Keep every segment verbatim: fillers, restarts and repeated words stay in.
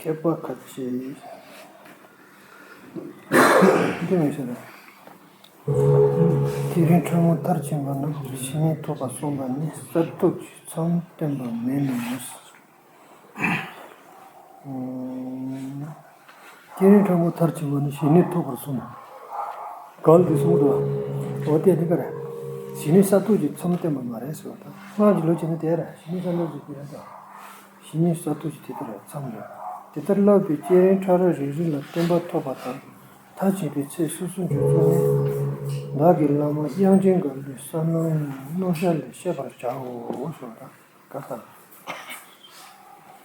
ཁྱད་པར་ཁ་ཅིག་འདི་མི་ཤེས་ན། དེ་རིང་ཕྲ་མོ་མཐར་ཕྱིན་པ་རྣམས་ཞི་གནས་ཐོབ་པར་གསུངས་པ་ནི་གསར་ཐོབ་ཀྱི་མཚམས་བསྟན་པ་མེད་ནས། དེ་རིང་ཕྲ་མོ་མཐར་ཕྱིན་པ་ནི་ཞི་གནས་ཐོབ་པར་གསུངས། གང་འདི་གསུངས་འདུག་འོ་དེ་འདི་ག་རེད། ཞི་གནས་གསར་ཐོབ་ཀྱི་མཚམས་བསྟན་པ་མ་རེད་ཟེར་བ་དང་སྔགས་ཀྱི་ལུགས་བྱས་ན་དེ་རེད། ཞི་གནས་གསར་ཐོབ་ཀྱི་དེ་རེད་དང་། ཞི་གནས་གསར་ཐོབ་ཀྱི་དེ་ལྟར་མཚམས་རེད། དེ་ལྟར་བསླབས་པའི་བསྐྱེད་རིམ་ཕྲ་རགས་རེ་རེ་ལ་བརྟན་པ་ཐོབ་པ་དང་མཐར་ཕྱིན་པའི་ཚེ་སོ་སོའི་འཇུག་ཚུལ་ནི། བདག་གི་བླ་མ་དབྱངས་ཅན་དགའ་ལོའི་གསན་སློང་རྣམ་གཞག་ལས་ཤེས་པར་བྱའོ་ཞེས་པ་དང་།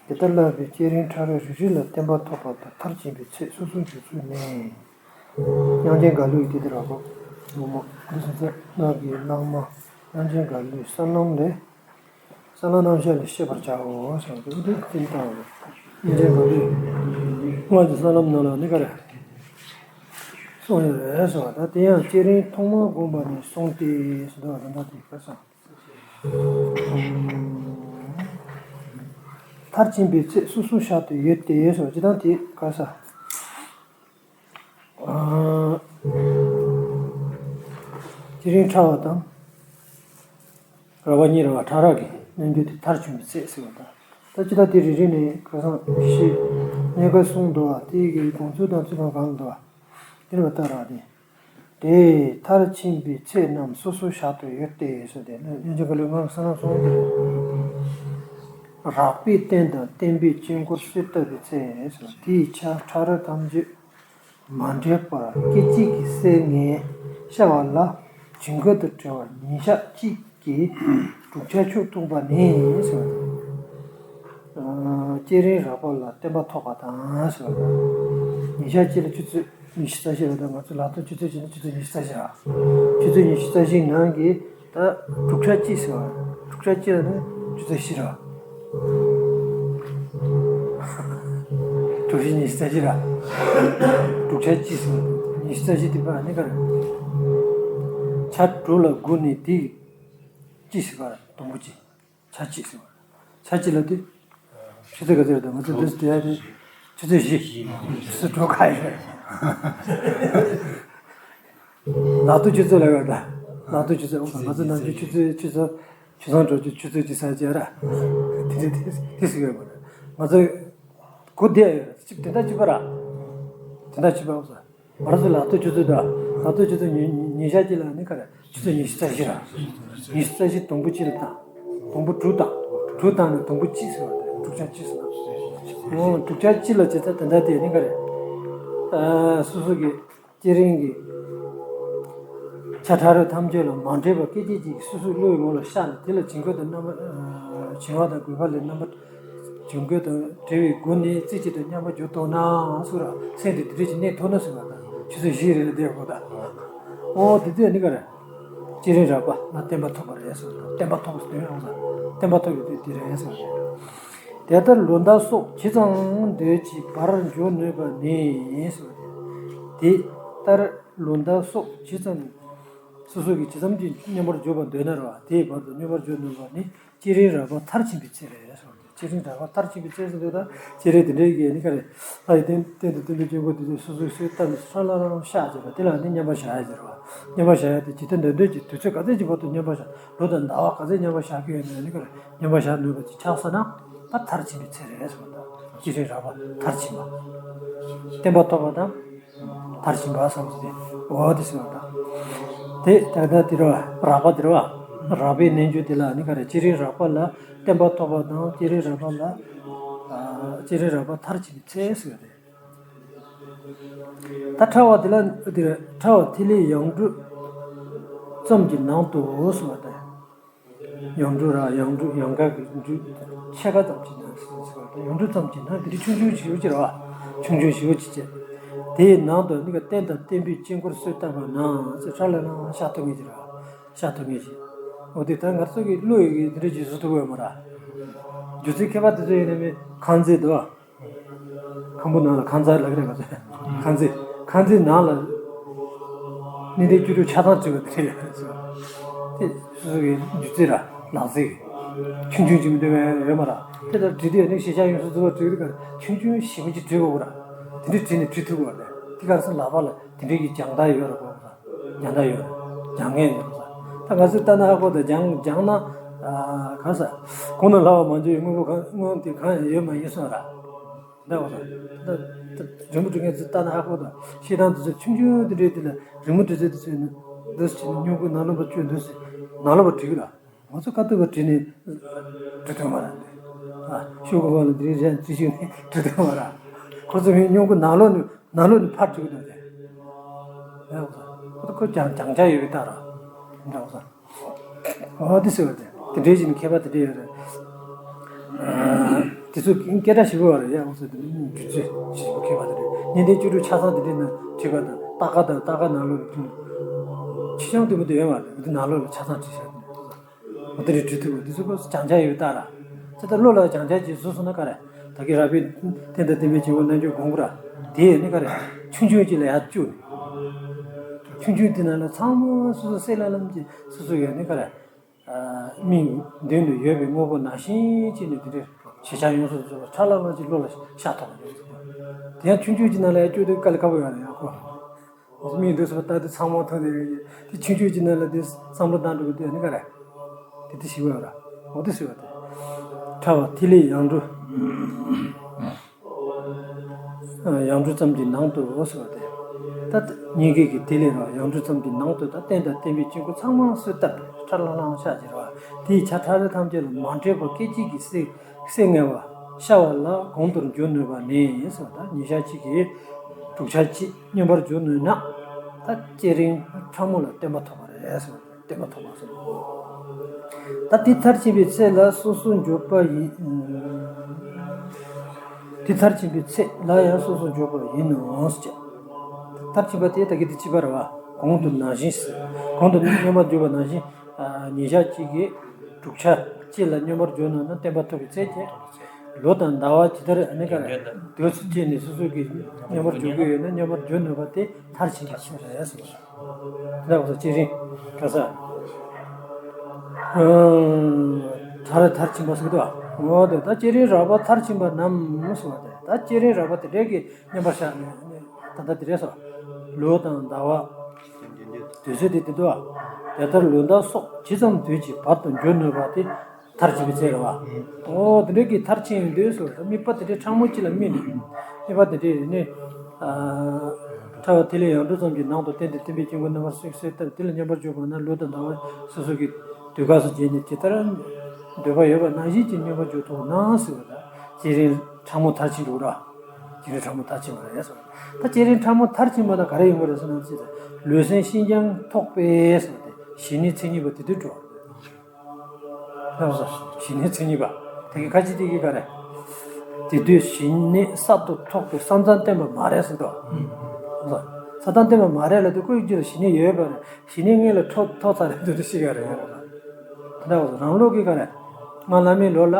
དེ་ལྟར་བསླབས་པའི་བསྐྱེད་རིམ་ཕྲ་རགས་རེ་རེ་ལ་བརྟན་པ་ཐོབ་པ་དང་མཐར་ཕྱིན་པའི་ཚེ་སོ་སོའི་འཇུག་ཚུལ་ནི། དབྱངས་ཅན་དགའ་ལོའི་དེ་ལྟར་རོ། ངོ་མ་འདི་སོ་སོ་བདག་གི་བླ་མ་དབྱངས་ཅན་དགའ་ལོའི་གསན་སློང་ལས། གསན་སློང་རྣམ་གཞག་ལས་ཤེས་པར་བྱའོ་ཞེས་པ་འདི་ཙམ་ལྟ་བུ། དབྱངས་ཅན་དགའ་ལོའི་སྔགས་ཀྱི་གསན་སློང་ནང་ལ་ནི་ག་རེ་གསུངས་ཡོད་རེད་ཟེར་བ་དང་དེ་ཡང་བསྐྱེད་རིམ་ཐོག་མར་བསྒོམས་པ་ནས་གསུངས་ཏེ་ཟེར་འདུག་བ་དང་ད་དེ་ག་ས། མཐར་ཕྱིན་པའི་ཚེ་སོ་སོ་བཞག་ཏུ་ཡོད་དེ་སོ་ཅི་དང་དེ་ག་ས། དེ་རིང་ཕྲ་བ་དང་། ར་བ་གཉིས་ར་བ་ཕྲ་རགས་ཀྱི་རྣལ་འབྱོར་དེ་མཐར་ཕྱིན་པའི་ཚེ་ཟེར་བ་དང་། ད་ཅི་ད་དེ་རེ་རེ་ནས་ག་ས་ཤེས་གནས་སྐབས་གསུངས་འདུག་བ་དེ་གི་དགོངས་ཚུལ་དང་ཚུལ་དང་གང་འདུག་བ། དེ་ལ་ལྟ་ར་དེ། དེ་མཐར་ཕྱིན་པའི་ཚེ་རྣམས་སོ་སོ་བཞག་ཏུ་ཡོད་དེ་ཟེར་ཏེ་སྙན་ཆ་ག་ལོའི་ངང་གསང་སྔགས་སོང་དེ་རེད། རགས་པའི་རྟེན་དང་བརྟེན་པའི་དཀྱིལ་འཁོར་གསོལ་བཏབ་པའི་ཚེ་ཟེར་དེའི་ཆ་ཕྲ་རགས་ཐམས་ཅད་མ་འདྲེས་པར་སྐད་ཅིག་གིས་གསལ་ངེས་ཤར་བ་ལ་བྱིང་རྒོད་དང་བྲལ་བ་ཉིན་ཞག་གཅིག་གི་དྲུག་ཆ་ཆུ་བཏུངས་པ་ནི་ཟེར་བ་དང་། བསྐྱེད་རིམ་རགས་པ་ལ་བརྟན་པ་ཐོབ་པ་དང་ཟེར་བ་དང་། ཉིན་ཞག་གཅིག་ལ་ཆུ་ཚོད་ཉི་ཤུ་རྩ་བཞི་རེད་དང་ང་ཚོ་ལག་ཐོག་ཆུ་ཚོད་བྱས་ན་ཆུ་ཚོད་ཉི་ཤུ་རྩ་བཞི་ར། ཆུ་ཚོད་ཉི་ཤུ་རྩ་བཞིའི་ནང་གི་ད་དྲུག་ཆ་གཅིག་ཟེར་བ་དྲུག་ཆ་གཅིག་ལ་ནི་ཆུ་ཚོད་བཞི་ར། དྲུག་བཞི་ཉི་ཤུ་རྩ་བཞི་ར། དྲུག་ཆ་གཅིག་ཟེར་བ་ཉི་ཤུ་རྩ་བཞི་དེ་བ་ནི་ག་རེ། ཆ་དྲུག་ལ་དགུ་ནི་དེ་གཅིག་ཟེར་བ་དང་པོ་གཅིག་ཆ་གཅིག་ཟེར་བ། ཆ་གཅིག་ལ་དེ། ཆུ་ཚོད་ག་ཚོད་རེད་དང་ང་ཚོ་འདི་དེ་ཡ་དེ། ཆུ་ཚོད་བཞི། ཆུ་ཚོད་དྲུག་ག་ཡོད། ལག་ཏུ་ཆུ་ཚོད་ལ་ཡོད་ད། ལག་ཏུ་ཆུ་ཚོད་ང་ཚོ་ནམ་རྒྱུན་ཆུ་ཚོད་ཆུ་ཚོད་ཆུ་ཚང་འགྲོ་རྒྱུ་ཆུ་ཚོད་ཅི་ས་ཅི་ར། དེ་དེ་དེ་དེ་སུ་ཡོད་མ་རེད། ང་ཚོ་གོ་བདེ་ཡོད་ཅིག་དེ་འདྲ་ཅི་པ་ར། དེ་འདྲ་ཅི་པ་འོ་ས། ང་ཚོ་ལག་ཏུ་ཆུ་ཚོད་ད། ལག་ཏུ་ཆུ་ཚོད་ཉི་ཉི་ཤར་གཅིག་ལ་ནི་ག་རེ། ཆུ་ཚོད་ཉི་ཤུ་རྩ་བཞི་ར། ཉི་ཤུ་རྩ་བཞི་དང་པོ་གཅིག་ལ་བཏང་། དང་པོ་དྲུག་བཏང་། དྲུག་བཏང་ནས་དང་པོ་གཅིག་ཟེར་བ་རེད། དྲུག་ཆ་གཅིག་ཟེར་བ། འོ་དྲུག་ཆ་གཅིག་ལ་ཇི་ལྟར་དེ་འདྲ་དེ་ནི་ག་རེ། ཨ་སོ་སོ་གི་བསྐྱེད་རིམ་གྱི་ཆ་ཕྲ་རགས་ཐམས་ཅད་ལ་མ་འདྲེས་པ་སྐད་ཅིག་གཅིག་སོ་སོའི་བློ་ཡི་ངོ་ལ་ཤར་ནས་དེ་ལ་བྱིང་རྒོད་དང་རྣམ་པ་ཨ་བྱིང་བ་དང་རྒོད་པ་ལས་རྣམ་པ་བྱིང་རྒོད་དང་བྲལ་བའི་སྒོ་ནས་རྩེ་གཅིག་ཏུ་མཉམ་པར་གྱུར་ཐུབ་ན་སུ་ར་སེམས་དེ་དེ་འདྲ་ཞིག་གནས་ཐུབ་ན་ཟེར་བ་དང་ཆུ་ཚོད་བཞི་རེ་ལ་བསྡད་དགོས་དང་། འོ་དེ་དུས་ནི་ག་རེ། བསྐྱེད་རིམ་རགས་པ་ལ་བརྟན་པ་ཐོབ་པ་རེད་ཟེར་བ་དང་བརྟན་པ་ཐོབ་ཟེར་དུས་ཡོང་ས་བརྟན་པ་ཐོབ་ཡོད་དུས་དེ་རེད་ཟེར་བ་རེད། དེ་ལྟར་ལོ་ཟླ་སོགས་ཇི་ཙམ་འདོད་ཀྱི་བར་འཇོག་ནུས་པ་ནི་ཟེར་བ་རེད། དེ་ལྟར་ལོ་ཟླ་སོགས་ཇི་ཙམ་སོ་སོ་གིས་ཇི་ཙམ་གྱིས་མཉམ་པར་འཇོག་པར་འདོད་ན་ར་དེའི་བར་དུ་མཉམ་པར་འཇོག་ནུས་པ་ནི་བསྐྱེད་རིམ་རགས་པ་མཐར་ཕྱིན་པའི་ཚེ་རེད་ཟེར་བ་རེད། བསྐྱེད་རིམ་རགས་པ་མཐར་ཕྱིན་པའི་ཚེ་ཟེར་དུས་ད་བསྐྱེད་རིམ་དེ་འདྲའི་གི་ནི་ག་རེ། ལྷ་ཡི་རྟེན་རྟེན་དུ་བསྟན་པའི་དཀྱིལ་འཁོར་དེ་ཚོ་སོ་སོའི་སྲོལ་ལྟར་ནས་ཧྲ་ལ་ལ་ལ་བཤགས་བྱས་པ་དེ་ལ་ནི་མཉམ་པར་བཞག་ཡ་ཟེར་བ། མཉམ་པར་བཞག་ཡ་དེ་ཇི་ལྟར་འདོད་འདོད་ཀྱི་དུས་ཚོད་ག་ཚོད་ཀྱི་བར་དུ་མཉམ་པར་བཞག་ལོ་དང་ཟླ་བ་ག་ཚོད་མཉམ་པར་བཞག་གི་ཡོད་ན་ནི་ག་རེ་མཉམ་པར་བཞག་ནུས་པ་ཅིག་ཆགས་སོང་ན་ད་མཐར་ཕྱིན་པའི་ཚེ་རེད་ཟེར་བ་དང་བསྐྱེད་རིམ་རགས་པ་མཐར་ཕྱིན་པ། བརྟན་པ་ཐོབ་པ་དང་། མཐར་ཕྱིན་པ་བསམ་གྱི་འོ་དེ་ཟེར་བ་དང་། དེ་ད་ལྟ་དེ་རེད་བ། རགས་པ་དེ་རེད་བ། རགས་པའི་རྣལ་འབྱོར་དེ་ལ་ནི་ག་རེ་བསྐྱེད་རིམ་རགས་པ་ལ་བརྟན་པ་ཐོབ་པ་དང་བསྐྱེད་རིམ་རགས་པ་ལ། ཨ་བསྐྱེད་རིམ་རགས་པ་མཐར་ཕྱིན་པའི་ཚེ་ཟེར་བ་རེད། ད་ཕྲ་བ་དེ་ལ་དེ་རེད་ཕྲ་བ་ཐིག་ལེ་ཡང་སྒྲུབ་ཙམ་གྱི་ནང་དུ་ཟེར་བ་དང་། ཡང་སྒྲུབ་ར་ཡང་སྒྲུབ་ཡང་དག་གི་སྒྲུབ་ཕྱེད་ཀ་ཙམ་གྱི་ནང་ཟེར་བ་དང་ཡང་སྒྲུབ་ཙམ་གྱི་ནང་དེ་རིགས་ཆུང་ཆུང་ཞིག་ཡོད་ཀྱི་རེད་བ། ཆུང་ཆུང་ཞིག་ཡོད་ཀྱི་བྱས། དེའི་ནང་དུ་ནི་ག་རྟེན་དང་བརྟེན་པའི་དཀྱིལ་འཁོར་གསོལ་བཏབ་པ་ན་ཟེར་ཧྲ་ལ་ལ་བཤགས་ཐུབ་ངེས་ཀྱི་རེད་བ། བཤགས་ཐུབ་ངེས་ཀྱི། འོ་དེ་ད་ང་ཚོ་གི་བློ་ཡི་གི་དེ་འདྲ་ཅིག་བཟོ་ཐུབ་ཡོད་མ་རེད། སྒྱུ་རྩལ་མཁས་པ་དེ་ཚོ་ཡིན་ན་མི་ཁང་བརྩེགས་འདུག་བ། ཁང་པ་ནང་ལ་ཁང་བརྩེགས་ལབ་ཀྱི་རེད་ང་ཚོས། ཁང་བརྩེགས། ཁང་བརྩེགས་ནང་ལ་གནས་བརྟན་བཅུ་དྲུག་ཆ་ཚང་བྲིས་པ་དེ་རེད། དེ་སོ་སོ་གི་སྒྱུ་རྩལ་ར་ལག་རྩལ་གྱི། ཆུང་ཆུང་ཅིག་མི་འདུག་བས་ཡོད་མ་ར། དེ་ལྟར་བྲིས་དུས་ནི་ཤེས་བྱ་ཡོངས་སུ་རྫོགས་པ་བྲིས་དུས་ཀར་ཆུང་ཆུང་ཞིབ་མོ་ཅིག་བྲིས་དགོས་ར། དེ་འདྲ་བྲིས་ནས་བྲིས་ཐུབ་དགོས་ར། དེ་གར་སོང་ལག་པ་ལ་དེ་འདྲའི་གི་སྦྱང་བརྡར་ཡོད་ར་གོ། སྦྱང་བརྡར་ཡོད་ར། སྦྱང་མཁན་ཡོད་ར། ད་ང་ཚོས་ལྟ་ན་ཧ་གོ། ད་སྦྱང་སྦྱང་ན་གང་ཟེར། གོང་ན་ལྷ་བ་མ་འཇོག་ཡི་དངོས་པོ་གང་དངོས་དེ་གང་ཡང་ཡོད་མ་ཡིན་གསུངས་ར། འདྲ་བ་དང་། ད་ད་རི་མོ་འབྲི་མཁན་ཚོས་ལྟ་ན་ཧ་གོ་དང་། ཤེས་སྟངས་དེ་ཚོ་ཆུང་ཆུང་དེ་འདྲའི་དེ་ལ་རི་མོ་འབྲི་ཚད་དེ་ཚོས་ནི་འདུག་སེ་བྱས་ནས་སྙུང་གུ་ནང་ལོགས་པ་བཅོས་འདུག་སེ་ནང་ལོགས་པ་བྲིས་ལ། ང་ཚོ་དཀའ་སྡུག་པ་བྲིས་ནས་འབྲི་ཐུབ་མ་རེད། ཨ་ཤོག་གུ་བ་ལ་འདི་རིགས་རན་བྲིས་ཤིག་ནས་འབྲི་ཐུབ་མ་རེད། ཁོ་ཚོ་མི་སྙུང་གུ་ནང་ལོགས་ནས་ནང་ལོགས་ནས་ཕར་བྲིས་གི་འདུག་སྟེ། ཨ་ཁོ་ཚོ་ཁོ་སྦྱང་སྦྱང་བྱ་ཡོད་པའི་རྟགས་ར། འདྲ་བ་དང་། འོ་དེ་ཟེར་བ་དེ། དེ་འདྲའི་ཞིག་ནི་མཁས་པ་དེ་འདྲ་ཡོད་རེད། ཨ་དེ་ཚོ་སྐད་གྲགས་ཞེ་པོ་ཡོད་རེད་ཡ། འོ་ཟེར་དེ་ནི་སྒྱུ་རྩལ་ཞེ་པོ་མཁས་པ་དེ་འདྲ། གཉིས་ལྡན་བཅུ་དྲུག་ཆ་ཚང་དེ་འདྲའི་ནང་བྲིས་པ་དང་། རྟ་ཁ་དང་རྟ་ཁ་ནང་ལོགས་ལ་ཕྱི་ཤང་དེ་མོ་དེ་ཡོད་མ་རེད། དེ་ནང་ལོགས་ལ་ཆ་ཚང་བྲིས་བཞག་དེ་འདྲ། འོ་དེ་འདྲའི་བྲིས་ཐུབ་པ་དེ་ཚོ་ཁོ་སྦྱང་བྱ་ཡོད་རྟགས་ར། ད་ལྟ་བློ་ལ་སྦྱང་བྱ་ཅིག་བཟོས་སོང་ན་ག་རེ། ད་གིན་རག་པའི་རྟེན་དང་བརྟེན་པའི་སྐྱེ་བོ་རྣལ་འབྱོར་སྒོམ་དགོས་ར། དེ་ནི་ག་རེ། ཆུང་ཆུང་ཅིག་ལ་ཡར་བཅུག་ནས། ཆུང་ཆུང་དེ་ནང་ལ་ཚང་མ་སོ་སོ་གསལ་ལྷང་ལྷང་གི་སོ་སོ་ཡོད་ནི་ག་རེ། ཨ་མིག་མདུན་དུ་ཡོད་པའི་དངོས་པོ་ནང་བཞིན་བྱས་ནས་དེ་འདྲའི་ཤེས་བྱ་ཡོངས་སུ་རྫོགས་པ་ཁྲ་ལམ་ལམ་ཅིག་བློ་ལ་ཤར་ཐུབ་པ་ཡོད། དེ་ཡང་ཆུང་ཆུང་ཅིག་ནང་ལ་ཡར་བཅུག་དུས་དཀའ་ལས་ཁག་པོ་ཡོད་རེད་ཡ་ཁོ། མིག་འདུག་སེ་ལྟ་དུས་ཚང་མ་མཐོང་ནས་རེད། དེ་ཆུང་ཆུང་ཅིག་ནང་ལ་དེ་བསམ་བློ་བཏང་འགྲོ་གི་འདུག་ནི་ག་རེ། དེ་དེ་ཞིག་ཡོད་ར། འོ་དེ་ཟེར་བ་དེ། ཕྲ་བ་ཐིག་ལེ་ཡང་འགྲོ། ཡང་འགྲོ་ཙམ་གྱི་ནང་དུ་འོ་ཟེར་བ་དེ། ད་སྙིང་གའི་གི་ཐིག་ལེ་ར་ཡང་འགྲོ་ཙམ་གྱི་ནང་དུ་ད་རྟེན་དང་བརྟེན་པའི་སྐྱེ་དགུ་ཚང་མ་གསལ་བཏབ་ཁྲ་ལྷང་ལྷང་ཤར་གྱི་ར། དེའི་ཆ་ཕྲ་རེ་ཐམས་ཅད་ལ་མ་འདྲེས་པ་སྐད་ཅིག་གིས་གསལ་གསལ་ངེས་པ་ཤར་བ་ལ་གོང་དུ་འགྱུར་ནུས་པ་ནི་ཟེར་བ་དང་། ཉིན་ཞག་གཅིག་གིས་དྲུག་ཆ་གཅིག་སྙོམས་པར་འཇུག་ནུས་ན། ད་བསྐྱེད་རིམ་ཕྲ་མོ་ལ་བརྟན་པ་ཐོབ་པ་རེད་ཟེར་བ། བརྟན་པ་ཐོབ་པ་ཟེར། ད་དེ་མཐར་ཕྱིན་པའི་ཚེ་ལ་སོ་སོ་འཇོག་པ་ཡིན། དེ་མཐར་ཕྱིན་པའི་ཚེ་ལ་ཡང་སོ་སོ་འཇོག་པ་ཡིན་ནོ་ཟེར། མཐར་ཕྱིན་པ་དེ་ད་གིན་དེ་གཅིག་པ་རེད་བ། གོང་དུ་ནང་བཞིན་ཟེར། གོང་དུ་སྙོམས་པར་འཇུག་པ་ནང་བཞིན། ཉིན་ཞག་གཅིག་གིས་དྲུག་ཆ་གཅིག་ལ་སྙོམས་པར་འཇུག་ནུས་ན་བརྟན་པ་ཐོབ་པའི་ཚད་ཀྱིས། ལོ་དང་ཟླ་བ་ཇི་ལྟར་ཨ་ནི་ག་རེ་དུས་སུ་སྐྱེས་ནས་སོ་སོ་གིས་སྙོམས་པར་འཇུག་གི་ཡོད་ན་སྙོམས་པར་འཇུག་ནུས་པ་དེ་མཐར་ཕྱིན་པ་ཟེར་རེད་ཟེར་བ། འདྲ་བ་སོ་བསྐྱེད་རིམ་ག་ས། མཐར་མཐར་ཕྱིན་པ་ཟེར་གི་འདུག་འོ་དེ་ད་བསྐྱེད་རིམ་རགས་པ་མཐར་ཕྱིན་པ་རྣམས་ཟེར་བ་དེ། ད་བསྐྱེད་རིམ་རགས་པ་དེ་འདྲས་ཀྱི་མཉམ་པར་བཞག་ནས་ད་ལྟ་དེ་རེད་ཟེར། ལོ་དང་ཟླ་བ། དུས་ཚོད་དེ་དེ་འདུག་བ། དེ་ལྟར་ལོ་ཟླ་སོགས་ཇི་ཙམ་དུས་ཀྱི་བར་དུ་འགྱུར་ནུས་པ་དེ་མཐར་ཕྱིན་པའི་ཚད་རེད་བ། ཨོ་དེ་འདྲ་གི་མཐར་ཕྱིན་ཡོང་དུས་སུ་དམིགས་པ་དེ་འདྲའི་ཕྲ་མོ་གཅིག་ལ་དམིགས་ནས། དམིགས་པ་དེ་འདྲའི་ནི། ཨ་ཕྲ་བ་ཐིག་ལེ་ཡང་འགྲོ་ཙམ་གྱི་ནང་དུ་རྟེན་དང་བརྟེན་པའི་སྐྱེ་དགུ་རྣམ་པར་གསལ་གསལ་བཏབ། དེ་ལ་མཉམ་པར་འཇུག་པ་ན་ལོ་དང་ཟླ་བ་སོ་སོ་གི་དུས་སྐབས་སུ་བྱས་ནས་ཇི་ལྟར་འདོད་པ་ཡོད་པ་ནང་བཞིན་གྱི་མཉམ་པར་འཇུག་ཐུབ་ན་ཟེར་བ་དང་། བསྐྱེད་རིམ་ཕྲ་མོ་མཐར་ཕྱིན་འགྲོ་ར། བསྐྱེད་རིམ་ཕྲ་མོ་མཐར་ཕྱིན་པ་རེད་ཟེར། ད་བསྐྱེད་རིམ་ཕྲ་མོ་མཐར་ཕྱིན་པ་དང་ག་རེ་ཡོང་གི་རེད་ཟེར་ན། ཅི་ཟེར། ལུས་སེམས་ཤིན་སྦྱངས་ཐོགས་པས་ཟེར་བ་དེ་ཞི་གནས་མཚན་ཉིད་པ་དེ་དུས་འགྲོ་བ་རེད། ཞི་གནས་མཚན་ཉིད་པ་དེ་གི་ཁ་ཅིག་དེ་གི་ག་རེ། དེ་དུས་ཞི་གནས་གསར་དུ་ཐོབ་པའི་ས་མཚམས་བསྟན་པ་མ་རེད་ཟེར་དོ། ས་མཚམས་བསྟན་པ་མ་རེད་ལབ་དུས་ཁོ་ཡི་རྒྱུད་ལ་ཞི་གནས་ཡོད་པ་རེད། ཞི་གནས་སྔོན་ལ་ཐོབ་ཐོབ་ཚར་རེད་འདུག་དེ་ཤེས་ཀྱི་རེད། ད་རང་ལུགས་ཀྱི་ག་རེ། སྔགས་བླ་མེད་ལོ་ལ།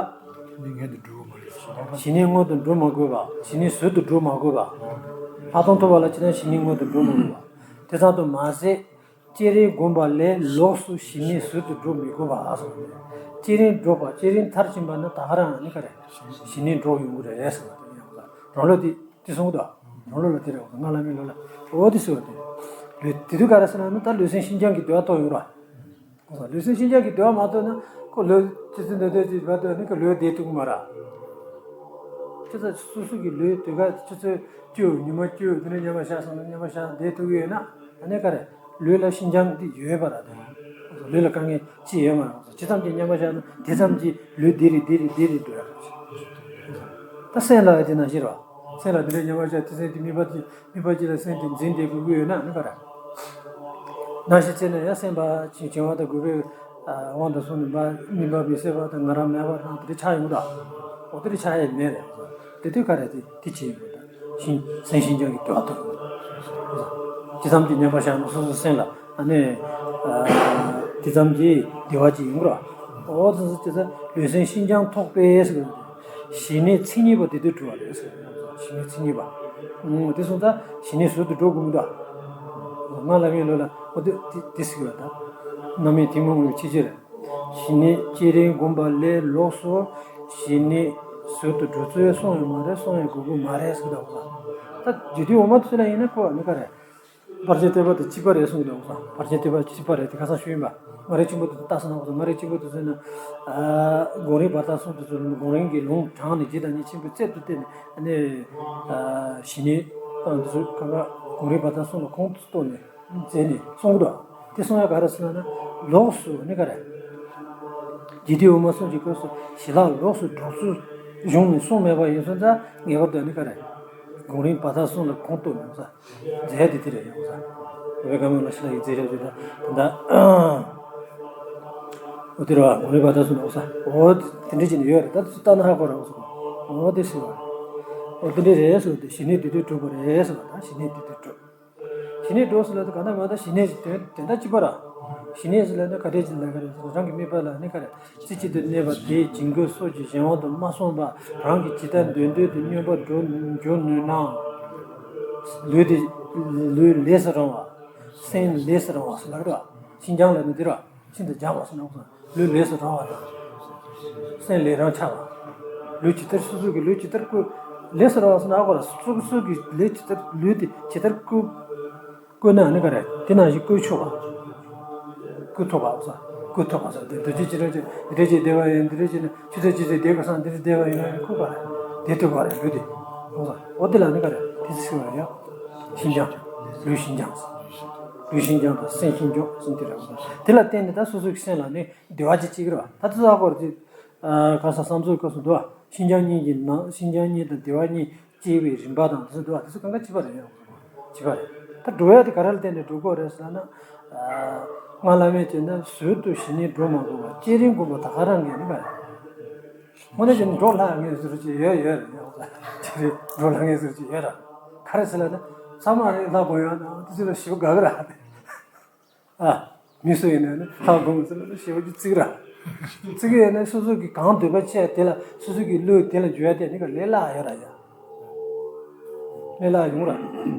ཞི་གནས་སྔོན་དུ་འགྲོ་མ་དགོས་པ། ཞི་གནས་ཟུར་དུ་འགྲོ་མ་དགོས་པ། ལྷག་མཐོང་ཐོབ་པ་ལ་ཅི་ན་ཞི་གནས་སྔོན་དུ་འགྲོ་མ་དགོས་པ། དེ་ཙམ་དུ་མ་ཟད། བསྐྱེད་རིམ་བསྒོམས་པ་ལས་ལོགས་སུ་ཞི་གནས་ཟུར་དུ་འགྲོ་མི་དགོས་པ་ཟེར་བ་དེ། བསྐྱེད་རིམ་སྒྲུབ་པ་བསྐྱེད་རིམ་མཐར་ཕྱིན་པ་ན་ད་ག་རང་ནི་ག་རེ། ཞི་གནས་འགྲོ་ཡོང་གི་རེད་ཟེར་བ་དེ་ཡང་། རང་ལུགས་དེ་དེ་གསུང་གི་འདུག་རང་ལུགས་ལ་དེ་རེད། སྔགས་བླ་མེད་ལོ་ལ་འོ་དེ་ཟེར་བ་དེ། ལུས་དེ་དུས་ག་རེ་ཟེར་ན་ནི་ད་ལུས་སེམས་ཤིན་སྦྱངས་ཀྱི་འདོད་པ་ཐོབ་ཡོང་ར། ལུས་སེམས་ཤིན་སྦྱངས་ཀྱི་འདོད་པ་མ་ཐོབ་ན་ཁོ་ལུས་ཅི་ཚེ་འདོད་འདོད་ཅིག་མ་ཐོབ་ན་ཁོ་ལུས་བསྡད་ཐུབ་ཀྱི་མ་རེད། ཁྱེད་ཚོ་སོ་སོ་གི་ལུས་དུས་ཀ་ཆུ་ཚོད་བཅུ་ཉི་མ་བཅུ་དེ་འདྲ་མཉམ་པར་བཞག་སོང་ན་མཉམ་པར་བཞག་བསྡད་ཐུབ་ཀྱི་ཡོད་ན་ཨ་ནི་ག་རེ་ལུས་ལ་ཤིན་སྦྱངས་འདི་ཡོད་པ་རེད་དེ། ལུས་ལ་དཀའ་ངལ་ཅི་ཡོད་མ་རེད། ཇི་ཙམ་གྱིས་མཉམ་པར་བཞག་ན་དེ་ཙམ་གྱིས་ལུས་བདེ་རེ་བདེ་རེ་བདེ་རེ་འགྲོ་ཡ་རེད། ད་སེམས་ལ་ཡང་དེ་ནང་བཞིན་རེད། སེམས་ལ་འདི་འདྲ་མཉམ་པར་བཞག་དེ་སེམས་དེ་དམིགས་པ་དེ་དམིགས་པ་ཅིག་ལ་སེམས་དེ་འཛིན་བསྡད་དགོས་ཀྱི་ཡོད་ན་ནི་ག་རེ། ནང་བཞིན་བྱས་ན་ཡང་སེམས་པ་ཅིག་བྱང་བ་དང་རྒོད་པའི་དབང་དུ་སོང་ནས་མ་སྨིན་པ་མི་སྲིད་པ་དང་ང་རང་མེད་པ་དང་དེ་འདྲ་ཆགས་ཡོང་གི་འདུག་འོ་དེ་འདྲ་ཆགས་ཡས་མེད་རེད། དེ་དུས་ག་རེ་དེ་དེ་བྱེད་ཡོང་གི་འདུག་ཤིན་སེམས་ཤིན་སྦྱངས་ཀྱི་འདོད་པ་ཐོབ་ཡོང་གི་འདུག་ཇི་ཙམ་གྱིས་མཉམ་པར་བཞག་ན་སོ་སོའི་སེམས་ལ་ཨ་ནི་དེ་ཙམ་གྱིས་བདེ་བ་ཅིག་ཡོང་གི་རེད། འོ་དེ་ཚོ་ཇི་ཙམ་ལུས་སེམས་ཤིན་སྦྱངས་ཐོགས་པས་ཟེར་གི་འདུག་ཞི་གནས་མཚན་ཉིད་པ་དེ་དུས་གྲུབ་པ་རེད་ཟེར། ཞི་གནས་མཚན་ཉིད་པ། ཨང་། དེ་སོང་ཙང་ཞི་གནས་ཟུར་དུ་འགྲོ་དགོས་མི་འདུག་སྔགས་བླ་མེད་ལོ་ལ་འོ་དེ་དེ་དེ་ཟེར་གི་ཡོད་ད། རྣམ་སྨིན་ཐུན་མོང་མ་ཡིན་པའི་ཕྱིར་ཕྱིར། ཞི་གནས་བསྐྱེད་རིམ་བསྒོམས་པ་ལས་ལོགས་སུ་ཞི་གནས་ཟུར་དུ་འགྲོ་ཚུལ་གསུངས་ཡོད་མ་རེད། གསུང་ཡ་དགོས་མཁོ་མ་རེད་ཟེར་གི་འདུག་གོ། ད་རྒྱུད་སྡེ་འོག་མ་ཚོ་ལ་ཡིན་ན་ཁོ་ནི་ག་རེད། ཕར་ཕྱིན་ཐེག་པ་དང་གཅིག་པ་རེད་གསུངས་འདུག་གོ། ཕར་ཕྱིན་ཐེག་པ་གཅིག་པ་རེད་དེ་ཁ་སང་ཞུས་ཡིན་པ། མངའ་རིས་ཆེན་པོ་དེ་ལྟ་སོང་ན་གོ། མངའ་རིས་ཆེན་པོ་དེ་ཚོ་ན་སྒོམ་རིམ་བར་དོ་གསུམ་དེ་ཚོ་སྒོམ་རིམ་གྱི་ལུང་དྲངས་ནས་རྗེ་དང་ཉིད་ཆེན་པོའི་རྩལ་དུ་བསྟན་ནས་ནི་ཞི་གནས་དང་དེ་ཚོ་གང་ག་སྒོམ་རིམ་བར་དོ་གསུམ་ལ་ཁོང་དུ་རྟོགས་ནས། མཛད་ནས་གསུང་གི་འདུག་དེ་གསུང་ཡ་ག་རེ་ཟེར་ན། ལོགས་སུ་ནི་ག་རེ། རྒྱུད་སྡེ་འོག་མ་གསུམ་གྱི་སྐབས་སུ་ཞི་ལྷག་ལོགས་སུ་འགྲོ་ཚུལ་གཞུང་ནས་གསུངས་མེད་པ་ཡིན་སོང་ཙང་ངེས་པར་དུ་ནི་ག་རེ། སྒོམ་རིམ་བར་དོ་གསུམ་ལ་ཁོང་རྟོགས་ནས་ས་མཛད་ཡ་དེ་དེ་རེད་ཡོང་ས། བོད་པའི་བཀའ་མོལ་ལ་ཞི་ལྷག་གི་མཛད་རབས་ཅིག་དང་ད་ལྟ། འོ་དེ་རེད་བ། སྒོམ་རིམ་བར་དོ་གསུམ་ལ་འོ་ས་འོ་དེ་འདྲ་ཅིག་ནི་ཡོད་རེད། ད་ལྟ་ན་ཧ་གོ་ར་འོ་ས་འོ་དེ་ཟེར་བ། འོ་དེ་འདྲ་རེད་ཟེར་བ་དེ་ཞི་གནས་དེ་དུས་གྲུབ་པ་རེད་ཟེར་བ་ད་ཞི་གནས་དེ་དུས་གྲུབ། ཞི་གནས་གྲུབ་ཟེར་ལབ་དུས་ག་འདྲ་མ་འདྲ་ཞི་གནས་ཞིག་དོན་དོན་དག་གཅིག་པ་ར། ཞི་གནས་ཟེར་ལབ་ན་ག་འདྲས་ཅིག་ལབ་ག་རེད་ཟེར་ན་རང་གི་དམིགས་པ་ལ་ནི་ག་རེ། རྩེ་གཅིག་ཏུ་གནས་པ་དེས་བྱིང་རྒོད་སོགས་ཀྱི་གཞན་དབང་དུ་མ་སོང་བར་རང་གི་ཇི་ལྟར་འདོད་འདོད་དུ་སྙོམས་པར་འགྲོ་འགྱུར་ནུས་ན། ལུས་དེ་ལུས་ལས་སུ་རུང་བ། སེམས་ལས་སུ་རུང་བ་ཟེར་ལབ་ར། ཤིན་སྦྱངས་ལབ་ནི་འདི་ར། ཤིན་ཏུ་སྦྱངས་པ་ཟེར་ན་ལུས་ལས་སུ་རུང་བ་དང་། སེམས་ལས་རང་ཆགས་པ། ལུས་ཇི་ལྟར་སོ་སོ་གི་ལུས་ཇི་ལྟར་བཀོད། ལས་སུ་རུང་བ་ཟེར་ན་ཨ་ཁོ་ར་སོ་སོ་གི་ལུས་ཇི་ལྟར་ལུས་དེ་ཇི་ལྟར་བཀོད། བཀོད་ན་ནི་ག་རེ་དེ་ནང་བཞིན་བཀོད་ཆོག་པ། བཀོད་ཐུབ་པ་ཟེར། བཀོད་ཐུབ་པ་ཟེར་དེ་འདུ་བྱེད་ཅི་འདྲ་ཅི་འདི་འདྲ་ཅིག་བསྡད་པ་ཡིན་འདི་འདྲ་ཅིག་ནི་ཆུ་ཚོད་ཅི་ཚོད་བསྡད་དགོས་སམ་འདི་འདྲ་བསྡད་པ་ཡིན་ན་ནི་བཀོད་པ་རེད། བསྡད་ཐུབ་པ་རེད་ལུས་དེ། འོ་ས་འོ་དེ་ལ་ནི་ག་རེ་དེ་ཚོ་ཟེར་བ་ཡ། ཤིན་སྦྱངས། ལུས་ཤིན་སྦྱངས། ལུས་ཤིན་སྦྱངས་དང་སེམས་ཤིན་སྦྱོང་ཟེར་དེ་རེད། དེ་ལ་བརྟེན་ནས་ད་སོ་སོའི་སེམས་ལ་ནི་བདེ་བ་ཅིག་སྐྱེ་གི་རེད་བ། ད་དེ་ཚོ་ཧ་གོ་རེད། ཨ་ག་ས་བསམ་ཚུལ་སྐབས་སུ་འདུག་བ། ཤིན་སྦྱངས་གཉིས་ཀྱི་ནང་ཤིན་སྦྱངས་གཉིས་དང་བདེ་བ་གཉིས་སྐྱེ་བའི་རིམ་པ་དང་དེ་ཚོ་འདུག་བ། དེ་ཚོ་གང་ག་བྱེད་པ་རེད། བྱེད་པ་རེད། ད་འགྲོ་ཡ་དེ་ག་རེ་ལ་བརྟེན་ནས་འགྲོ་དགོས་རེད་ཟེར་ན། ཨ་སྔགས་བླ་མེད་བྱས་ན་ཟུར་དུ་ཞི་གནས་འགྲོ་མ་དགོས་པར་བསྐྱེད་རིམ་བསྒོམ་པ་ད་ག་རང་ངེས་ནི་མ་རེད། དངོས་གནས་བྱས་ན་འགྲོ་ལྷག་ངེས་ཟེར་གྱི་ཡོད་ཡོད་རེད། ཅི་རེད་འགྲོ་ལྷག་ངེས་ཟེར་གྱི་ཡོད་ར། ག་རེ་ཟེར་ལབ་ན་ཚང་མ་རེད་ལྷག་དགོས་ཡོད་ན་དེ་ཚོ་ལ་ཞེ་པོ་དགའ་གི་ར། ཨ་མི་སུ་ཡིན་ན་ནི་ལྷག་དགོས་ཟེར་ལབ་ན་ཞེ་པོ་ཅིག་བརྩི་གི་ར། བརྩི་གི་ཡོད་ན་སོ་སོ་གི་གང་འདོད་པ་བྱས་དེ་ལ་སོ་སོ་གི་བློས་དེ་ལ་འཇུག་ཡ་དེ་ནི་ག་ལས་སླ་ཡོད་ར་ཡ། ལས་སླ་ཡོང་ར།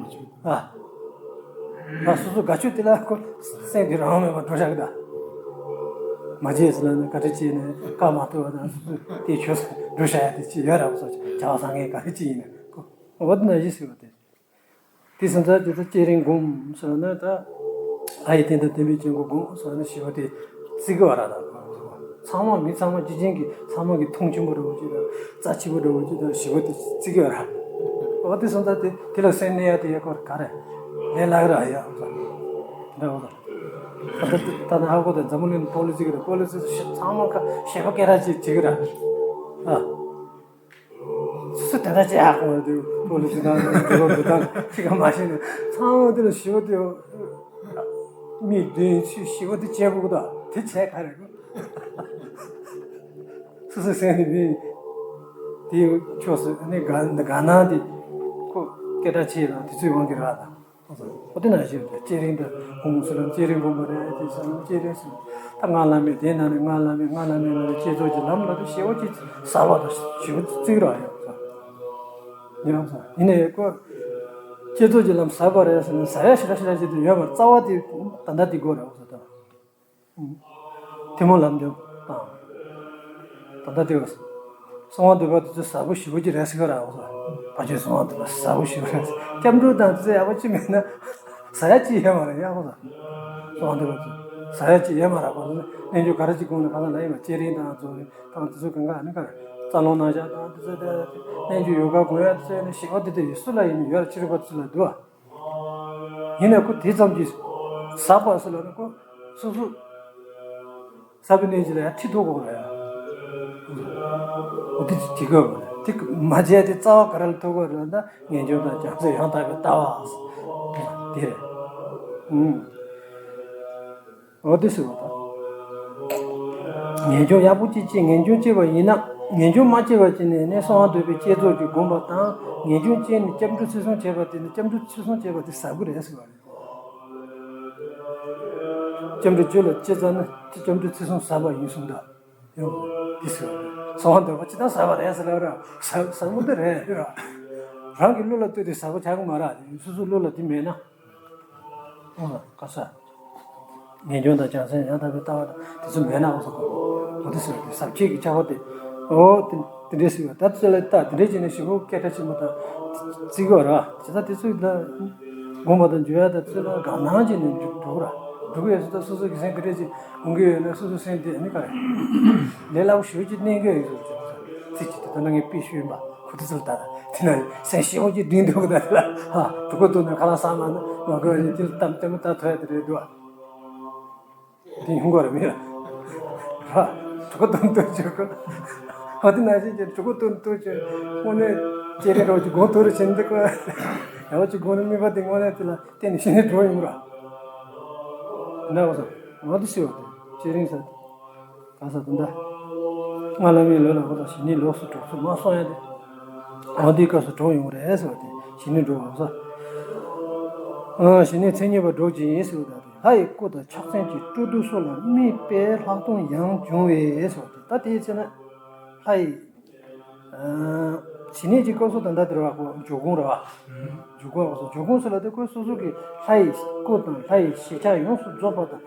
ཨ། ད་སོ་སོ་དགའ་ཆོས་དེ་ལ་ཁོ་སེམས་ཀྱི་རང་མེད་པར་འགྲོ་བཞག་གི་ད། མ་བྱས་ཟེར་ན་ནི་ག་རེ་བྱས་ནས་བཀག་མ་ཐུབ་པ་དང་སོ་སོ་དེ་ཆོས་སུ་འགྲོ་བཞག་ཡ་དེ་ཅི་ཡོད་ར་བ་སོ་བྱ་བ་བཟང་ངན་ག་རེ་ཅི་ཡིན་ན་ཁོ། འོ་དེ་ན་ཡིད་སྲིད་པ་དེ། དེ་སེམས་ཚར་དེ་ཚོ་བསྐྱེད་རིམ་བསྒོམ་ཟེར་ན་ད། ལྷ་ཡི་རྟེན་དང་བརྟེན་པའི་སྐྱེ་སྒོ་བསྒོམ་ཟེར་ན་ཞི་བ་དེ་བརྩི་གི་བ་ར་ད། ཚང་མ་མི་ཚང་མ་སྤྱི་བྱིངས་ཀྱི་ཚང་མ་གི་མཐོང་ཆེན་པོ་འདྲ་བོ་ཅིག་དང་རྩ་ཆེ་པོ་འདྲ་བོ་ཅིག་དང་ཞི་བ་དེ་བརྩི་གི་བ་ར། འོ་དེ་སོང་ཙང་དེ་དེ་ལ་སེམས་གནས་ཡ་དེ་ཡ་སྐོར་ག་རེ་ལས་སླ་གི་ར་ཡ་འདྲ་བོ་ད། ད་ལྟ་ད་ན་ཧ་གོ་ད་འཛམ་བུ་གླིང་ལ་སྤོ་ལོ་བརྩི་གི་ར། སྤོ་ལོ་བརྩི་ཚང་མ་ཁ་ཞེ་པོ་སྐད་གྲགས་ཅིག་བྱེད་གི་ར། ཨ། སུ་དེ་འདྲ་ཅི་ཧ་གོ་བ་དེ་སྤོ་ལོ་ཅི་དང་འགྲོ་ལོ་ཅི་དང་ཅི་ག་མ་ཤེས་ན་ཚང་མ་དེ་ལ་ཞི་བ་དེ་མིག་མདུན་ཆུ་ཞི་བ་དེ་བྱེད་དགོས་གི་ད་དེ་བྱས་ག་རེ་གོ། སོ་སོའི་སེམས་ནི་མི་དེའི་ཕྱོགས་སུ་ནི་དགའ་དགའ་སྣང་དེ་ཁོ་སྐད་གྲགས་ཆེ་དང་དེ་ཚོའི་དབང་གིས་རག་དང་། ཨོ་དེ་ན་ཞིག་བསྐྱེད་རིམ་དུ་ཧོ་མོ་སུ་ལ་བསྐྱེད་རིམ་སྒོམ་པ་རེད་དེ་ས་ལ་བསྐྱེད་རིམ་སུ་ད་སྔགས་བླ་མེད་དེ་ན་ནི་སྔགས་བླ་མེད་སྔགས་བླ་མེད་ལ་ནི་བསྐྱེད་རྫོགས་ཀྱི་ལམ་ལ་དུ་ཞེ་པོ་ཅིག་ཟབ་པ་དང་ཞེ་པོ་ཅིག་ར་ཡོད་ས། ཉམས་ས་ཡིན་ནའི་ཀོ་བསྐྱེད་རྫོགས་ཀྱི་ལམ་ཟབ་པ་རེད་ཟེར་ན་ཟབ་ཡ་ཞེ་དྲག་ཞེ་དྲག་ཅིག་ཡོད་པར་རྩ་བ་དེ་ད་ལྟ་དེ་དགོས་རེད་ཨོ་ས་ད། ཐུན་མོང་ལམ་འདེབས་དང་། ད་ལྟ་དེ་གསང་བ་འདུས་པ་དེ་ཚོ་ཟབ་པོ་ཞེ་པོ་ཅིག་རེད་ཟེར་གི་ར་ཨོ་ས། ཕར་ཕྱིན་གསང་བ་འདུས་པ་ཟབ་པོ་ཞེ་པོ་རེད། སྐྱབས་འགྲོ་དང་དེ་ཚོ་ཡག་པོ་ཅིག་མེད་ན་ཟ་ཡ་ཅིག་ཡོད་མ་རེད་ཡག་པོ་ས། གསང་བ་འདུས་པ་དེ་ཟ་ཡ་ཅིག་ཡོད་མ་རེད་པ། རྣལ་འབྱོར་ག་རེ་ཅིག་སྒོམ་ན་གང་ལ་ལ་ཡིན་པ་བསྐྱེད་རིམ་དང་རྫོགས་རིམ་དང་དེ་ཚོ་གང་ག་ནི་ག་རེ་རྩ་རླུང་རྣམ་གཞག་དང་དེ་ཚོ་དེ་རྣལ་འབྱོར་ཡོ་ག་སྒོམ་ཡ་དེ་ཚོ་ནི་ཞེ་པོ་དེ་དེ་ཡོད་སུ་ལ་ཡིན་ཡོད་ར་ཕྱི་རོལ་པ་ཚོ་ལ་འདུག་ཨ། ཡིན་ནའི་ཁོ་དེ་ཙམ་གྱིས་ཟབ་པ་ཟེར་ལབ་ན་ཁོ་སོ་སོ་ཟབ་པའི་གནས་ཅིག་ལ་ཡང་ཁྲིད་ཐུབ་དགོས་རེད། འོ་དེ་ཅིག་བྱེད་དགོས་རེད། དེ་མ་བྱས་ཏེ་རྩ་བ་ག་རེ་ལ་ཐུག་དགོས་རེད་ད་ངེས་འབྱུང་དང་བྱང་སེམས་ཡང་དག་པའི་ལྟ་བ་དེ་རེད། ཨུམ། འོ་དེ་ཟེར་བ་དང་། ངེས་འབྱུང་ཡག་པོ་ཅིག་སྐྱེས་ངེས་འབྱུང་སྐྱེས་པ་ཡིན་ན་ངེས་འབྱུང་མ་སྐྱེས་པ་ཅིག་ནས་ནི་གསང་བ་འདུས་པའི་བསྐྱེད་རྫོགས་ཀྱི་སྒོམ་པ་དང་ངེས་འབྱུང་སྐྱེས་ནས་སྐྱབས་འགྲོ་ཚུལ་གསུམ་བྱས་པ་དེ་ནི་སྐྱབས་འགྲོ་ཚུལ་གསུམ་བྱས་པ་དེ་ཟབ་གི་རེད་ཟེར་བ་རེད། སྐྱབས་འགྲོ་རྒྱུད་ལ་སྐྱེས་ཙ་ན་སྐྱབས་འགྲོ་ཚུལ་གསུམ་ཟབ་པ་ཡིན་གསུངས་ད། ཡང་འདི་ཟེར་བ་རེད། གསང་བ་འདུས་པ་ཅི་ལྟར་ཟབ་པ་རེད་ཟེར་ལབ་ར་ཟབ་ཟབ་མོ་འདི་རེད་ར། རང་གི་བློ་ལ་ལྟོས་ཏེ་ཟབ་པ་ཆགས་གི་མ་རེད། སོ་སོའི་བློ་ལ་འདི་མེད་ན། ཨོ་ལ་ཀ་ས། ངེས་འབྱུང་དང་བྱང་སེམས་ཡང་དག་པའི་ལྟ་བ་དང་དེ་ཚོ་མེད་ན་འོ་ཟེར་གོ། འོ་དེ་ཟེར་བ་དེ་ཟབ་ཆོས་ཀྱི་ཁྱབ་པ་དེ། འོ་དེ་དེ་འདྲས་ཟེར་བ་ད་ཚོད་ལ་ད་དེ་འདྲས་བྱས་ནས་ཞིབ་པོ་སྐད་ཆ་ཆེན་པོ་དང་བརྩི་གི་བ་ར་བ་བྱས་ཙང་དེ་ཚོ་ལ་སྒོམ་པ་དང་འཇུག་ཡ་ད་ཚོད་ལ་དགའ་སྣང་བྱས་ནས་འགྲོ་གི་ར་འགྲོ་གི་ཡོད་ཚོད་ད་སོ་སོ་གི་སེམས་དེ་འདྲས་ཀྱི་འོང་གི་ཡོད་ན་སོ་སོ་སེམས་དེ་ནི་ག་རེ་ལས་སླ་པོ་ཞེ་པོ་ཅིག་གནས་གི་ཡོད་ཚོད་ཅིག་ཚིག་ཅིག་དེ་ད་ན་ངས་དཔེ་ཞུས་ཡིན་པ་ཁོ་ཚོ་ཚོད་ལ་ད་དེ་ན་སེམས་ཞེ་པོ་ཅིག་སྒྲིང་འདུག་གི་ད་དེ་ལ་ཧ་གྲོད་ཁོག་ལྟོགས་ན་ཁ་ལག་ཟ་མ་ན་མ་གི་ཡོད་ནི་དེ་ལ་གཏམ་ལྟད་མོ་ད་ཐོས་ཡ་དེ་རེད་འདུག་ཨ། དེ་ཡོང་གི་རེད་མི་ལ། ར། གྲོད་ཁོག་ལྟོགས་ལྟོགས་བྱེད་གོ། ཧ་དེ་ན་བཞིན་གྱི་གྲོད་ཁོག་ལྟོགས་ལྟོགས་བྱེད། དངོས་གནས་ཅེ་རེ་རོགས་ཀྱི་དགོངས་དོར་བྱེད་འདི་གོ། ཡ་བ་ཅིག་དགོངས་ནས་དམིགས་པ་དེ་དངོས་གནས་དེ་ལ་བརྟེན་ནས་ཤི་ནས་འགྲོ་ཡོང་གི་ར། འདྲ་བ་སོ། ང་དེ་ཤི་བ་དེ་ཅེ་རིང་ས་དེ། ག་ས་དེ་འདྲ། ང་ལ་མི་ལོ་ལ་གོ་ད་ཞི་གནས་ལོགས་སུ་གྲོགས་སུ་མ་སོང་ཡ་དེ། འོ་དེའི་སྐབས་སུ་གྲོགས་ཡོང་གི་རེད་ཟེར་བ་དེ་ཞི་གནས་འགྲོ་བ་ས། ཨ་ཞི་གནས་མཚན་ཉིད་པ་སྒྲོག་ཅིང་ཡིན་ཟེར་བ་དང་། ལྷ་ཡི་སྐུ་དང་ཕྱག་མཚན་གྱི་སྤྲོ་བསྡུ་སོགས་ལ་དམིགས་པའི་ལྷག་མཐོང་ཡང་འབྱུང་བས་སོ། ད་དེའི་ཚེ་ན་ལྷ་ཡི། ཨ་ཞི་གནས་ཀྱི་སྐབས་སུ་ད་ལྟ་དེ་རེད་བ་ཁོ་འཇུག་སྒོམ་རེད་བ། འཇུག་སྒོམ་སྐབས་སུ་འཇུག་སྒོམ་ཟེར་ལ་དེ་ཁོ་སོ་སོ་གི་ལྷ་ཡི་སྐུ་དང་ལྷ་ཡི་ཞལ་ཆད་ཡོངས་སུ་རྫོགས་པ་དང་།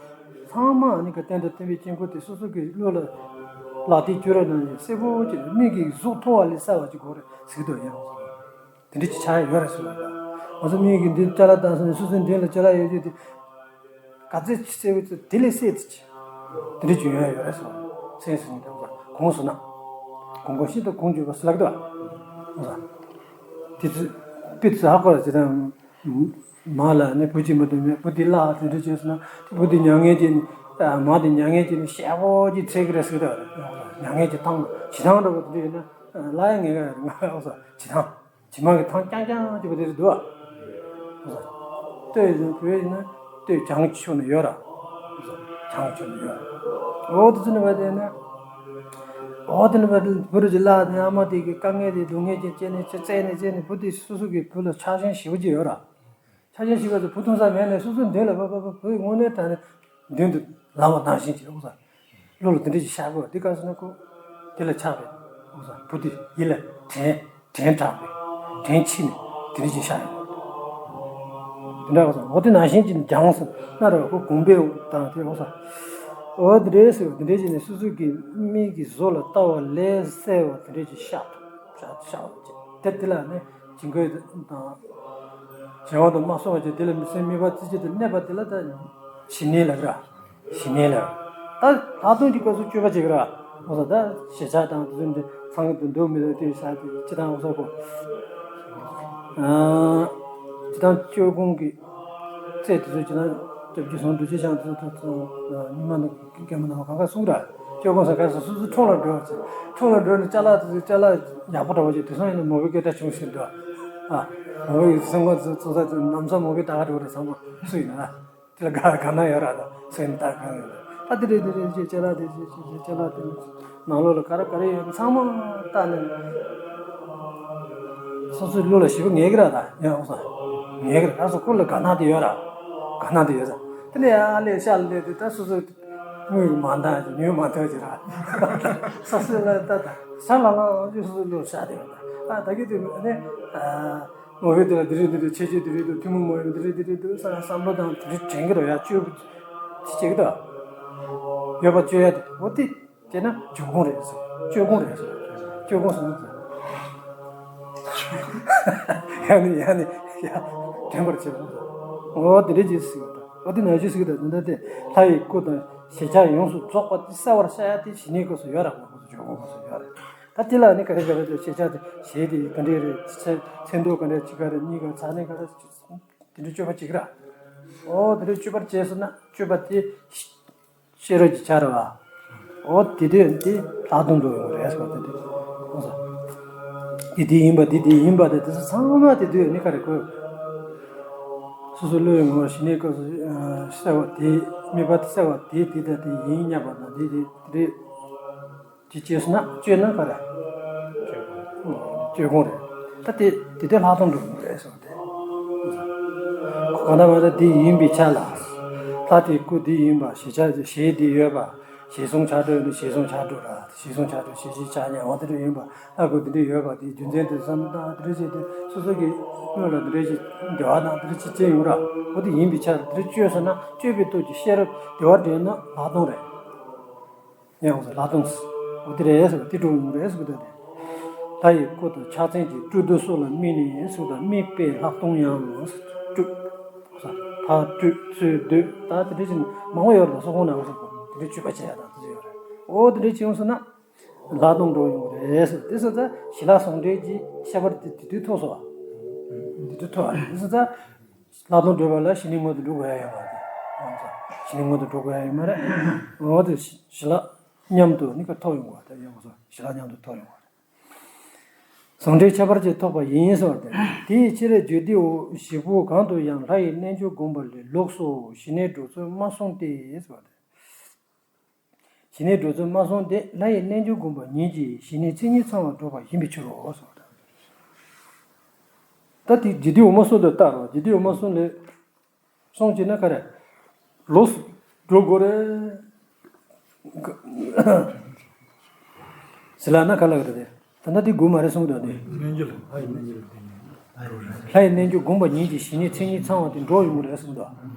ཚང་མ་ཨ་ནི་ཀ་སྟེང་དུ་བསྟན་པའི་དཀྱིལ་འཁོར་དེ་སོ་སོ་གི་བློ་ལ་ལག་མཐིལ་བཅུག་རོགས་གནང་ཡིན་གསལ་པོ་ཅིག་མིག་གིས་གཟུགས་མཐོང་བ་ལས་གསལ་བ་ཅིག་དགོས་རེད་ཟེར་གི་འདུག་ཡང་། དེ་འདྲ་ཅིག་ཆགས་ཡོད་རེད་ཟེར་བ་དང་། ང་ཚོ་མིག་གིས་འདི་ཅ་ལག་བཏང་སོང་ནས་སོ་སོའི་མདུན་ལ་ཅ་ལག་ཡོད་རྒྱུ་དེ། ག་ཚོད་ཅིག་གསལ་བའི་ཚོད་དེ་ལས་གསལ་དེ་ཅིག་དེ་འདྲ་ཅིག་ཡོད་ཡོད་རེད་ཟེར་བ། སེམས་སུ་ནི་དེ་གོང་སུ་ན། གོང་གོང་ཤིན་ཏུ་གོང་འཇུག་པ་ཟེར་ལགས་དོ། དེ་ཚོ་དཔེ་ཚོ་ཧ་གོ་ལ་ཇི་ལྟར། མ་ལ་ནི་བུ་གཅིག་མ་གཏོགས་མེད། བུ་དེ་བརླག་དེ་འདྲ་བྱས་སོང་ན་བུ་དེ་མྱ་ངན་གྱིས་ནི། མ་དེ་མྱ་ངན་གྱིས་ནི་ཤེད་པོ་ཅིག་འཚེར་གི་རེད་ཟེར་གི་འདུག་མྱ་ངན་གྱིས་ཐང་བྱེ་ཐང་འདྲ་བོ་དེ་འདྲ་ཡིན་ན་བརླག་ཡ་ངེས་ཀ་རེད། ང་ཨོ་ས་བྱེ་ཐང་། བྱེ་མ་གི་ཐང་རྐྱང་རྐྱང་གཅིག་པོ་དེ་རེད་འདུག་ཨ། ལྟོས་ཡིན་བོད་ཡིན་ན་ལྟོས་བྱང་གི་ཕྱོགས་ནས་ཡོད་ར། བྱང་གི་ཕྱོགས་ནས་ཡོད་ར། འོ་དེ་ཚོ་ནི་བ་དེ་ན། འོ་དེ་ནི་བ་དེ་བུ་རུ་ཅི་ལ་དེ་ཨ་མ་དེ་གི་དཀའ་ངལ་དེ་སྡུག་བསྔལ་ཅན་བཅད་ནས་བཅད་ནས་བཅད་ནས་བུ་དེ་སོ་སོ་གི་བུ་ལ་ཆགས་ཞེན་ཞེ་པོ་ཅིག་ཡོད་ར། ཆགས་ཞེན་ཞེ་པོ་དེ་བུ་ཐུག་ས་མེད་ནས་སོ་སོའི་མདུན་ལ་བ་བ་བ་བུ་ཡི་དངོས་གནས་དྲང་ནས་མདུན་དུ་ལངས་པ་ནང་བཞིན་གྱི་འོ་ས། བློ་ལ་དེ་འདྲ་ཞིག་ཤར་དགོས། འདི་ག་ཟེར་ན་ཁོ་དེ་ལ་ཆགས་པའི་འོ་ས་བུ་དེ་ཡིད་ལ་དྲན་དྲན་དྲགས་པའི་དྲན་ཆེ་ནས་དེ་འདྲ་ཞིག་ཤར་ཡོང་། དེ་འདྲ་ག་ཟེར་འོ་དེ་ནང་བཞིན་གྱི་སྦྱངས་སོང་ན་ར་ཁོ་གོམས་པའི་དང་དེ་འོ་ས་འོ་དེ་འདྲ་ཟེར་བ་དེ་འདྲ་བྱས་ནས་སོ་སོ་གི་མིག་གིས་བཟོ་ལ་ལྟ་བ་ལས་གསལ་བ་དེ་འདྲ་ཞིག་ཤར་ཐུབ་ཤར་ཤར་བ་དེ་དེ་ལ་ནི་ཇི་འགོད་དང་བྱེ་བ་དང་མ་སོང་བ་ཅིག་དེ་ལ་མི་སེམས་མི་བ་རྩེ་གཅིག་ཏུ་གནས་པ་དེ་ལ་ད་ཞི་གནས་ལབ་ར། ཞི་གནས་ལ། ད་ལྷག་མཐོང་གི་སྐབས་སུ་སྤྱོད་པ་བྱེད་ཀྱི་ར། འོ་ད་ཞེ་ཆགས་དང་དེ་ཚོ་འདི་ཚང་གི་འདུག་མི་འདུག་དེ་ས་དེ་སྤྱི་དང་འོ་ས་གོ། སྤྱི་དང་སྤྱོད་སྒོམ་གྱི་རྩལ་དེ་ཚོ་སྤྱི་དང་སྐྱབས་རྗེ་ཟུང་འདུ་བྱེད་ཅང་དེ་ཚོ་ཚོ་ཚོ་ཉི་མ་ནི་རྒན་མོ་ནང་གང་ག་གསུང་ར། སྤྱོད་སྒོམ་ས་ག་ས་སོ་སོ་ཁྲོམ་ལ་འགྲོ་བ་ཚེ་ཁྲོམ་ལ་འགྲོ་ནས་ཅ་ལག་དེ་ཚོ་ཅ་ལག་ཡག་པོ་འདྲ་བ་ཅིག་དེ་སང་ཡིན་ན་མོ་བའི་སྐད་སྒྲ་བྱུང་ཟིན་འདུག་ཨ། མོ་བའི་སེམས་ཁོང་ཚོ་ཚོ་ས་ཚོ་ནམ་ས་མོ་བའི་ད་ག་འགྲོ་ར་ཚང་མ་སུ་ཡིན་ན། དེ་ལ་དགའ་དགའ་སྣང་ཡོད་ར་ད་སེམས་ད་གང་ཡོད་ད་དེ་རེད་དེ་རེད་ཅེས་ཅ་ལག་དེ་ཅེས་ཅེས་ཅེས་ཅ་ལག་དེ་ནང་ལོགས་ལ་ག་རེ་ག་རེ་ཡོད་ཚང་མ་ལྟ་ནས་སོ་སོའི་བློ་ལ་ཞེ་པོ་ངེས་ཀྱི་ར་ད་ཡང་འོ་ས་ངེས་ཀྱི་ར་ད་སོ་ཁོ་ལ་དགའ་སྣང་དེ་ཡོད་ར་དགའ་སྣང་དེ་ཡོད་ས་དེ་ནས་ཡང་ཨ་ལས་ཤ་ལས་དེ་ད་སོ་སོ་དངུལ་མ་འདང་ཅིག་ཉོས་མ་ཐོན་ཅིག་ར་ས་སོ་ལ་ད་ད་ས་ལ་ལ་ཨང་ཅིག་སོ་སོའི་བློ་ཤ་དེ་ཡོད་ད་ད་གི་དེ་ནས། མོ་གིས་དེ་ལ་འདི་རེད་འདི་རེད་ཆེ་ཆེ་འདི་རེད་འདུག་ཐུན་མོང་མ་ཡིན་འདི་རེད་འདི་རེད་འདུག་བསམ་བསམ་བློ་དང་དེ་འདྲ་དྲན་གྱི་རེད་ཡ་སྤྱོད་ཅིག་བྱེད་ཀྱི་འདུག་ཡོད་པ་སྤྱོད་ཡ་དེ་འོ་དེ་བྱས་ན་འཇུག་སྒོམ་རེད་ཟེར་སྤྱོད་སྒོམ་རེད་ཟེར་སྤྱོད་སྒོམ་ཟེར་ན་ཟེར་ཡ་ནི་ཡ་ནི་ཡ་དྲན་པར་བྱེད་པ་འོ་དེ་འདྲ་ཅིག་ཟེར་གྱི་འདུག་འོ་དེ་ནང་བཞིན་ཟེར་གྱི་འདུག་འདི་འདྲ་དེ་ལྷ་ཡི་སྐུ་དང་ཞལ་ཆད་ཡོངས་སུ་རྫོགས་པ་དེ་གསལ་བར་ཤར་ཡ་དེ་ཞི་གནས་སྐབས་སུ་ཡོད་རེད་མ་གཏོགས་འཇུག་སྒོམ་སྐབས་སུ་ཡོད་རེད། ད་དེ་ལ་ནི་ག་རེ་ག་རེ་དང་ཤེས་བྱ་དེ་ཞེས་དེ་ག་འདྲས་རེད་ཚེ་ཚེ་མདོ་ག་འདྲས་གཅིག་ག་རེ་གཉིས་ག་ཚ་ནས་ག་རེ་དེ་འདྲའི་སྤྱོད་པ་གཅིག་ར། ཨོ་དེ་འདྲའི་སྤྱོད་པར་བྱས་སོང་ན་སྤྱོད་པ་དེ་ཤེས་རབ་ཀྱི་ཆ་ར་བ། ཨོ་དེ་དུས་དེ་ལྷག་མཐོང་འགྲོ་ཡོང་རེད་ཟེར་བ་དེ་དུས་ཨོ་ས། དེ་དེ་ཡིན་པ་དེ་དེ་ཡིན་པ་དེ་དེ་ཚོ་ཚང་མ་དེ་དུས་ནི་ག་རེ་གོ། སོ་སོ་བློའི་ངོ་བོ་ཞི་གནས་སྐབས་སུ་གསལ་བ་དེ་དམིགས་པ་གསལ་བ་དེ་དེ་ལྟ་དེ་ཡིན་སྙམ་པ་དང་དེ་དེ་རེད། དེ་བྱས་སོང་ན་སྤྱོད་ན་ག་རེ། སྤྱོད་སྒོམ་རེད། ད་དེ་དེ་དེ་ལྷག་མཐོང་འགྲོ་གི་རེད་ཟེར་བ་དེ། གང་ལྟར་མ་ལྟར་དེ་ཡིན་པའི་ཆ་ལ། ལྷ་དེའི་སྐུ་དེ་ཡིན་པ་ཞེས་བྱ་ཞེས་དེ་ཡོད་པ། ཞེས་གསུངས་ཆགས་སྒྲོ་ནི་ཞེས་གསུངས་ཆགས་སྒྲོ་ར། ཞེས་གསུངས་ཆགས་སྒྲོ་ཞེས་བྱས་ཆགས་ཉན་འོ་དེ་འདྲ་ཡིན་པ་ལྟ་དགོས། དེ་འདྲ་ཡོད་པ་དེའི་རྒྱུ་མཚན་དེ་བསམ་བློ་བཏང་དེ་འདྲ་བྱས་ཏེ་སོ་སོ་གི་སྔོན་ལ་དེ་འདྲ་ཞིག་འདི་བ་དང་དེ་འདྲ་ཞིག་བྱས་ཡོང་ར། འོ་དེ་ཡིན་པའི་ཆ་དེ་འདྲ་བཅོས་སོང་ན་བཅོས་པའི་སྟོབས་ཀྱིས་ཤེས་རབ་བདེ་བ་འདྲེན་ན་ལྷག་མཐོང་རེད། ཡང་ལྷག་མཐོང་། འོ་དེ་རེད་ཟེར་བ་དེ་འགྲོ་ཡོང་རེད་ཟེར་གི་འདུག་སྟེ། ལྷ་ཡི་སྐུ་དང་ཕྱག་མཚན་གྱི་སྤྲུལ་བསྡུ་སོགས་ལ་དམིགས་ནས་ཟེར་བ་དང་དམིགས་པའི་ལྷག་མཐོང་ཡང་སྤྲུལ། ཕར་སྤྲུལ་ཚུར་བསྡུ་ད་དེ་འདྲ་ཞིག་མང་པོ་ཡོད་རེད། སོགས་ཁོང་ནང་སོགས་དེ་འདྲ་སྤྱོད་པ་བྱེད་ཡ་དང་དེ་འདྲ་ཡོད་རེད། འོ་དེ་འདྲ་བྱེད་ཡོང་སོང་ན་ལྷག་མཐོང་འགྲོ་ཡོང་རེད་ཟེར། དེ་སོང་ཙང་ཞི་ལྷག་ཟུང་འབྲེལ་གྱི་ཁྱད་པར་དེ་དེ་དུས་ཐོག་སོང་བ། དེ་དུས་ཐོག་བ་དེ་སོང་ཙང་ལྷག་མཐོང་སྒྲུབ་པ་ལ་ཞི་གནས་སྔོན་དུ་འགྲོ་དགོས་ཡ་ཡོད་མ་རེད། ཡོང་སོང་ཞི་གནས་སྔོན་དུ་འགྲོ་དགོས་ཡ་ཡོད་མ་རེད། འོ་དེ་ཞི་ལྷག་མཉམ་དུ་ནི་ཀ་ཐོབ་ཡོང་བ་དེ་ཡོང་སོང་ཞི་ལྷག་མཉམ་དུ་ཐོབ་ཡོང་བ་རེད། ཟུང་འབྲེལ་ཁྱད་པར་ཅན་ཐོབ་པ་ཡིན་ཟེར་བ་སྟེ། དེའི་ཕྱིར་རྒྱུད་སྡེའི་བཞི་པོ་གང་དུ་ཡང་ལྷ་ཡི་རྣལ་འབྱོར་བསྒོམས་པ་ལས་ལོགས་སུ་ཞི་གནས་སྒྲུབ་ཚུལ་མ་གསུངས་ཏེ་ཟེར་བ་སྟེ། ཞི་གནས་སྒྲུབ་ཚུལ་མ་གསུངས་ཏེ་ལྷ་ཡི་རྣལ་འབྱོར་བསྒོམས་པ་ཉིད་ཀྱིས་ཞི་གནས་མཚན་ཉིད་ཚང་བར་སྒྲུབ་པ་ཡིན་པའི་ཕྱིར་རོ་ཟེར་བ་སྟེ། ད་དེ་རྒྱུད་སྡེ་འོག་མ་གསུམ་དུ་བལྟ་རོགས། རྒྱུད་སྡེ་འོག་མ་གསུམ་ལས། སོང་བྱས་ན་ག་རེ། ལོགས་སུ་འགྲོ་དགོས་རེད། ཟེར་ལབ་ན་ག་ལ་ག་རེ་རེད། ད་ལྟ་དེ་དགོས་མ་རེད་གསུངས་འདུག་དེ། རྣལ་འབྱོར་ལ་ལྷ་ཡི་རྣལ་འབྱོར་ལ་བརྟེན་ནས། ལྷ་ཡི་རྣལ་འབྱོར་བསྒོམས་པ་ཉིད་ཀྱིས་ཞི་གནས་མཚན་ཉིད་ཚང་བ་དེ་འགྲོ་ཡོང་གི་རེད་གསུངས་འདུག་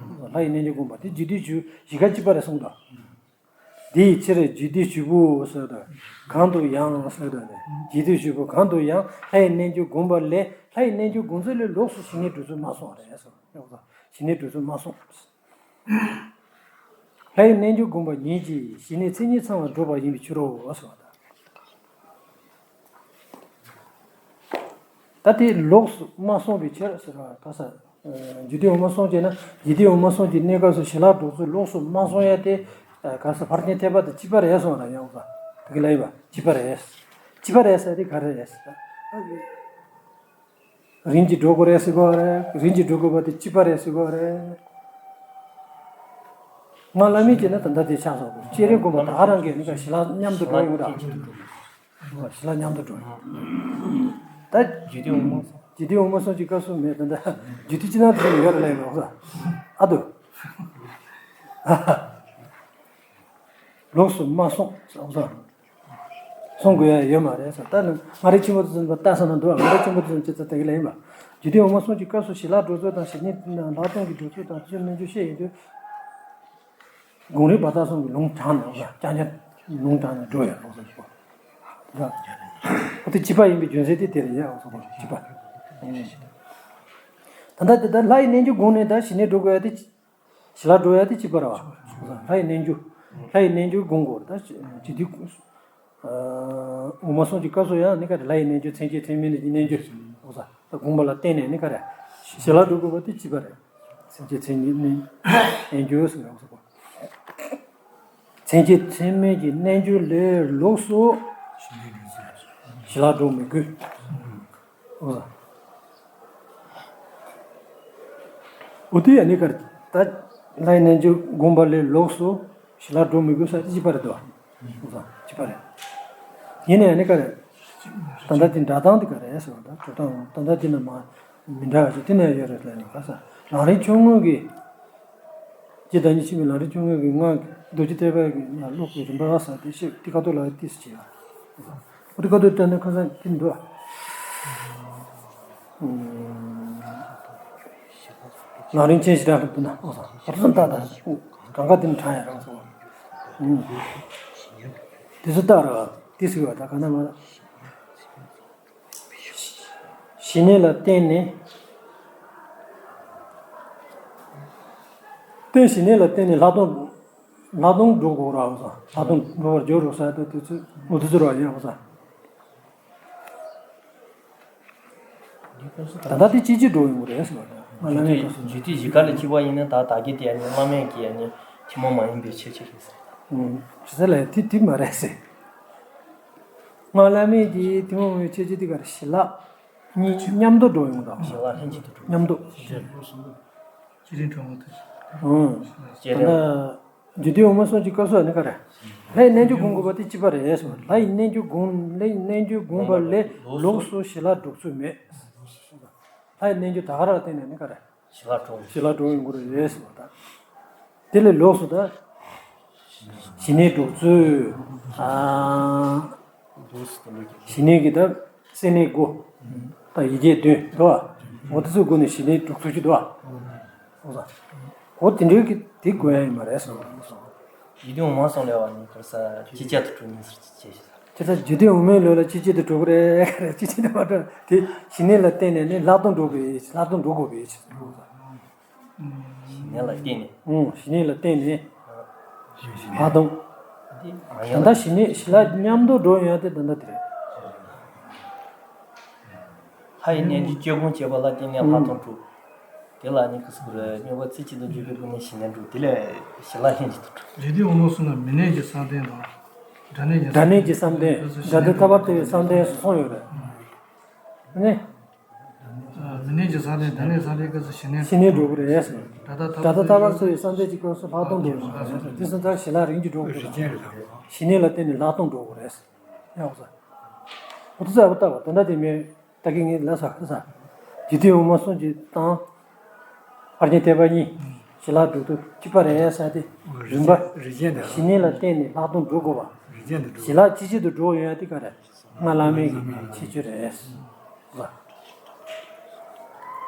ལྷ་ཡི་རྣལ་འབྱོར་བསྒོམས་པ་དེ་རྒྱུད་སྡེ་བཞི་བཞི་ཀ་གཅིག་པ་རེད་གསུངས་འདུག་དེའི་ཕྱིར་རྒྱུད་སྡེ་བཞི་པོ་ཟེར་དང་། གང་དུ་ཡང་ཟེར་དང་ནི། རྒྱུད་སྡེ་བཞི་པོ་གང་དུ་ཡང་ལྷ་ཡི་རྣལ་འབྱོར་བསྒོམས་པ་ལས་ལྷ་ཡི་རྣལ་འབྱོར་བསྒོམ་ཚུལ་ལས་ལོགས་སུ་ཞི་གནས་སྒྲུབ་ཚུལ་མ་གསུངས་རེད་ཟེར། ཞི་གནས་སྒྲུབ་ཚུལ་མ་གསུངས། ལྷ་ཡི་རྣལ་འབྱོར་བསྒོམས་པ་ཉིད་ཀྱིས་ཞི་གནས་མཚན་ཉིད་ཚང་བར་སྒྲུབ་པ་ཡིན་པའི་ཕྱིར་རོ་ཟེར་བ་དང་། ད་དེ་ལོགས་སུ་མ་གསུངས་པའི་ཕྱིར་ཟེར་བ་ག་ས། རྒྱུད་སྡེ་འོག་མ་གསུམ་བྱས་ན་རྒྱུད་སྡེ་འོག་མ་གསུམ་གྱི་གནས་སྐབས་སུ་ཞི་ལྷག་སྒྲུབ་ཚུལ་ལོགས་སུ་མ་གསུངས་ཡ་དེ། ག་ས་ཕར་ཕྱིན་ཐེག་པ་དེ་གཅིག་པ་རེད་གསུངས་ར་ཡང་ད་གི་ལ་ཡིན་པ་གཅིག་པ་རེད། གཅིག་པ་རེད་ཟེར་དེ་ག་རེ་རེད། རིམ་གྱིས་འགྲོ་དགོས་རེད་ཟེར་གོ་རེད། རིམ་གྱིས་འགྲོ་དགོས་པ་དེ་གཅིག་པ་རེད་ཟེར་གོ་རེད། ང་བླ་མེད་ཀྱི་ན་ད་ལྟ་དེ་ཆགས་སོང་གོ། བསྐྱེད་རིམ་སྒོམ་པ་ད་ག་རང་གི་ནི་ཀ་ཞི་ལྷག་མཉམ་དུ་འགྲོ་ཡོང་ར། ཞི་ལྷག་མཉམ་དུ་འགྲོ་ཡོང་། ད་རྒྱུད་སྡེ་འོག་མ་རྒྱུད་སྡེ་འོག་མ་གསུམ་གྱི་སྐབས་སུ་མེད་ད་ལྟ་རྒྱུད་སྡེ་སྤྱི་དང་དུ་ཡོད་རེད་ལ་ཡིན་ནོ་ཨ་དུ། ལོགས་སུ་མ་གསུངས་སོང་ཙང་། གསུང་དགོས་ཡ་ཡོད་མ་རེད་ཟེར། ད་ནི་མངའ་རིས་ཆེན་པོ་དེ་ཚོ་ལྟ་ས་ན་འདུག་མངའ་རིས་ཆེན་པོ་དེ་ཚོ་ཅི་ཙམ་དེ་ག་ལ་ཡིན་པ། རྒྱུད་སྡེ་འོག་མ་གསུམ་གྱི་སྐབས་སུ་ཞི་ལྷག་སྒྲུབ་ཚུལ་དང་ཞི་གནས་ལྷག་མཐོང་གི་སྒྲུབ་ཚུལ་དང་དེ་ཚོའི་རྣལ་འབྱོར་བཤད་ཡོང་དུས། དགོངས་རིགས་བར་དག་གསུམ་གྱི་ལུང་དྲངས་ནས་རྐྱང་རྐྱང་ལུང་དྲངས་ནས་འགྲོ་ཡ་ལོགས་སུ་འགྲོ། འོ་དེ་གཅིག་པ་ཡིན་པའི་རྒྱུ་མཚན་དེ་དེ་རེད་ཡ་འོ་ཟེར་གཅིག་པ། ད་ལྟ་དེ་ལྟར་ལྷ་ཡི་རྣལ་འབྱོར་དགོངས་ནས་ད་ཞི་གནས་སྒྲུབ་དགོས་ཡ་དེ། ཞི་ལྷག་འགྲོ་ཡ་དེ་གཅིག་པ་རེད་བ། ལྷ་ཡི་རྣལ་འབྱོར། ལྷ་ཡི་རྣལ་འབྱོར་སྒོམ་དགོས་རེད་ད་ཅི་དེ། འོག་མ་གསུམ་གྱི་སྐབས་སུ་ཡང་ནི་ག་རེ་ལྷ་ཡི་རྣལ་འབྱོར་མཚན་བཅས་མཚན་མེད་ཀྱི་རྣལ་འབྱོར། འོ་ས་ད་སྒོམ་པ་ལ་བརྟེན་ནས་ནི་ག་རེ། ཞི་ལྷག་འགྲོ་དགོས་པ་དེ་གཅིག་པ་རེད། མཚན་བཅས་མཚན་མེད་རྣལ་འབྱོར་ཟེར་བ་སོགས། མཚན་བཅས་མཚན་མེད་ཀྱི་རྣལ་འབྱོར་ལས་ལོགས་སུ་ཞི་ལྷག་འགྲོ་མི་དགོས། འོ་ས། འོ་དེ་ཡང་ནི་ག་རེ། ད་ལྷ་ཡི་རྣལ་འབྱོར་བསྒོམ་པ་ལས་ལོགས་སུ་ཞི་ལྷག་འགྲོ་མི་དགོས་ས་དེ་གཅིག་པ་རེད་དོ། འོ་ས་གཅིག་པ་རེད། ཡིན་ནའི་ནི་ག་རེ། ད་ལྟ་དེ་འདྲ་སྟངས་དེ་ག་རེ་ཟེར་བ་ད་འགྲོ་སྟངས་ད་ལྟ་དེ་ན་མ་མི་འདྲ་བ་ཞིག་དེ་ན་ཡོད་རེད་ལ་ཡིན་ག་ས་རང་རིག་ཆུང་ངུ་གི་ཇི་ལྟར་ཉིད་ཕྱིན་པའི་ལམ་རིམ་བཅོ་ལྔ་གི་སྔགས་རྡོ་རྗེ་ཐེག་པའི་ཡང་ཀློག་པའི་རིམ་པ་ཟེར་དེ་ཤེས་ཏི་ཀ་ཏོ་ལ་ཏིས་བྱས་པ། ཨོ་ཏི་ཀ་ཏོ་ལྟ་ན་ཁ་སང་ཏི་འདུག་ལམ་རིམ་ཆེན་ཞེ་དྲག་ལ་འདུག་ན་ཨོ་ས་ཧར་སོང་ཏ་ཏ་གང་ག་ཏི་ནི་དྲང་ཡ་རང་སོང་། དེ་ཚོ་ལྟ་ར་ཏི་སི་བ་ད་ག་ན་མ། ཞི་གནས་ལ་བརྟེན་ནས། རྟེན་ཞི་གནས་ལ་བརྟེན་ནས་ལྷག་མཐོང་། ལྷག་མཐོང་འགྲོ་དགོས་ར་འོ་ས། ལྷག་མཐོང་འགྲོ་བར་འགྱུར་རོ་ས་ད་དེ་ཚོ་འོ་དེ་ཚོ་ར་ཡིན་འོ་ས། ད་ལྟ་དེ་ཅི་ཅི་འགྲོ་ཡོང་གི་རེད་ཟེར་བ་དང་། ང་བླ་མེད་སྐབས་སུ་རྒྱུད་སྡེ་བཞི་ཀ་ལ་གཅིག་པ་ཡིན་ན་ད་བདག་གི་དེ་ཡང་ནི་བླ་མེད་ཀྱི་ཡང་ནི་ཐུན་མོང་མ་ཡིན་པའི་ཆོས་ཅིག་རེད་ཟེར། ཨུམ། ཇི་ལྟར་ལས་དེ་དེ་མ་རེད་ཟེར། ང་བླ་མེད་ཀྱི་ཐུན་མོང་མ་ཡིན་པའི་ཆོས་ཅིག་དེ་ག་རེ་ཞི་ལྷག་གཉིས་མཉམ་དུ་འགྲོ་ཡོང་དང་། ཞི་ལྷག་ལྷན་ཅིག་ཏུ་འགྲོ། མཉམ་དུ། སྤྱི་རིགས་གྲོང་ཁྱེར་དུ། ཨང་། ད་ལྟ་རྒྱུད་སྡེ་འོག་མ་གསུམ་གྱི་སྐབས་སུ་ནི་ག་རེ། ལྷའི་རྣལ་འབྱོར་བསྒོམ་དགོས་པ་དེ་གཅིག་པ་རེད་ཟེར་བ། ལྷའི་རྣལ་འབྱོར་བསྒོམ་ལྷའི་རྣལ་འབྱོར་བསྒོམས་པ་ལས་ལོགས་སུ་ཞི་ལྷག་སྒྲུབ་ཚུལ་མེད། ལྷའི་རྣལ་འབྱོར་ད་ག་རང་བརྟེན་ནས་ནི་ག་རེ། ཞི་ལྷག་གྲོང་ཞི་ལྷག་གྲོང་ཡོང་གི་རེད་ཟེར་བ་དང་། དེ་ལས་ལོགས་སུ་ད། ཞི་གནས་སྒྲུབ་ཚུལ། ཨ། ཞི་གནས་ཀྱི་ད་སེམས་གནས་དགུ། ད་ཡིག་བརྒྱ་བདུན་འདུག་བ། འོ་དེ་ཚོའི་སྒོ་ནས་ཞི་གནས་སྒྲུབ་ཚུལ་གྱི་འདུག་བ། འོ་ས། འོ་དེ་འདྲའི་གི་དེ་དགོས་ཡ་ཡིན་པ་རེད་གསུངས། རྒྱུད་སྡེ་འོག་མ་གསུམ་ལས་བ་ནི་ག་རེ་ཟ། ཅི་བྱ་དུ་གྲུབ་ནས་ཟེར་ཅི་བྱེད་ཟེར། དེ་ལྟར་རྒྱུད་སྡེ་འོག་མའི་ལུགས་ལ་ཅི་བྱེད་དུ་གྲུབ་རེད། ཅི་བྱེད་དུ་མ་གྲུབ་དེ་ཞི་གནས་ལ་བརྟེན་ནས་ནི་ལྷག་མཐོང་འགྲོ་དགོས། ལྷག་མཐོང་འགྲོ་དགོས་པའི་ཕྱིར། ཞི་གནས་ལ་བརྟེན་ནས། ཨང་། ཞི་གནས་ལ་བརྟེན་ནས། ལྷག་མཐོང་། འདི་མ་ཡིན་ད་ལྟ་ཞི་གནས་ཞི་ལྷག་མཉམ་དུ་འགྲོ་ཡོང་ཡ་དེ་ད་ལྟ་དེ་རེད། ལྷ་ཡི་རྣལ་འབྱོར་བཅོས་སྒོམ་བྱེད་པ་ལ་བརྟེན་ནས་ལྷག་མཐོང་གྲུབ། དེ་ལ་ནི་ཁུ་སུ་རེ་དམིགས་པ་ཚིག་གཅིག་ཏུ་འཇུག་པའི་སྒོ་ནས་ཞི་གནས་འགྲུབ། དེ་ལས་ཞི་ལྷག་ལྷན་ཅིག་ཏུ་གྲུབ། རྒྱུད་སྡེ་འོག་མ་གསུམ་ལ་མི་གནས་ཀྱི་བསམ་གཏན་དང་། སྒྲ་གནས་ཀྱི། སྒྲ་གནས་ཀྱི་བསམ་གཏན། སྒྲ་དེ་ཐར་པར་ལྟ་བའི་བསམ་གཏན་སོགས་གསུངས་ཡོད་རེད། ནི། མི་གནས་ཀྱི་བསམ་གཏན་སྒྲ་གནས་བསམ་གཏན་སྐབས་སུ་ཞི་གནས། ཞི་གནས་འགྲུབ་ཀྱི་རེད། སྒྲ་དང་ཐར་པར་ལྟ་བའི་བསམ་གཏན་གྱི་སྐབས་སུ་ལྷག་མཐོང་འགྲུབ་ཀྱི་རེད། དེ་སོང་ཙང་ཞི་ལྷག་རིམ་གྱིས་འགྲུབ་ཀྱི་རེད། ཞི་གནས་ལ་བརྟེན་ནས་ལྷག་མཐོང་འགྲུབ་ཀྱི་རེད། ཡག་པོ་ས། འོ་དེ་ཚོ་ཡག་པོ་ལྟ་བ་དོན་དག་དེ་མིན། ད་གིན་ངས་ལབ་ས་ལབ་ས། རྒྱུད་སྡེ་འོག་མ་གསུམ་གྱི་དང་། ཕར་ཕྱིན་ཐེག་པ་གཉིས། ཞི་ལྷག་སྒྲུབ་ཐབས་གཅིག་པ་རེད་ས་དེ། རིམ་པ། རིགས་ཅན་དེ། ཞི་གནས་ལ་བརྟེན་ནས་ལྷག་མཐོང་འགྲུབ་དགོས་པ། རིགས་ཅན་དེ་འགྲུབ། ཞི་ལྷག་ཅི་བྱེད་དུ་འགྲོ་ཡོང་ཡ་དེ་ག་རེད། སྔགས་བླ་མེད་ཀྱི་ཁྱད་ཆོས་རེད། ལ།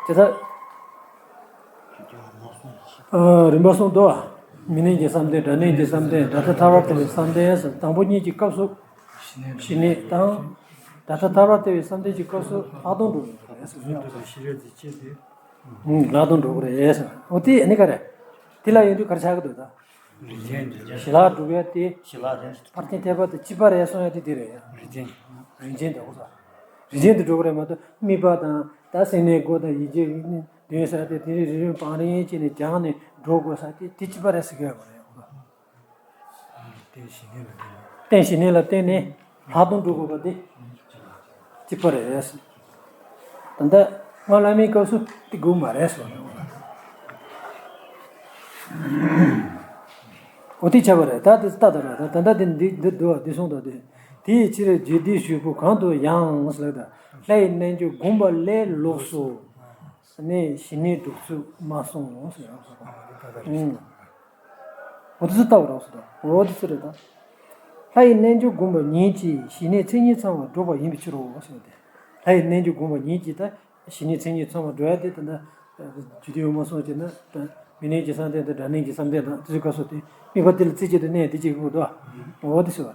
དེ་ལྟར། ཨ། རིམ་པ་གསུམ་དུ། མི་གནས་ཀྱི་བསམ་གཏན། སྒྲ་གནས་ཀྱི་བསམ་གཏན། སྒྲ་དེ་ཐར་པར་ལྟ་བའི་བསམ་གཏན་ཟེར། དང་པོ་གཉིས་ཀྱི་སྐབས་སུ་ཞི་གནས་དང་། སྒྲ་དེ་ཐར་པར་ལྟ་བའི་བསམ་གཏན་གྱི་སྐབས་སུ་ལྷག་མཐོང་འགྲུབ་པ་རེད་ཟེར། ལྷག་མཐོང་འགྲུབ་པ་རེད་ཟེར། འོ་དེ་ནི་ག་རེད། དེ་ལ་ཡིན་དུས་ག་རེ་ཆགས་ཀྱི་འདུག་ད། རིགས་ཅན་དེ། ཞི་ལྷག་སྒྲུབ་ཡ་དེ། ཞི་ལྷག་རིམ་གྱིས། ཕར་ཕྱིན་ཐེག་པ་དང་གཅིག་པ་རེད་གསུང་ཡ་དེ་དེ་རེད། རིགས་ཅན། རིགས་ཅན་དེ་འགྲོ་དགོས་ས། རིགས་ཅན་དེ་འགྲོ་དགོས་རེད་མ་གཏོགས་དམིགས་པ་དང་ད་སེམས་གནས་དགུ་དང་ཡིག་བརྒྱ་བདུན་ཟེར་དེ་དེ་རིང་རིང་བང་རིང་བྱས་ནས་སྦྱངས་ནས་འགྲོ་དགོས་ས་དེ་དེ་གཅིག་པ་རེད་ཟེར་གི་ཡོད་མ་རེད། རྟེན་ཞི་གནས་ལ་བརྟེན་ནས། རྟེན་ཞི་གནས་ལ་བརྟེན་ནས་ལྷག་མཐོང་འགྲུབ་དགོས་པ་དེ་གཅིག་པ་རེད། ད་ལྟ་སྔགས་བླ་མེད་སྐབས་སུ་དེ་དགོས་མ་རེད་གསུངས། འོ་དེ་ཆགས་པ་རེད། ད་དེ་ལྟ་ད་ར་ད་ད་ལྟ་དེ་འདི་འདི་འདུག་བ་འདི་སོང་ད་དེ། དེའི་ཕྱིར་རྒྱུད་སྡེ་ཞུགས་པོ་གང་དུ་ཡང་ཟེར་ད། ལྷ་ཡི་རྣལ་འབྱོར་བསྒོམ་པ་ལས་ལོགས་སུ་ནས་ཞི་གནས་སྒྲུབ་ཚུལ་མ་གསུངས་ཟེར། ཨང་། འོ་དེ་ཚོ་ལྟ་བ་རོགས་སུ་དང་། འོ་དེ་ཚོ་རེད་ད། ལྷ་ཡི་རྣལ་འབྱོར་བསྒོམ་པ་ཉིད་ཀྱིས་ཞི་གནས་མཚན་ཉིད་ཚང་བར་སྒྲུབ་པ་ཡིན་པའི་ཕྱིར་རོ་ཟེར་ཏེ། ལྷ་ཡི་རྣལ་འབྱོར་བསྒོམ་པ་ཉིད་ཀྱིས་ད་ཞི་གནས་མཚན་ཉིད་ཚང་བར་སྒྲུབ་ཡ་དེ་ད་ལྟ་རྒྱུད་སྡེ་འོག་མ་གསུམ་བྱས་ན་ད་མི་གནས་ཀྱི་བསམ་གཏན་དང་སྒྲ་གནས་ཀྱི་བསམ་གཏན་དང་དེ་ཚོའི་སྐབས་སུ་དེ་དམིགས་པ་དེ་ལ་རྩེ་གཅིག་ཏུ་གནས་དེ་གཅིག་དགོས་དོ། འོ་དེ་ཟེར་བ་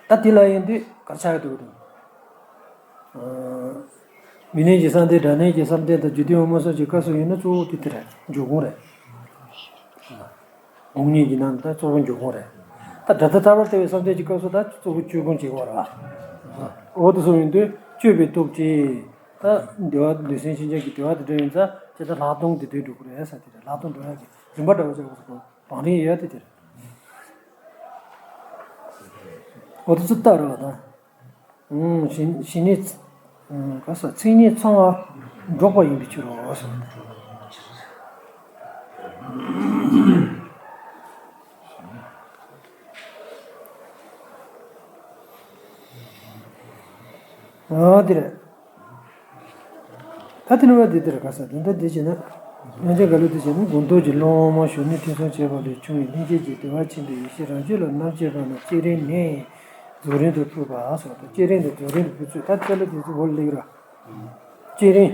དང་། ད་དེ་ལ་ཡིན་དུས་ག་རེ་ཆགས་ཡོད་འདུག་དང་། མི་གནས་ཀྱི་བསམ་གཏན་སྒྲ་གནས་ཀྱི་བསམ་གཏན་དང་རྒྱུད་སྡེ་འོག་མ་གསུམ་གྱི་སྐབས་སུ་ཡིན་ན་གཙོ་བོ་དེ་དེ་རེད། འབྱུང་ཁུངས་རེད། སྒོམ་གཉིས་ཀྱི་ནང་ད་གཙོ་བོ་འབྱུང་ཁུངས་རེད། ད་སྒྲ་དེ་ཐར་པར་ལྟ་བའི་བསམ་གཏན་གྱི་སྐབས་སུ་ད་གཙོ་བོ་བཅོས་སྒོམ་བྱེད་དགོས་རེད་བ། འོ་དེ་སོང་ཡིན་དུས་བཅོས་པའི་སྟོབས་ཀྱིས་ད་བདེ་བ་ལུས་སེམས་ཤིན་སྦྱངས་ཀྱི་བདེ་བ་དེ་འདྲ་ཡིན་ཙང་དེ་ད་ལྷག་མཐོང་དེ་དོན་འགྲུབ་ཀྱི་རེད་ཟེར། དེ་རེད། ལྷག་མཐོང་འགྲོ་ཡག་གི་རིམ་པ་འདྲ་བོ་ཅིག་བང་རིང་ཡོད་དེ་དེ་རེད། འོ་དེ་ཚོ་ལྟ་རེད་བ་ད། ཨུམ། ཞི་ཞི་གནས། ཨུམ། ག་ས་མཚན་ཉིད་ཚང་བ་འགྲོགས་པ་ཡིན་པའི་ཕྱིར་རོ་ཟེར། ཨ་དེ་རེད། ད་དེ་ནི་བ་འདི་ལྟར་ག་ས་དེ་འདྲ་འདི་བྱས་ན། སྙན་ཆེན་འགལ་ལུགས་འདི་བྱས་ན་སྒོམ་སྟོབས་ཀྱིས་བློ་མ་ཞུགས་ནས་ཐེ་ཚོམ་བྱས་པ་ལས་བྱུང་བའི་ལྷན་སྐྱེས་ཀྱི་བདེ་བ་ཆེན་པོའི་ཡེ་ཤེས་རང་རྒྱུད་ལ་རྣམ་དཔྱོད་པ་ན་བསྐྱེད་རིམ་ནས་རྫོགས་རིམ་དུ་ཕུལ་བ་ཟེར་བ་དང་། བསྐྱེད་རིམ་དུ་རྫོགས་རིམ་དུ་ཕུལ་ཚུལ་ད་འགལ་ལུགས་འདི་ཚོ་བོར་ལེགས་ར། བསྐྱེད་རིམ།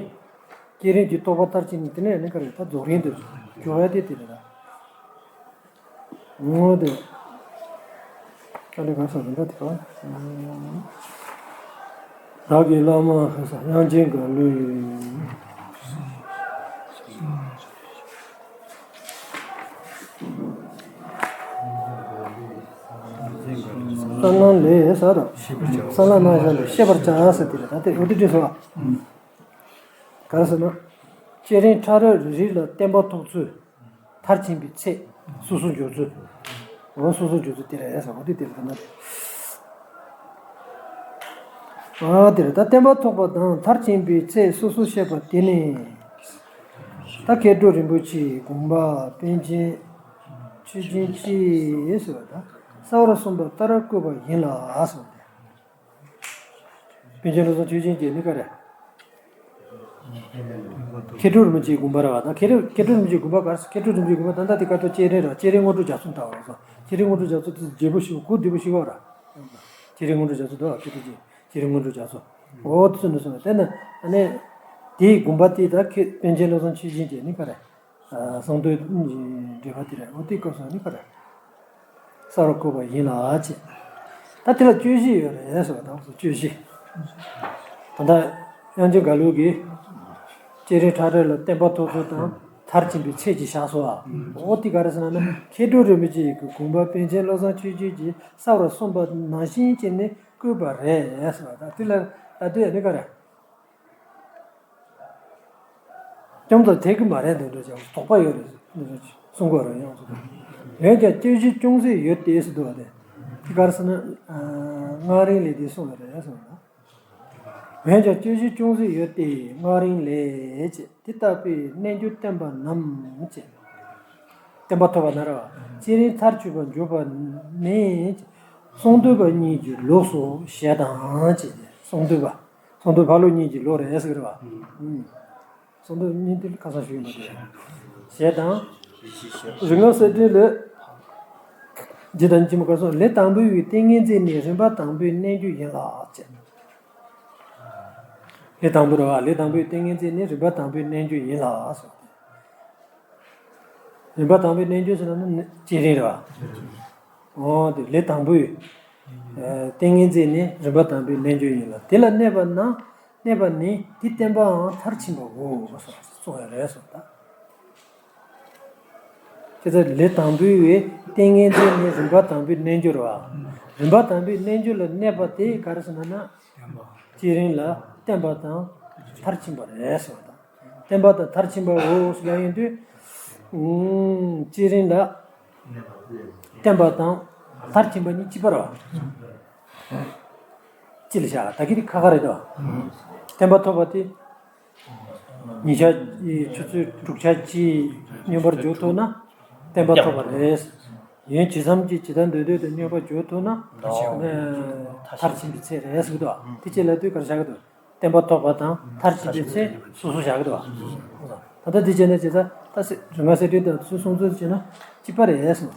བསྐྱེད་རིམ་གྱི་རྟོགས་པ་མཐར་ཕྱིན་ནས་དེ་ནས་ནི་ག་རེ་ད་རྫོགས་རིམ་དུ་འགྱུར་བ་དེ་དེ་རེད་ད། ངོ་དེ། ཨ་ལེ་ག་ས་རེད་འདྲ་དེ་ག་བདག་གི་བླ་མ་ཧ་ས་དབྱངས་ཅན་ག་ལུས། ས་ལམ་ལས་ས་དང་། ས་ལམ་རྣམ་གཞག་ལས་ཤེས་པར་བྱ་ཟེར་དེ་རེད་ད། དེ་འོ་དེ་འདྲ་སོ། ག་རེ་ཟེར་ན། བསྐྱེད་རིམ་ཕྲ་རབ་རིགས་རིགས་ལ་བརྟན་པ་ཐོབ་ཚུལ། མཐར་ཕྱིན་པའི་ཚེ་སོ་སོར་འགྱུར་ཚུལ། འོ་སོ་སོར་འགྱུར་ཚུལ་དེ་རེད་ཟེར་བ་དེ་དེ་རེད་ད་ན། ཨ་དེ་རེད་ད། བརྟན་པ་ཐོབ་པ་དང་མཐར་ཕྱིན་པའི་ཚེ་སོ་སོར་བཤད་པ་དེ་ནི། ད་མཁས་གྲུབ་རིན་པོ་ཆེའི་དགོངས་པ་པཎ་ཆེན་ཆོས་ཅན་སྤྱི་ཟེར་བ་དང་གསལ་བར་གསུངས་པ་ལྟར་བཀོད་པ་ཡིན་ལ་ཟེར་བ་དེ། པཎ་ཆེན་བློ་བཟང་ཆོས་ཅན་གྱིས་ནི་ག་རེ། མཁས་གྲུབ་རིན་པོ་ཆེའི་དགོངས་པ་རེད་བ། ད་མཁས་གྲུབ་མཁས་གྲུབ་རིན་པོ་ཆེའི་དགོངས་པ་ག་རེ་ཟེར། མཁས་གྲུབ་རིན་པོ་ཆེའི་དགོངས་པ་ད་ལྟ་དེ་ཀ་ཏོ་སྤྱན་རས་རེད་བ། སྤྱན་རས་དངོས་གྲུབ་རྒྱ་མཚོ་ལྟ་བ་རེད་བ། སྤྱན་རས་དངོས་གྲུབ་རྒྱ་མཚོ་དེ་རྒྱལ་པོ་ཞིག་གོ་བདེ་པོ་ཞིག་བ་ར། སྤྱན་རས་དངོས་གྲུབ་རྒྱ་མཚོ་དེ་བ་མཁས་གྲུབ་ཅན་སྤྱན་རས་དངོས་གྲུབ་རྒྱ་མཚོ། འོ་དེ་ཚོ་འདི་སོང་བ་དེ་ནི་ཨ་ནི་དེའི་དགོངས་པ་དེ་ད་མཁས་པཎ་ཆེན་བློ་བཟང་ཆོས་རྒྱན་གྱི་ནི་ག་རེ། གསང་འདུས་འགྲེལ་པ་དེ་རེད། འོ་དེའི་སྐབས་སུ་ནི་ག་རེ། གསལ་བར་བཀོད་པ་ཡིན་ལ་ཅེས། ད་དེ་ལ་གཅོད་གཞི་ཡོད་རེད་ཟེར་བ་དང་། གཅོད་གཞི། ད་ལྟ་དབྱངས་ཅན་རྒྱ་ལོ་གིས་སྤྱན་རས་ཁྲ་རལ་ལ་བརྟན་པ་ཐོབ་ཚུལ་དང་མཐར་ཕྱིན་པའི་ཚད་ཅིག་བཞག་སོང་བ། འོ་དེ་ག་རེ་ཟེར་ན་ནི། མཁས་གྲུབ་རིན་པོ་ཆེ་ཡི་གི་དགོངས་པ་པཎ་ཆེན་བློ་བཟང་ཆོས་རྒྱན་གྱིས་གསལ་བར་གསུངས་པ་ནང་བཞིན་བྱས་ནས་བཀོད་པ་རེད་ཟེར་བ་དང་། དེ་ལ་ད་ལྟ་ཡང་ནི་ག་རེ། སྐྱོན་དང་འཐད་ཀྱི་མ་རེད་འདུག་འདྲ་ཅིག་དོགས་པ་ཡོད་རེད་གསུང་གི་རེད། ཡང་འོན་ཀྱང་གཅོད་གཞི་ཅུང་ཟད་ཡོད་དེ་ཟེར་འདུག་བ། དེ་དེ་ག་རེ་ཟེར་ན། སྔགས་རིང་ལས་དེ་གསུངས་ཡོད་རེད་གསུངས་ན། འོན་ཀྱང་གཅོད་གཞི་ཅུང་ཟད་ཡོད་དེ་སྔགས་རིང་ལས་ཅེས། དེ་ལྟ་བུའི་རྣལ་འབྱོར་བསྟན་པ་རྣམས་ཅེས། བསྟན་པ་ཐོབ་པ་ན་ར་བ། སྤྱན་རས་མཐར་ཕྱིན་པར་འགྱུར་བ་མིན། གསང་འདུས་པ་གཉིས་ཀྱི་ལུགས་སུ་ཞེས་དང་ཅེས། གསང་འདུས་པ། གསང་འདུས་ཕ་ལོ་གཉིས་ཀྱི་ལུགས་རེད་ཟེར་གི་རེད་བ། ཨུམ། གསང་འདུས་གཉིས་དེ་ཁ་སང་ཞུས་ཡིན་པ་དེ། ཞེས་དང་། རིགས་ལྔ་གསལ་སྒྲོན་ལས། རྗེ་བདག་ཉིད་ཆེན་པོ་ག་རེ་གསུངས། ལས་དང་པོའི་ཏིང་ངེ་འཛིན་ནི་རིམ་པ་དང་པོའི་རྣལ་འབྱོར་ཡིན་ལ་ཅེས། ལས་དང་པོ་རེད་བ། ལས་དང་པོའི་ཏིང་ངེ་འཛིན་ནི་རིམ་པ་དང་པོའི་རྣལ་འབྱོར་ཡིན་ལ་གསུངས་ཏེ། རིམ་པ་དང་པོའི་རྣལ་འབྱོར་ཟེར་ན་ནི་བསྐྱེད་རིམ་རེད་བ། འོ་དེ་ལས་དང་པོའི་ཏིང་ངེ་འཛིན་ནི་རིམ་པ་དང་པོའི་རྣལ་འབྱོར་ཡིན་ལ། དེ་ལ་གནས་པ་ན་གནས་པ་ནི་དེ་བསྟན་པའང་མཐར་ཕྱིན་པའོ་གསུངས་ཡོད་རེད་གསུངས་ད། དེ་ལྟར་ལས་དང་པོའི་ཏིང་ངེ་འཛིན་ནི་རིམ་པ་དང་པོའི་རྣལ་འབྱོར་བ། རིམ་པ་དང་པོའི་རྣལ་འབྱོར་ལ་གནས་པ་དེ་ག་རེ་ཟེར་ན་ན། བསྐྱེད་རིམ་ལ་བརྟན་པ་དང་མཐར་ཕྱིན་པ་རེད་གསུངས་དང་། བརྟན་པ་དང་མཐར་ཕྱིན་པའོ་ཟེར་ཡ་ཡིན་དུས། ཨུམ། བསྐྱེད་རིམ་ལ་བརྟན་པ་དང་མཐར་ཕྱིན་པ་གཉིས་གཅིག་པ་རེད་བ། གཅིག་ལ་བཞག་ད་གི་དེ་ཁ་ཁ་རེད་དོ། བརྟན་པ་ཐོབ་པ་དེ། ཉིན་ཞག་ཆུ་ཚོད་དྲུག་ཆ་གཅིག་སྙོམས་པར་འཇུག་ཐུབ་ན་བརྟན་པ་ཐོབ་པ་རེད། ཡུན་ཇི་ཙམ་གྱིས་ཇི་ལྟར་འདོད་འདོད་དུ་སྙོམས་པར་འཇུག་ཐུབ་ན་མཐར་ཕྱིན་པའི་ཚད་རེད་ཟེར་གི་འདུག་དེ་ཅི་ལབ་དུས་ག་རེ་བཞག་གི་འདུག་བརྟན་པ་ཐོབ་པ་དང་མཐར་ཕྱིན་པའི་ཚད་སོ་སོ་བཞག་གི་འདུག་ད་ལྟ་འདི་བྱས་ན་ཇི་ལྟར་ད་རིགས་ལྔ་གསལ་སྒྲོན་དང་ཚུལ་གསུང་ཚུལ་བྱས་ན་གཅིག་པ་རེད་གསུངས།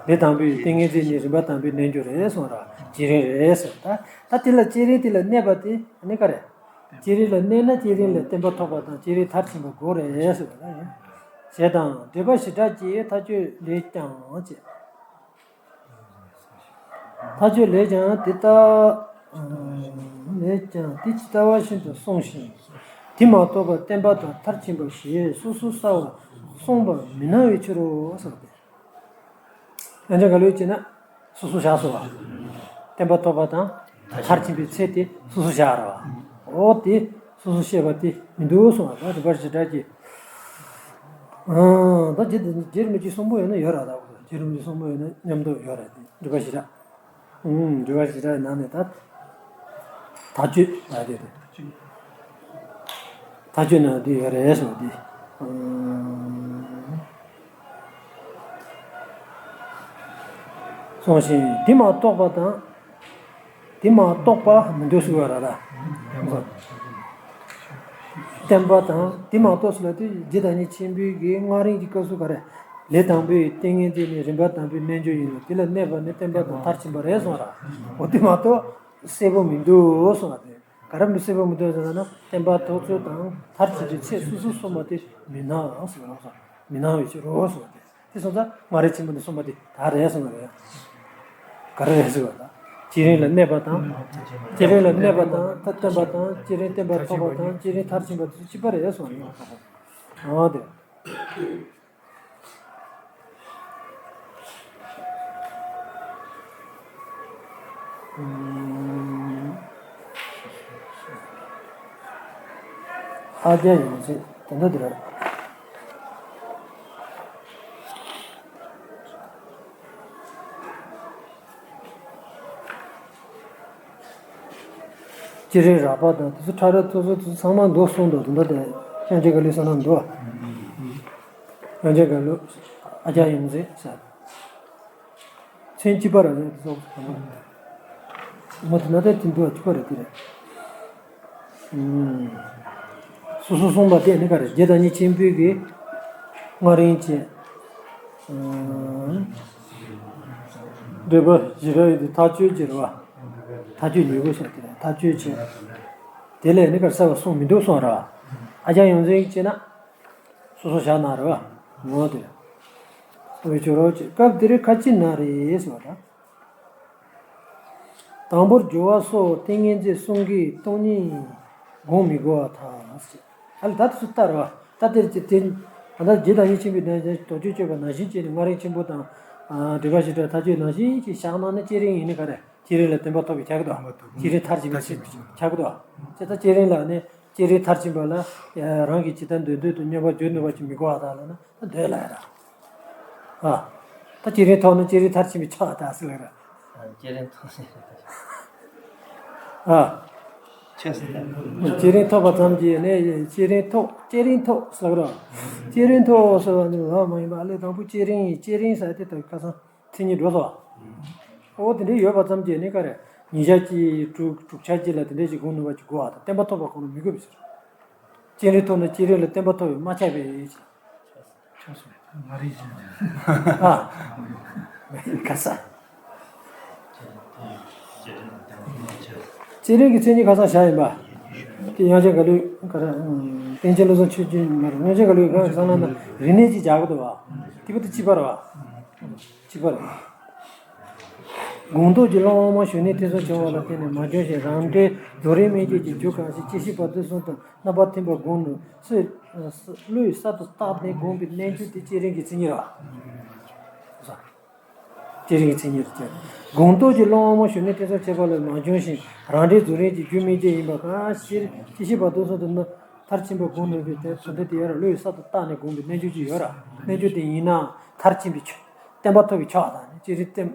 ལས་དང་པོའི་ཏིང་ངེ་འཛིན་ནི་རིམ་པ་དང་པོའི་རྣལ་འབྱོར་རེད་གསུངས་ར། བསྐྱེད་རིམ་རེད་གསུངས། ད་ད་དེ་ལ་བསྐྱེད་རིམ་དེ་ལ་གནས་པ་དེ་ནི་ག་རེ། བསྐྱེད་རིམ་ལ་གནས་ན་བསྐྱེད་རིམ་ལས་བརྟན་པ་ཐོབ་པ་དང་བསྐྱེད་རིམ་མཐར་ཕྱིན་པ་དགོས་རེད་ཟེར་བ་ལ་ཡིན། ཞེས་དང་འགྲེལ་པ་ཞེ་དྲག་གིས་མཐའ་དཔྱོད་ལས་ཀྱང་ཅེས། མཐའ་དཔྱོད་ལས་ཀྱང་དེ་ལྟ། ལས་ཀྱང་དེ་ཇི་ལྟ་བ་བཞིན་དུ་གསུངས་ཤིང་། དེ་མ་གཏོགས་པར་བརྟན་པ་དང་མཐར་ཕྱིན་པ་ཞེས་སོ་སོ་གསལ་བར་གསུངས་པ་མི་སྣང་བའི་ཕྱིར་རོ་གསུངས་ཏེ། ཡང་ཅིག་ག་ལོས་བྱས་ན་སོ་སོ་བཞག་སོ། བརྟན་པ་ཐོབ་པ་དང་མཐར་ཕྱིན་པའི་ཚད་དེ་སོ་སོ་བཞག་ར་བ། འོ་དེ་སོ་སོ་བཤད་པ་དེ་མི་འདུག་གསུངས་པ་ད་རིགས་པ་ཞེ་དྲག་གིས། ཨང་། ད་རྗེ་རིན་པོ་ཆེ་གསུང་པོ་ཡོད་ན་ཡོད་ར་ད། རྗེ་རིན་པོ་ཆེ་གསུང་པོ་ཡོད་ན་མཉམ་དུ་ཡོད་ར་དེ་རིགས་པ་ཞེ་དྲག་ཨང་། རིགས་པ་ཞེ་དྲག་ནང་ནས་ད་མཐའ་དཔྱོད་ལ་དེ་རེད། མཐའ་དཔྱོད་ནང་དེ་ཡོད་རེད་གསུངས་ཏེ། ཨང་། གསུངས་ཤིང་དེ་མ་གཏོགས་པ་དང་། དེ་མ་གཏོགས་པ་མི་འདུག་ཟེར་བ་ར་ར། བརྟན་པ་དང་དེ་མ་གཏོགས་ཟེར་ལ་དེ་རྗེ་བདག་ཉིད་ཆེན་པོའི་གི་སྔགས་རིང་གི་སྐབས་སུ་ག་རེ། ལས་དང་པོའི་ཏིང་ངེ་འཛིན་ནི་རིམ་པ་དང་པོའི་རྣལ་འབྱོར་ཡིན་ལ་དེ་ལ་གནས་པ་ནི་བརྟན་པ་དང་མཐར་ཕྱིན་པ་རེད་གསུངས་ར། འོ་དེ་མ་གཏོགས་གསལ་པོ་མི་འདུག་གསུངས་པ་དེ། ག་རེ་མི་གསལ་པོ་མི་འདུག་ཟེར་ན་བརྟན་པ་ཐོབ་ཚུལ་དང་མཐར་ཕྱིན་པའི་ཚད་སོ་སོ་གསུངས་པ་དེ་མི་སྣང་ཟེར་བ་གསུངས། མི་སྣང་བའི་ཕྱིར་རོ་གསུངས་པ་དེ། དེ་སོང་ཙང་སྔགས་རིང་ཆེན་པོ་ནས་གསུངས་པ་དེ་ད་རེད་གསུངས་པ་རེད། ག་རེ་རེད་ཟེར་བ་དང་། བསྐྱེད་རིམ་ལ་གནས་པ་དང་། བསྐྱེད་རིམ་ལ་གནས་པ་དང་མཐར་བརྟན་པ་དང་བསྐྱེད་རིམ་བརྟན་པར་ཐོབ་པ་དང་བསྐྱེད་རིམ་མཐར་ཕྱིན་པ་དེ་ཚོ་གཅིག་པ་རེད་གསུངས་པ་རེད། འོ་དེ། ཨ་རྒྱ་ཡོངས་འཛིན་དེ་འདྲ་དེ་རེད། བསྐྱེད་རིམ་རགས་པ་དང་དེ་ཚོ་ཕྲ་རབ་ཚོ་ཚོ་དེ་ཚོ་ཚང་མ་འདུག་གསུངས་འདུག་དེ་འདྲ་དེ་དབྱངས་ཅན་དགའ་ལོའི་བསམ་ན་འདུག་དབྱངས་ཅན་དགའ་ལོ་ཨ་རྒྱ་ཡོངས་འཛིན་ཟེར། མཚན་གཅིག་པ་རེད་ཟེར་སོང་། མ་དེ་ན་ད་དེ་འདུག་གཅིག་པ་རེད་དེ་རེད། ཨུམ། སོ་སོ་གསུངས་པ་དེ་ནི་ག་རེ། རྗེ་བདག་ཉིད་ཆེན་པོའི་གི་སྔ་རིང་གི་འགྲེལ་པ་བཞི་ར་ཡོད་དེ། ཐག་ཆོད་ཀྱི་རེད་བ། ཐག་ཆོད་ཉེ་པོ་ཤོག་དེ་རེད། ཐག་ཆོད་བྱས། དེ་ལས་ནི་ག་རེ་གསལ་བ་གསུངས་མི་འདུག་གསུངས་ར་བ། ཨ་ཅག་ཡོངས་འཛིན་བྱས་ན། སོ་སོ་བཞག་ན་རེད་བ། ངོ་དེ་རེད། འོ་ཆོག་རོགས་བྱེད། སྐབས་དེར་ཁ་ཅིག་ན་རེ་ཟེར་བ་དང་། དང་པོར་སྦྱོར་བ་སོགས་ཏིང་ངེ་འཛིན་གསུམ་གྱི་སྟོང་ཉིད་སྒོམ་མི་དགོས་པར་ཐལ། ཨ་ལ་ད་དེ་ཚོ་ལྟར་བ། ད་དེར་ཅི་དེ། ད་ལྟ་རྗེ་བདག་ཉིད་ཆེན་པོའི་ནང་བཞིན་དོགས་གཅོད་གཅོད་པ་ནང་བཞིན་བྱས་ནས། སྔ་རིང་ཆེན་པོ་དང་། ཨ། འགྲེལ་པ་བཞི་སྒྲ་ཐག་ཆོད་ནང་བཞིན་ཅིག་བཞག་ན་ནི་སྐྱེ་རིང་ཡིན་ནི་ག་རེ། སྐྱེ་རིང་ལ་བརྟན་པ་ཐོབ་པའི་ཆགས་ཀྱི་འདུག་སྐྱེ་རིང་མཐར་ཕྱིན་པའི་ཆགས་ཀྱི་འདུག་ཅེས་ད་སྐྱེ་རིང་ལ་ནི། སྐྱེ་རིང་མཐར་ཕྱིན་པ་ལ་རང་གི་ཇི་ལྟར་འདོད་འདོད་དུ་སྙོམས་པར་འཇུག་ནུས་པ་ཅིག་མི་དགོས་པ་དག་ལ་ན་ད་འདོད་ལ་ཡ་ར། ཨ། ད་སྐྱེ་རིང་ཐོབ་ན་སྐྱེ་རིང་མཐར་ཕྱིན་པའི་ཆགས་ད་ཟེར་ལ་ར། སྐྱེ་རིང་ཐོབ་ཟེར། ཨ། ཆགས་ཟེར། སྐྱེ་རིང་ཐོབ་པ་ཙམ་གྱིས་ནི་སྐྱེ་རིང་ཐོབ། སྐྱེ་རིང་ཐོབ་ཟེར་ར། སྐྱེ་རིང་ཐོབ་ཟེར་བ་ནི་ལགས་མ་ཡིན་པ། ཨ་ལས་དང་པོ་སྐྱེ་རིང་ཡིན། སྐྱེ་རིང་ཟེར་དེ་ད་ཁ་སང་མཚན་ཉིད་འགྲོ་སོང་། འོ་དེ་འདྲའི་ཡོད་པ་ཙམ་གྱིས་ནི་ག་རེ། ཉིན་ཞག་གཅིག་དྲུག་དྲུག་ཆ་གཅིག་ལ་དེ་འདྲ་ཞིག་སྒོམ་ནུས་པ་ཅིག་དགོས་པ་དང་། བརྟན་པ་ཐོབ་པ་གོང་ལ་མི་དགོས་པའི་ཕྱིར། སྐྱེ་རིང་ཐོབ་ན་སྐྱེ་རིང་ལ་བརྟན་པ་ཐོབ་པས་མ་ཁྱབ་པའི་ཕྱིར། ང་རེ་བཞིན། ཨ། ག་ས། སྐྱེ་རིང་གི་མཚན་ཉིད་ག་ས་བཞག་ཡིན་པ། དེ་དབྱངས་ཅན་ག་ལུས་ག་རེ། པཎ་ཆེན་བློ་བཟང་ཆོས་རྒྱན་མ་རེད། དབྱངས་ཅན་ག་ལུས་ག་ས་ན་ན་རིག་གནས་ཅིག་བཞག་གི་འདུག་བ། དེ་བ་དེ་གཅིག་པ་རེད་བ། གཅིག་པ་རེད། སྒོམ་རྟོག་གི་སློབ་མ་དབང་མོ་གཞོན་ནུ་ཐེ་ཚོམ་ཆེ་བ་ལ་བརྟེན་ནས་མ་བྱོན་ཞིང་། རང་འདྲའི་རྫོགས་རིམ་མན་ཆད་ཀྱི་རྒྱུ་གང་ཞིག་སྐྱེ་ཤི་བར་དོ་གསུམ་དུ་རྣམ་པར་ཐིམ་པར་སྒོམ་ནུས། བློ་ཡིས་གསར་དུ་བཏགས་ནས་བསྒོམས་པའི་རྣལ་འབྱོར་དེ་སྐྱེ་རིང་གི་མཚན་ཉིད་རེད་བ། སྐྱེ་རིང་གི་མཚན་ཉིད་རེད། སྒོམ་རྟོག་གི་སློབ་མ་དབང་མོ་གཞོན་ནུ་ཐེ་ཚོམ་ཆེ་བ་ལ་མ་བྱོན་ཞིང་། རང་འདྲའི་རྫོགས་རིམ་གྱི་རྒྱུ་མན་ཆད་ཡིན་པ་གང་ཞིག་སྐྱེ་ཤི་བར་དོ་གསུམ་དུ་མཐར་ཕྱིན་པར་སྒོམ་ནུས་པའི་དེ་དོན་དེ་ཡོད་ར། བློ་ཡིས་གསར་དུ་བཏགས་ནས་བསྒོམས་པའི་རྣལ་འབྱོར་ཅིག་ཡོད་ར། རྣལ་འབྱོར་དེ་ཡིན་ནའང་མཐར་ཕྱིན་པའི་ཆོས། བརྟན་པ་ཐོབ་པའི་ཆོས་དང་ནི་སྐྱེ་རིང་བརྟན།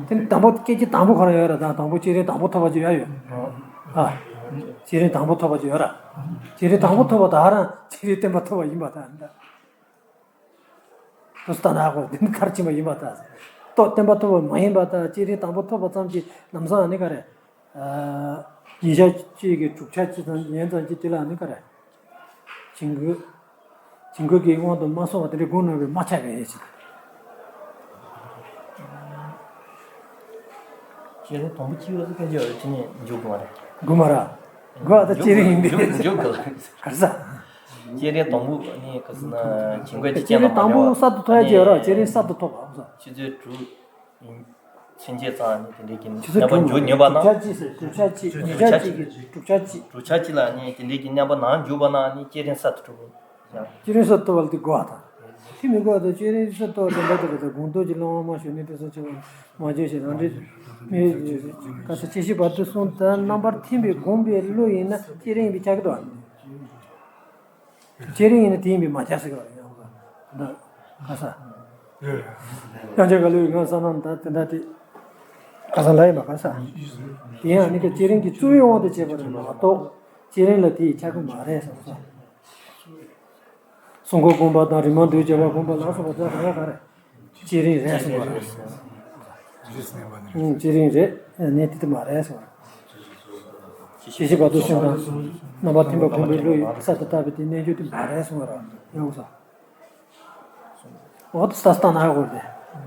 དེ་ནི་དང་པོ་སྐྱེ་རྒྱུ་དང་པོ་ཁོ་རང་ཡོད་ར། དང་དང་པོ་སྐྱེ་རིང་དང་པོ་ཐོབ་པ་ཅིག་ཡོད་ཡོད། ཨ། སྐྱེ་རིང་དང་པོ་ཐོབ་པ་ཅིག་ཡོད་ར། སྐྱེ་རིང་དང་པོ་ཐོབ་པ་དག་རང་སྐྱེ་རིང་བརྟན་པ་ཐོབ་པ་ཡིན་པ་དང་འདྲ། དུ་སྟ་ན་གོ་འདི་ནི་མཐར་ཕྱིན་པ་ཡིན་པ་དང་། ཏོ་བརྟན་པ་ཐོབ་པ་མ་ཡིན་པ་དང་། སྐྱེ་རིང་དང་པོ་ཐོབ་པ་ཙམ་གྱིས་ལམ་སང་ནི་ག་རེ། ཨ། ཉིན་ཞག་གཅིག་གི་དྲུག་ཆ་གཅིག་དང་ཡན་ཙམ་གྱིས་དེ་ལ་ནི་ག་རེ། བྱིང་རྒོད། བྱིང་རྒོད་ཀྱི་དབང་དུ་མ་སོང་བ་དེ་འདྲའི་སྒོམ་ནུས་པས་མ་ཁྱབ་པའི་ཕྱིར། སྐྱེ་རིང་དང་པོ་སྐྱེ་བ་ཟེར་མཁན་ཅིག་ཡོད་རེད། དེ་ནས་འཇུག་དགོས་མ་རེད། དགོས་མ་རེད། དགོས་པ་ད་སྐྱེ་རིང་ཡིན་པས། འཇུག་དགོས། ག་རེ་ཟ། སྐྱེ་རིང་དང་པོ་ནི་ག་ཟེར་ན་བྱིང་རྒོད་ཀྱི་སྐྱེ་རིང་རྣམ་པ་དང་པོ་མ་གསར་དུ་ཐོབ་ཡ་ཅིག་ཡོད་རེད། སྐྱེ་རིང་གསར་དུ་ཐོབ་པ། ཆུ་ཚོད་དྲུག་ཡིན། ཕྱིན་ཆད་ཙམ་ནི་དེ་འདྲའི་གི་ཆུ་ཚོད་རྣམ་པ་དྲུག་འཇུག་ནུས་པ་ན། དྲུག་ཆ་གཅིག་ཟེར། དྲུག་ཆ་གཅིག་ཉིན་ཞག་གཅིག་གི་དྲུག་ཆ་གཅིག་དྲུག་ཆ་གཅིག་ལ་ནི་དེ་འདྲའི་གི་རྣམ་པ་ནང་འཇུག་པ་ན་ནི་སྐྱེ་རིང་གསར་དུ་གྲུབ། སྐྱེ་རིང་གསར་དུ་བ་ལ་དེ་དགོས་པ་དང་། དེ་མི་དགོས་པ་དང་། སྐྱེ་རིང་གསར་དུ་བ་དེ་འདྲ་དེ་རེད་དང་། སྒོམ་རྟོག་གི་སློབ་མ་དབང་མོ་གཞོན་ནུ་ཐེ་ཚོམ་ཆེ་བ་མ་བྱོན་ཞིང་། རང་འདྲའི་མི་ག་ས་སྐྱེ་ཤི་བར་དོ་གསུམ་དུ་རྣམ་པར་ཐིམ་པས་བསྒོམས་པའི་བློ་ཡིན་ན་སྐྱེ་རིང་ཡིན་པས་ཁྱབ་ཀྱི་འདུག་སྐྱེ་རིང་ཡིན་ན་དེ་ཡིན་པས་མ་ཁྱབ་ཟེར་གྱི་རེད། ཡང་ག་ས། དབྱངས་ཅན་ག་ལུས་ངག་གི་ས་རྣམས་དང་དེ་འདྲ་དེ། ག་ས་ལ་ཡིན་པ་ག་ས། དེ་ཡང་ནི་ག་སྐྱེ་རིང་གི་རྩུབ་པོའི་དབང་དུ་བྱས་པ་རེད་མ་གཏོགས། སྐྱེ་རིང་ལ་དེ་ཡིས་ཁྱབ་ཀྱི་མ་རེད་ཟེར་སོང་། སྲུང་འཁོར་བསྒོམ་པ་དང་། རིག་མ་འདུས་བྱ་བ་བསྒོམ་པ་ལ་སོགས་པ་དག་ག་རེ། སྐྱེ་རིང་རེད་གསུངས་པ་རེད། ཨང་། སྐྱེ་རིང་རེད། གནས་དེ་དེ་མ་རེད་གསུངས་པ་རེད། སྐྱེ་ཤི་བར་དོ་གསུམ་དང་། རྣམ་པར་ཐིམ་པས་བསྒོམས་པའི་བློ་ཡིས་གསར་དུ་བཏགས་པའི་དེ་རྣལ་འབྱོར་དེ་མ་རེད་གསུངས་པ་རེད། ཡོང་ས། འོ་དེ་ས་སྟ་ན་གོ་རེད།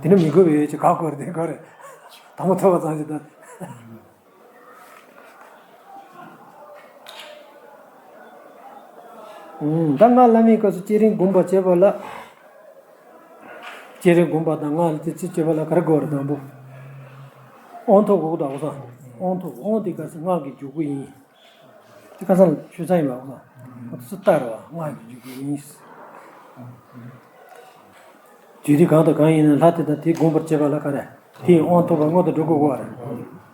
དེ་ནི་མི་དགོས་པའི་ཡོད་ཅེས་ག་གོ་རེད། དེ་གོ་རེད། དང་པོ་ཐོབ་པ་ཙམ་ཞིག་དང་། ད་སྔགས་བླ་མེད་སྐབས་སུ་སྐྱེ་རིང་བསྒོམ་པར་བྱེད་པ་ལ། སྐྱེ་རིང་བསྒོམ་པ་དང་སྔགས་ལ་དེ་ཚོ་བྱེད་པ་ལ་ག་རེ་དགོས་རེད། དང་པོ། དབང་ཐོབ་དགོས་དང་། འོ་ས། དབང་ཐོབ། དབང་དེ་ག་ས་སྔགས་ཀྱི་འཇུག་སྒོ་ཡིན། དེ་ཁ་སང་ཆོས་ཚན་ཡིན་པ། འོ་ས། འོ་དེ་ཚོ་ལྟར་བ་སྔགས་ཀྱི་འཇུག་སྒོ་ཡིན། རྒྱུད་སྡེ་གང་དང་གང་ཡིན་ན་ལྷ་དེ་དང་དེ་བསྒོམ་པར་བྱེད་པ་ལ་ག་རེ། དེའི་དབང་ཐོབ་པ་སྔོན་དུ་འགྲོ་དགོས་གོ་བ་རེད།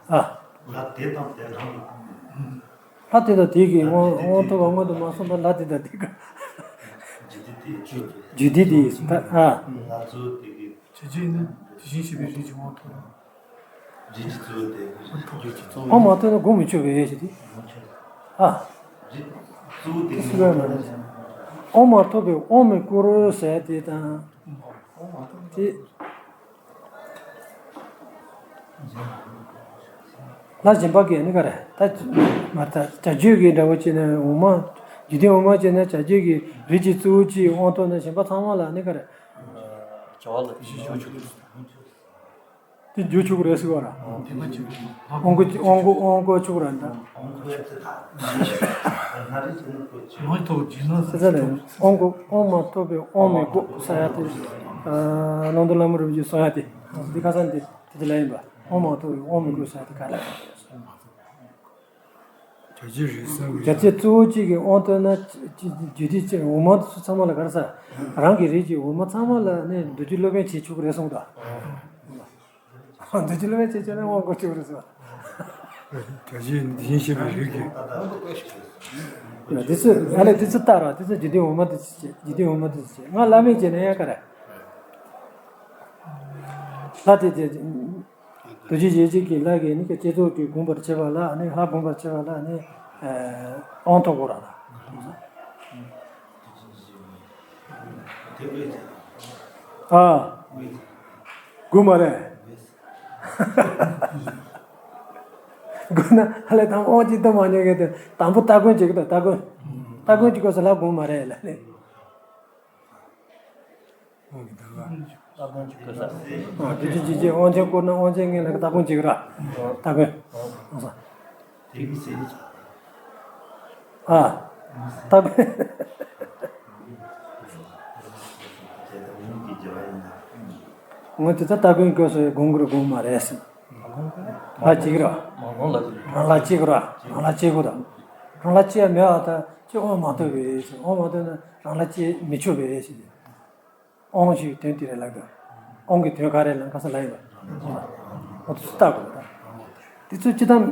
ཨ། ལྷ་དེ་དང་དེ་རང་གི་ལྷ་དེ་དང་དེ་གི་དབང་དབང་ཐོབ་པ་སྔོན་དུ་མ་སོང་ན་ལྷ་དེ་དང་དེ་ག་རྒྱུད་སྡེ་དེ་ཡིན་ད། ཨ། ང་ཚོ་དེ་གི་བྱེད་ཅིག་ནི་དེ་བཞིན་གཤེགས་པའི་རིགས་ཀྱི་དབང་ཐོབ། རིགས་ཀྱི་གཙོ་བོ་དེ། རྒྱུད་ཀྱི་གཙོ་བོ། དབང་མ་ཐོབ་ན་སྒོམ་མི་ཆོག་པའི་ཡེ་ཤེས་དེ། ཨ། རིགས་གཙོ་བོ་དེ། དབང་མ་ཐོབ་པའི་དབང་མི་བསྐུར་ཟེར་དེ་དང་། དེ། ལྷ་གཞན་པ་གི་ནི་ག་རེ། ད་མ་ད་བྱ་རྒྱུད་ཀྱི་འདྲ་བོ་བྱས་ན་འོ་མ། རྒྱུད་སྡེ་འོ་མ་བྱས་ན་བྱ་རྒྱུད་ཀྱི་རིགས་ཀྱི་གཙོ་བོ་གཅིག་དབང་ཐོབ་ན་གཞན་པ་ཚང་མ་ལ་ནི་ག་རེ། བྱ་བ་ལ་ཞེས་བྱ་ཆོག་དེ་འཇུ་ཆོག་རེད་ཟེར་བ་ར། དབང་གོ་དབང་གོ་དབང་གོ་ཆོག་ར་འདྲ། དབང་ཐོབ་ཀྱི་ན་ཟེར་ས་ལས་དབང་གོ་དབང་མ་ཐོབ་པའི་དབང་མི་གོ་ས་ཡ་དེ། ཨ་ནང་དུ་བླ་མ་རུ་བཞི་སོང་ཡ་དེ། འདི་ཁ་སང་དེ་དེ་དེ་ལ་ཡིན་པ། དབང་མ་ཐོབ་པའི་དབང་མི་གོ་ས་ཡ་དེ་ག་ལ། བྱ་རྒྱུད་རིགས་གསུམ་གྱི་བྱ་རྒྱུད་གཙོ་བོ་གཅིག་གི་དབང་ཐོབ་ན་རྒྱུད་སྡེ་གཅིག་འོ་མ་དེ་ཚོ་ཚང་མ་ལ་ག་རེ་ཟེར། རང་གི་རིགས་ཀྱི་འོ་མ་ཚང་མ་ལ་ནི་མདོ་རྒྱུད་སློབ་དཔོན་བྱེད་ཆོག་གི་རེད་གསུངས་ད། འདི་ཅི་ལ་བས་ཅི་བྱས་ན་དབང་གོ་ཆོག་རེད་ཟེར། བྱ་བྱེད་འདི་བཞིན་གཤེགས་པའི་རིགས་ཀྱི། འདི་ཚོ་ཨ་ལས་འདི་ཚོ་ལྟར་བ་འདི་ཚོ་རྒྱུད་སྡེ་འོ་མ་འདི་ཚོ་བྱེད། རྒྱུད་སྡེ་འོ་མ་འདི་ཚོ་བྱེད། ང་བླ་མེད་བྱས་ན་ཡང་ག་རེ། ལྷ་དེ་དེ། རྡོ་རྗེ་འཇིགས་བྱེད་ཀྱི་ལྷ་གིས་ནི་བསྐྱེད་རྫོགས་ཀྱིས་བསྒོམ་པར་བྱེད་པ་ལ་ནི་ལྷ་བསྒོམ་པར་བྱེད་པ་ལ་ནི་དབང་ཐོབ་དགོས་ར་ལ། ཨ། དགོས་མ་རེད། དགོས་ན་ཧ་ལས་དང་དབང་ཅིག་ཏུ་མ་ཉོ་གི་དེ་དང་པོ་སྟ་གོན་བྱེད་ཀྱི་དང་སྟ་གོན། སྟ་གོན་གྱི་སྐབས་སུ་ལ་དགོས་མ་རེད་ལ་ནི། དབང་གི་དང་པོ། སྟ་གོན་གྱི་སྐབས་སུ། ཨ་དེ་ཅི་ཅི་ཅི་དབང་ཆེན་བསྐུར་ན་དབང་ཆེན་ངེད་ལ་སྟ་གོན་བྱེད་ཀྱི་ར། སྟ་གོན། ཨ། ད་ངོ་དེ་ད་སྟ་གོན་སྐབས་སུ་དགོངས་དགོས་དགོངས་མ་རེད་ཟེར། ལ་གཅིག་ར། རང་ལ་གཅིག་ར། རང་ལ་གཅིག་ར། རང་ལ་གཅིག་གོ་ད། རང་ལ་གཅིག་མེད་པ་ད་ཅི་དབང་མ་ཐོབ་པས་ཟེར། དབང་མ་ཐོབ་ན་རང་ལ་གཅིག་མི་ཆོག་པས་ཟེར། དབང་ཞེས་དོན་དེ་རེད་ལབ་དགོས། དབང་གི་དོན་ག་རེ་ལབ་ཁ་སང་ལབ་ཡིན་པ། འོ་དེ་ཚོ་ལྟ་དགོས་ད། དེ་ཚོ་སྤྱི་བཏང་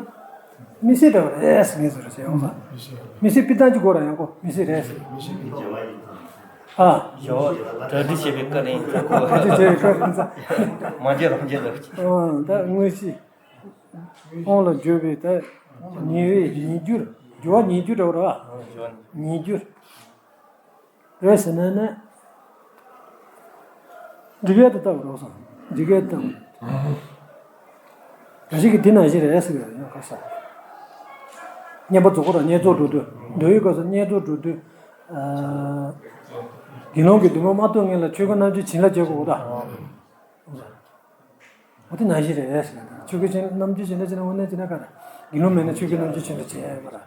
མི་སྲིད་འདྲ་བ་རེད་ཟེར་ངེས་སུ་རེད་ཟེར་ཡོང་ས། མི་སྲིད་སྤྱི་བཏང་གཅིག་གོ་ར་ཡང་གོ་མི་སྲིད་རེད་ཟེར། ཨ། ཞོ་གྲ་སྒྲིག་བྱེད་པའི་སྐབས་ནས་ཡིན་ཙང་གོ། གྲ་སྒྲིག་བྱེད་པའི་སྐབས་ཡིན་ཙང་། མ་འཇོན་རང་འཇོན་ལ། ཨ་ད་དངོས་གཞི། དབང་ལ་འཇུག་པའི་ད། ཉེ་བའི་ཉེ་འགྱུར། འགྱུར་བ་ཉེ་འགྱུར་འདྲ་བ་རེད་བ། ཉེ་འགྱུར། རེད་ཟེར་ན་ནི། འགྲིག་ཡས་དེ་ལྟ་བུ་རོགས་སོང་། འགྲིག་ཡས་དེ་ལྟ་བུ། བཀྲ་ཤིས་ཀྱི་དེ་ནང་བཞིན་རེད་ཟེར་གི་རེད་ཡང་ཁ་ས། བསྙེན་པ་རྫོགས་པ་དང་བསྙེན་རྫོགས་འགྲོ་དུས་འདོད་ཡོན་སྐབས་སུ་བསྙེན་རྫོགས་འགྲོ་དུས། དགེ་སློང་གི་འདུན་མ་མ་ཐོབ་སྔོན་ལ་ཆོས་གོས་རྣམ་བསྒྱིངས་བྱིན་རླབས་བྱེད་དགོས་ད། འོ་དེ་ནང་བཞིན་རེད་ཟེར་ན། ཆོས་གོས་ཆེན་རྣམ་འགྱུར་ཆེན་པོ་ཆེ་ན་དངོས་གནས་བྱས་ན་ག་རེ། དགེ་སློང་མེད་ན་ཆོས་གོས་རྣམ་འགྱུར་ཆེན་པོ་བྱས་མ་རེད།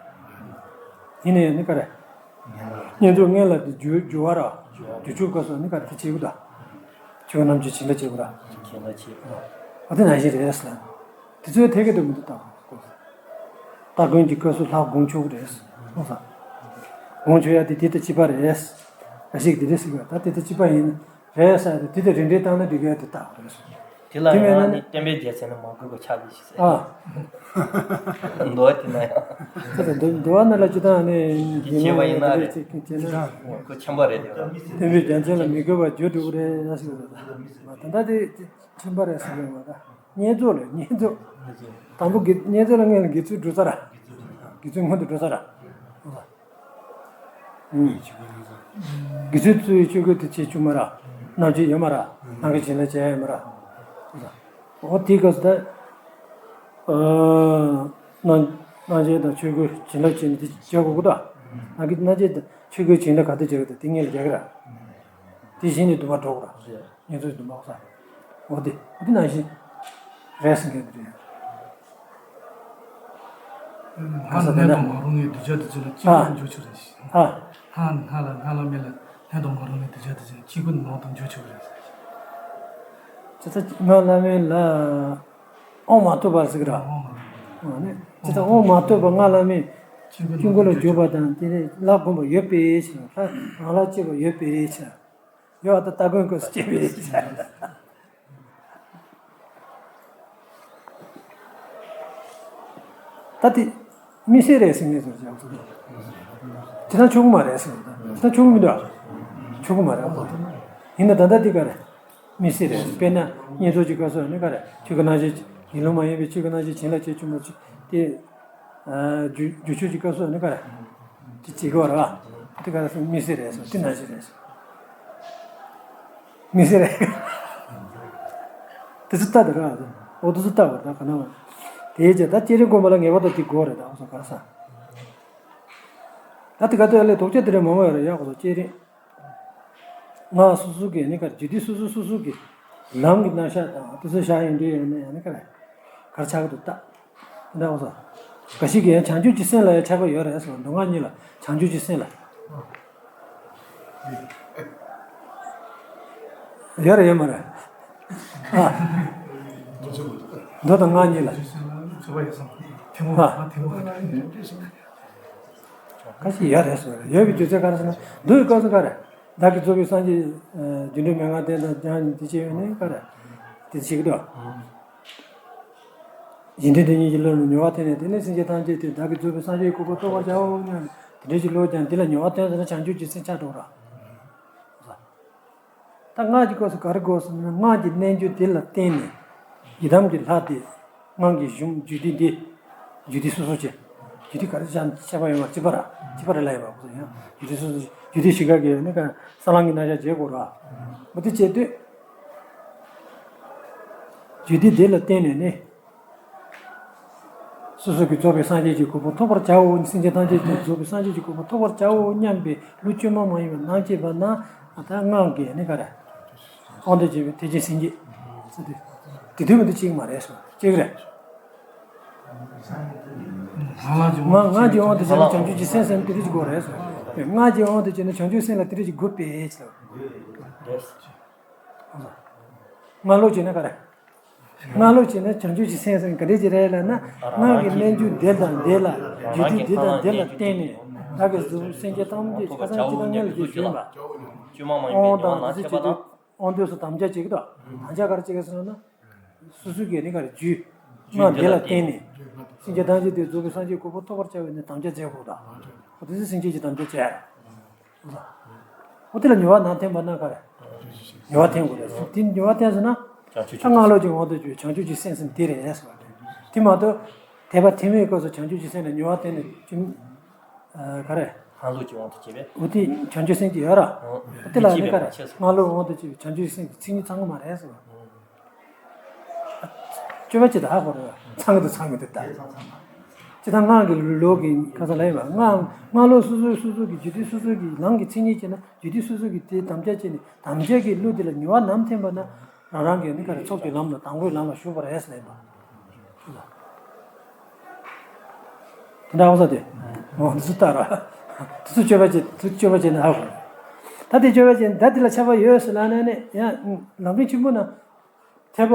ཡིན་ན་ཡང་ནི་ག་རེ། བསྙེན་རྫོགས་སྔོན་ལ་དེ་འགྱུར་འགྱུར་བ་ར། འགྱུར་ཆོག་སྐབས་སུ་ནི་ག་རེ་དེ་བྱེད་དགོས་ད། ཆོས་གོས་རྣམ་འགྱུར་བྱིན་རླབས་བྱེད་དགོས་ར། བྱིན་རླབས་བྱེད་དགོས། འོ་དེ་ནང་བཞིན་རེད་ཟེར་ན། དེ་ཚོའི་ཐད་ཀར་དུ་མི་འདུག་ད། སྟ་གོན་གྱི་སྐབས་སུ་ལྷ་སྒོམ་ཆོག་གི་རེད། སྒོམ་ཆོག་ཡ་དེ་དེ་ལྟ་སྤྱི་པ་རེད། ག་ཞིག་དེ་རེད་ཟེར་གི་ད་དེ་ལྟ་སྤྱི་པ་ཡིན། རེད་ཟེར་ཏེ་དེ་དེ་རིན་འགྲེལ་བཏང་ན་འགྲིག་གི་དེ་ལྟ་བུ་རེད་ཟེར། དེ་ལ་དེ་མེད་ན་ཡང་ནི་བསྟན་པའི་རྒྱལ་མཚན་ནི་མ་གོས་པ་ཆགས་ཀྱི་ཞིག་ཟེར། ཨ། འདུལ་བ་དེ་ན་ཡང་། ད་ལྟ་འདུལ་འདུལ་བ་ན་ལ་ཅི་ལྟ་ནི་དེ་བྱས་པ་ཡིན་ན་རེད། ཅིག་ཅེ་ན། ཁོ་ཆེན་པོ་རེད་དེ་ལ། བསྟན་པའི་རྒྱལ་མཚན་ལ་མི་གོས་པ་རྒྱུ་འགྲོ་གི་རེད་ཟེར་གི་རེད། ད་ལྟ་དེ་ཆེན་པོ་རེད་ཟེར་གི་མ་ད། བསྙེན་རྫོགས་ལ་བསྙེན་རྫོགས། དང་པོ་དགེ་བསྙེན་རྫོགས་ལ་སྔོན་ལ་དགེ་ཚུལ་འགྲོ་ས་ར། དགེ་ཚུལ་སྔོན་དུ་འགྲོ་ས་ར། དགེ་ཚུལ་བཙུན་ཡི་ཆོས་གོས་དེ་བྱེད་བཅུག་མ་ར། རྣམ་འགྱུར་ཡོད་མ་ར། ནང་གི་བྱིན་རླབས་བྱེད་ཡ་ཡོད་མ་ར། འོ་དེའི་སྐབས་སུ་ད། རྣམ་རྣམ་འགྱུར་དང་ཆོས་གོས་བྱིན་རླབས་བྱེད་ནི་དེ་བྱེད་དགོས་གི་ད། ནང་གི་རྣམ་འགྱུར་དང་ཆོས་གོས་བྱིན་རླབས་ག་དུས་བྱེད་གི་ད་དེ་སྔོན་ལ་རྒྱག་གི་ར། དེ་བཞིན་དུ་འདུན་མ་འགྲོ་གི་ར། བསྙེན་རྫོགས་འདུན་མ་འོ་ས། འོ་དེ་འོ་དེ་ནང་བཞིན་རེད་ཟེར་མཁན་དེ་རེད། སྔར་ནས་དང་མ་རུང་བའི་གདུལ་བྱ་དེ་ཚོ་ལ་གཅིག་པུ་ཨ། འཇུག་ཆོག་རེད། ཨ། སྔར་སྔར་ལ་སྔར་ལ་མེད་ལ་ནས་དང་མ་རུང་བའི་གདུལ་བྱ་དེ་ཚོ་ལ་གཅིག་པུ་ནང་དུ་འཇུག་ཆོག་རེད། ཇི་ལྟར་སྔགས་བླ་མེད་ལ་དབང་མ་ཐོབ་པ་ཟེར་གི་ར། ཨ་ནི་ཇི་ལྟར་དབང་མ་ཐོབ་པ་སྔགས་བླ་མེད་དཀྱིལ་འཁོར་ལ་གྱུར་པ་དང་དེ་ནས་ལྷ་བསྒོམ་པ་ཡོད་པའི་ཕྱིར། ལྷ་རང་ལ་གཅིག་པུ་ཡོད་པའི་ཕྱིར། ཡོད་ད་སྟ་གོན་སྐབས་སུ་སྐྱེས་པའི་ཕྱིར། ད་དེ་མི་སྲིད་རེད་ཟེར་ངེས་སོ་ཅག་ཚོ། དེ་ད་ཆོག་གི་མ་རེད་ཟེར། དེ་ད་ཆོག་གི་མི་འདུག་ཆོག་གི་མ་རེད་ཨ། ཡིན་ན་ད་ལྟ་དེ་ག་རེད། མི་སྲིད་རེད། དཔེར་ན་བསྙེན་རྫོགས་ཀྱི་སྐབས་སུ་ནི་ག་རེ་ཆོས་གོས་རྣམ་བཞི། ཡིན་ལུགས་མ་ཡིན་པའི་ཆོས་གོས་རྣམ་བཞི་བྱིན་རླབས་བྱེད་བཅུག་མ་བཅུག་དེ། རྒྱུ་རྒྱུ་ཆོས་ཀྱི་སྐབས་སུ་ནི་ག་རེ། དེ་བྱེད་དགོས་རེད་བ། དེ་ག་རེ་ཟེར་མི་སྲིད་རེད་ཟེར་དེ་ནང་བཞིན་རེད་ཟེར། མི་སྲིད་རེད། དེ་ཚོ་ལྟ་དེ་རེད་བ། འོ་དེ་ཚོ་ལྟ་བ་རེད་ག་ན་བ། དེའི་རྗེས་ད་བསྐྱེད་རིམ་སྒོམ་པ་ལ་ངེས་པར་དུ་དེ་དགོས་རེད། ད་འོ་སོ་ག་རེ་ཟ། ད་དེ་ག་དུས་ལས་དོགས་གཅོད་དེ་རེད་མང་བ་ཡོད་རེད། ཡག་འོ་སོ་བསྐྱེད་རིམ། སྔགས་སོ་སོ་གི་ནི་ག་རེ་རྒྱུད་སྡེ་སོ་སོ་སོ་སོ་གི་ལམ་གྱི་རྣམ་གཞག་དང་དེ་ཚོ་བཞག་ཡོང་དུས་ཡང་ནི་ཡང་ནི་ག་རེ་ག་རེ་ཆགས་ཀྱི་འདུག་ད། འདྲ་བ་ས། འགའ་ཞིག་གིས་ཡང་བྱང་ཆུབ་ཀྱི་སེམས་ལ་ཡང་ཁྱབ་པ་ཡོད་རེད་ཟེར་བ། མདོ་སྔགས་གཉིས་ལ་བྱང་ཆུབ་ཀྱི་སེམས་ལ། ཡོད་རེད་ཡོད་མ་རེད། ཨ། མདོ་དང་སྔགས་གཉིས་ལ། ཨ། འགའ་ཞིག་ཡོད་རེད་ཟེར་བ་རེད། ཡོད་པའི་རྒྱུ་མཚན་ག་རེ་ཟེར་ན་མདོའི་སྐབས་སུ་ག་རེ། བདག་གིས་རྫོགས་པའི་སངས་རྒྱས། རྒྱུ་འབྲས་མན་ངག་བསྟན་དང་སྦྱར་ནས་དེ་བྱས་ཡོད་ནས་ག་རེ། དེ་བྱེད་ཀྱི་འདུག་གཞན་དོན་དེ་ཉིད་ཀྱི་བློ་ལ་ཉེ་བར་ཐོན་ནས། དེ་ནས་སེམས་ཅན་ཐམས་ཅད་དེ་བདག་གིས་རྫོགས་པའི་སངས་རྒྱས་ཀྱི་གོ་འཕང་ཐོབ་པར་བྱའོ་སྙམ་ནས་དེ་འདྲ་ཞིག་བློ་སྦྱངས་དེ་ལ་ཉེ་བར་ཐོན་ཟེར་ན་བྱང་ཆུབ་ཀྱི་སེམས་ཆགས་འགྲོ་ར། ད་སྔགས་ཀྱི་སྐབས་སུ་ག་རེ་དགོས་ཟེར་ན་སྔགས་ཀྱི་རྣལ་འབྱོར་དེ་ལ་བརྟེན་ནས་ཡི་དམ་གྱི་ལྷ་དེ་སྔགས་ཀྱི་གཞུང་རྒྱུད་སྡེ་འདི་རྒྱུད་སྡེ་སོ་སོ་བྱས་རྒྱུད་སྡེ་ག་རེ་བྱ་ཁྱད་པར་ཡོད་མ་གཅིག་པ་ར་གཅིག་པ་རེ་ལ་ཡོད་པ་གོ་ཡང་རྒྱུད་སྡེ་སོ་སོ་རྒྱུད་སྡེ་བཞི་ཀ་གི་ནི་ག་ས་ལམ་གྱི་རྣམ་གཞག་བྱེད་དགོས་ར་མ་དེ་བྱེད་དུས། རྒྱུད་སྡེ་འདི་ལ་བརྟེན་ནས་ནི། སོ་སོ་གིས་རྫོགས་པའི་སངས་རྒྱས་ཀྱི་གོ་འཕང་ཐོབ་པར་བྱའོ། སེམས་ཅན་ཐམས་ཅད་ཀྱིས་རྫོགས་པའི་སངས་རྒྱས་ཀྱི་གོ་འཕང་ཐོབ་པར་བྱའོ་སྙམ་པའི་བློ་བཅོས་མ་མ་ཡིན་པ་ནང་བསྐྱེད་པ་ན་ད་སྔགས་ཀྱི་ནི་ག་རེ། དབང་དུ་བྱས་པའི་ཐེག་ཆེན་སེམས་བསྐྱེད་ཟེར་དུས། དེ་དུས་མི་འདུག་གཅིག་མ་རེད་སོ་གཅིག་རེད། སྔགས་སྔགས་ཀྱི་དབང་དུ་བྱས་ན་བྱང་ཆུབ་ཀྱི་སེམས་ཟེར་ན་དེ་འདྲ་ཞིག་དགོས་རེད་སོ། སྔགས་ཀྱི་དབང་དུ་བྱས་ན་བྱང་ཆུབ་སེམས་ལ་དེ་འདྲ་ཞིག་དགོས་པས་ཟེར། སྔགས་ཀློག་བྱས་ན་ག་རེ། སྔགས་ཀློག་བྱས་ན་བྱང་ཆུབ་ཀྱི་སེམས་ཟེར་ག་འདྲས་ཅིག་རེད་ལབ་ན། སྔགས་ཀྱི་རྣལ་འབྱོར་འདི་དང་འདི་ལ་རྒྱུད་སྡེ་འདི་དང་འདི་ལ་བརྟེན་ནས་བདག་གིས་གཟུགས་སེམས་ཅན་ཐམས་ཅད་ཁ་སང་ཅི་དང་ཉལ་གྱི་བཞིན་པ། དབང་དང་དེ་ཚོ་བྱེད་དུས་དབང་དུས་སུ་དམ་བཅའ་བྱེད་ཀྱི་འདུག་དམ་བཅའ་ག་རེ་བྱེད་ཀྱི་ཟེར་ན། སོ་སོ་གིས་ནི་ག་རེ་རྒྱུད། སྔགས་འདི་ལ་བརྟེན་ནས། སེམས་ཅན་ཐམས་ཅད་དེ་རྫོགས་པའི་སངས་རྒྱས་གོ་འཕང་ཐོབ་པར་བྱ་བའི་ནི་དམ་བཅའ་མཛད་དགོས་དང་། འོ་དེ་ཚོ་སེམས་ཅན་གྱི་དམ་བཅའ་བྱས། འོ་དེ་ལ་ཉེ་བར་ནང་ཐོན་པ་ན་ག་རེ། ཉེ་བར་ཐོན་དགོས་རེད། དེ་ཉེ་བར་ཐོན་སོང་ན། བྱང་ཆུབ་ད་སྔགས་ཀློག་གི་དབང་དུ་གྱུར་བྱང་ཆུབ་ཀྱི་སེམས་ཟེར་དེ་རེད་ཟེར་བ་རེད། དེ་མ་གཏོགས། དད་པ་ཐེག་དམན་སྐབས་སུ་བྱང་ཆུབ་ཀྱི་སེམས་ལ་ཉེ་བར་ཐོན་ནས་ཅུང་། ག་རེ། སྔགས་ཀློག་གི་དབང་དུ་བྱས་པས། འོ་དེ་བྱང་ཆུབ་སེམས་ཀྱི་ཡོད་ར། འོ་དེ་ལ་ནི་ག་རེ། སྔགས་ཀློག་དབང་དུ་བྱས་པའི་བྱང་ཆུབ་སེམས་ཀྱི་མཚན་ཉིད་ཚང་གི་མ་རེད་ཟེར་བ། སྤྱོད་པ་ཅི་ལྟར་ཧ་གོ་རེད། ཚང་གི་འདུག་ཚང་གི་འདུག་ད། ཅི་ལྟར་སྔགས་ཀྱི་ལུགས་ཀྱི་ཁ་ས་ལ་ཡིན་པ་སྔགས་སྔགས་ཀློག་སོ་སོའི་སོ་སོ་གི་རྒྱུད་སྡེ་སོ་སོ་གི་ལམ་གྱི་མཚན་ཉིད་བྱས་ན་རྒྱུད་སྡེ་སོ་སོ་གི་དེའི་དམ་བཅའ་བྱས་ནས་དམ་བཅའ་གི་གླུ་དེ་ལ་ཉེ་བར་ནམ་ཐོན་པ་ན་རང་རང་གི་ནི་ག་རེ་ཚོགས་ཀྱི་ལམ་ལ་དང་པོའི་ལམ་ལ་ཞུགས་པ་རེད་ཟེར་ལ་ཡིན་པ། དེ་འདྲ་འོང་ས་དེ། འོ་འདི་ཚོ་ལྟ་ར། དེ་ཚོ་སྤྱོད་པ་བྱེད་དེ་ཚོ་སྤྱོད་པ་བྱེད་ན་ཧ་གོ། ད་དེ་སྤྱོད་པ་བྱེད་ད་དེ་ལ་ཆགས་པ་ཡོད་ཟེར་ལ་ནས་ནས་ཡང་ལམ་རིམ་ཆེན་པོ་ན། ཐེག་པ།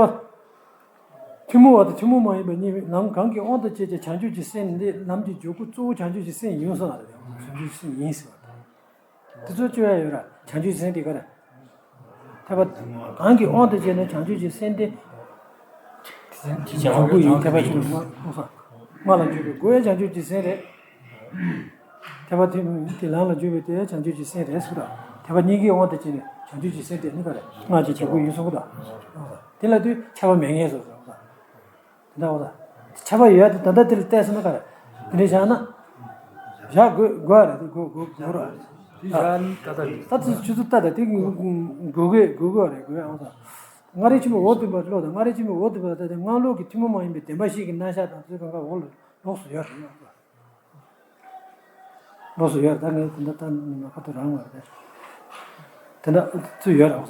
ཐུན་མོང་བ་དང་ཐུན་མོང་མ་ཡིན་པ་གཉིས་ལམ་གང་གི་དབང་དུ་བྱས་ཀྱང་བྱང་ཆུབ་ཀྱི་སེམས་འདི་ལམ་གྱི་འཇུག་སྒོ་གཙོ་བོ་བྱང་ཆུབ་ཀྱི་སེམས་ཡིན་གསུངས་པ་རེད། བྱང་ཆུབ་ཀྱི་སེམས་ཡིན་ཟེར་བ་དང་། དེ་ཚོ་སྤྱོད་ཡ་ཡོད་ར་བྱང་ཆུབ་ཀྱི་སེམས་དེ་ག་རེ། ཐེག་པ་གང་གི་དབང་དུ་བྱས་ན་བྱང་ཆུབ་ཀྱི་སེམས་དེ། འཇུག་སྒོ་ཡིན་ཐེག་པ་ཆེན་པོའི་སྔགས་ལ་འཇུག་པའི་སྒོ་ཡང་བྱང་ཆུབ་ཀྱི་སེམས་རེད། ཐེག་པ་ཐུན་དེ་ལམ་ལ་འཇུག་པའི་དེ་བྱང་ཆུབ་ཀྱི་སེམས་རེད་ཟེར་དང་། ཐེག་པ་གཉིས་ཀྱི་དབང་དུ་བྱས་ནས་བྱང་ཆུབ་ཀྱི་སེམས་དེ་ནི་ག་རེ་སྔགས་ཀྱི་འཇུག་སྒོ་ཡིན་གསུང་གི་དང་། དེ་ལ་དུས་ཁྱབ་པ་མེད་ངེས་སོ་སོ། དེ་འདྲ་བ་དང་། ཁྱབ་པ་ཡོད་དེ་ད་ལྟ་དེ་ལ་བལྟས་སོང་ན་ག་རེ། དེ་འདྲ་བཞག་ན། བཞག་དགོས་དགོས་རེད་དེ་དགོས་དགོས་དགོས་ར། དེ་བཞག་ནི་ད་ལྟ་རེད། ད་དེ་ཆུ་ཚོད་ལྟ་ད་དེ་དགོས་དགོས་དགོས་དགོས་རེད་དགོས་ཡ་འོ་ད། མངའ་རིས་ཆེན་པོའི་འོག་ཏུ་བ་ཀློག་དང་མངའ་རིས་ཆེན་པོའི་འོག་ཏུ་བ་ད་དེ་སྔགས་ལུགས་ཀྱི་ཐུན་མོང་མ་ཡིན་པའི་བདེན་པ་བཞི་གི་རྣམ་གཞག་དང་དེ་གང་ག་འོག་ལ་ལོགས་སུ་ཡོད་རེད། ལོགས་སུ་ཡོད་རེད། ད་ངས་དེ་འདྲ་ལྟ་ནས་ཁ་ཐུག་རང་བ་རེད། དེ་འདྲ་ཚུལ་ཡོད་རེད་འོ་ས།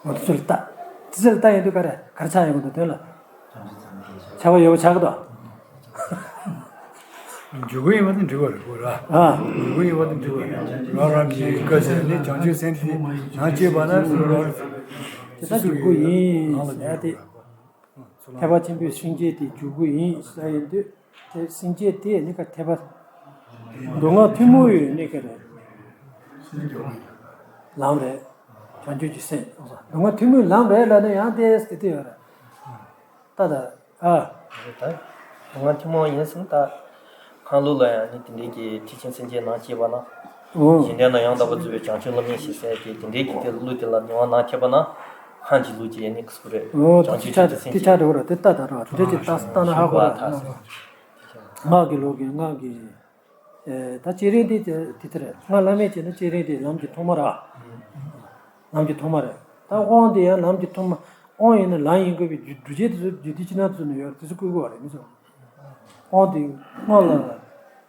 འོ་དེ་ཚུལ་ལྟ། དེ་ཚུལ་ལྟ་ཡིན་དུས་ག་རེ་ག་རེ་ཆགས་ཡོང་གི་འདུག་དོན་ལ། ཆགས་པ་ཡོད་པ་ཆགས་ཀྱི་འདུག་འཇུག་སྒོ་ཡིན་པ་དེ་འགྲིག་པ་རེད་གོ་ར། ཨ། འཇུག་སྒོ་ཡིན་པ་དེ་འགྲིག་པ་རེད། རང་རང་གི་བཀའ་ཟེར་ནི་བྱང་ཆུབ་སེམས་དེ་ནང་སྐྱེས་པ་ན་རང་རང་དེ་ལྟར་འཇུག་སྒོ་ཡིན་ཟེར་ཏེ། ཐེག་པ་ཆེན་པོའི་སེམས་བསྐྱེད་དེ་འཇུག་སྒོ་ཡིན་ཟེར་ཡོང་དུས། དེ་སེམས་བསྐྱེད་དེ་ནི་ཀ་ཐེག་པ། མདོ་སྔགས་ཐུན་མོང་ཡོད་ནི་ཀ་རེད། ལམ་རེད། བྱང་ཆུབ་ཀྱི་སེམས། མདོ་སྔགས་ཐུན་མོང་ལམ་རེད་ལ་ནི་ཡང་དེ་སྟེ་དེ་ཡོད་རེད། ད་ད་ཨ། རེད་ད། མདོ་སྔགས་ཐུན་མོང་ཡིན་ཟིན་ད། སྔགས་ལུགས་ལ་ཡང་ནི་དེ་འདྲའི་གི་ཐེག་ཆེན་སེམས་བསྐྱེད་ནང་སྐྱེས་པ་ན། འོ། གཞན་དོན་ལ་ཡང་དག་པར་རྫོགས་པའི་བྱང་ཆུབ་བླ་མེད་ཞེས་ཟེར་ཏེ་དེ་འདྲའི་གི་དེ་གླུ་དེ་ལ་ཉེ་བར་ནང་ཐེག་པ་ན། སྔགས་ཀྱི་ལུགས་ཀྱི་ཡེ་ནི་ཁུ་རེད། འོ་ད་བྱང་ཆུབ་ཅི་ཆ་ཀྱི་སེམས་དེ་ཆ་འགྲོ་ར་དེ་ལྟ་ད་ར་དེ་འདྲ་ཅིག་ལྟ་ལྟ་ན་ཧ་གོ་ར། སྔགས་ཀྱི་ལུགས་ཀྱི་སྔགས་ཀྱི། ད་བསྐྱེད་རིམ་དེ་དེ་དེ་རེད། སྔགས་བླ་མེད་ཅེ་ན་བསྐྱེད་རིམ་དེ་ལམ་གྱི་ཐོག་མ་ར། ལམ་གྱི་ཐོག་མ་རེད། ད་དབང་དེ་ཡང་ལམ་གྱི་ཐོག་མ། དབང་ཡིན་ན་ལམ་ཡིན་དགོས་པའི་རྒྱུ་རྒྱུ་རྐྱེན་དེ་ཚོ་རྒྱུ་མཐུན་ཕྱི་ནང་དུ་ནས་ཡོད་རེད། དེ་ཚོ་བཀོད་དགོས་པ་རེད། མི་ཚོ། དབང་དེ་སྔགས་ལ་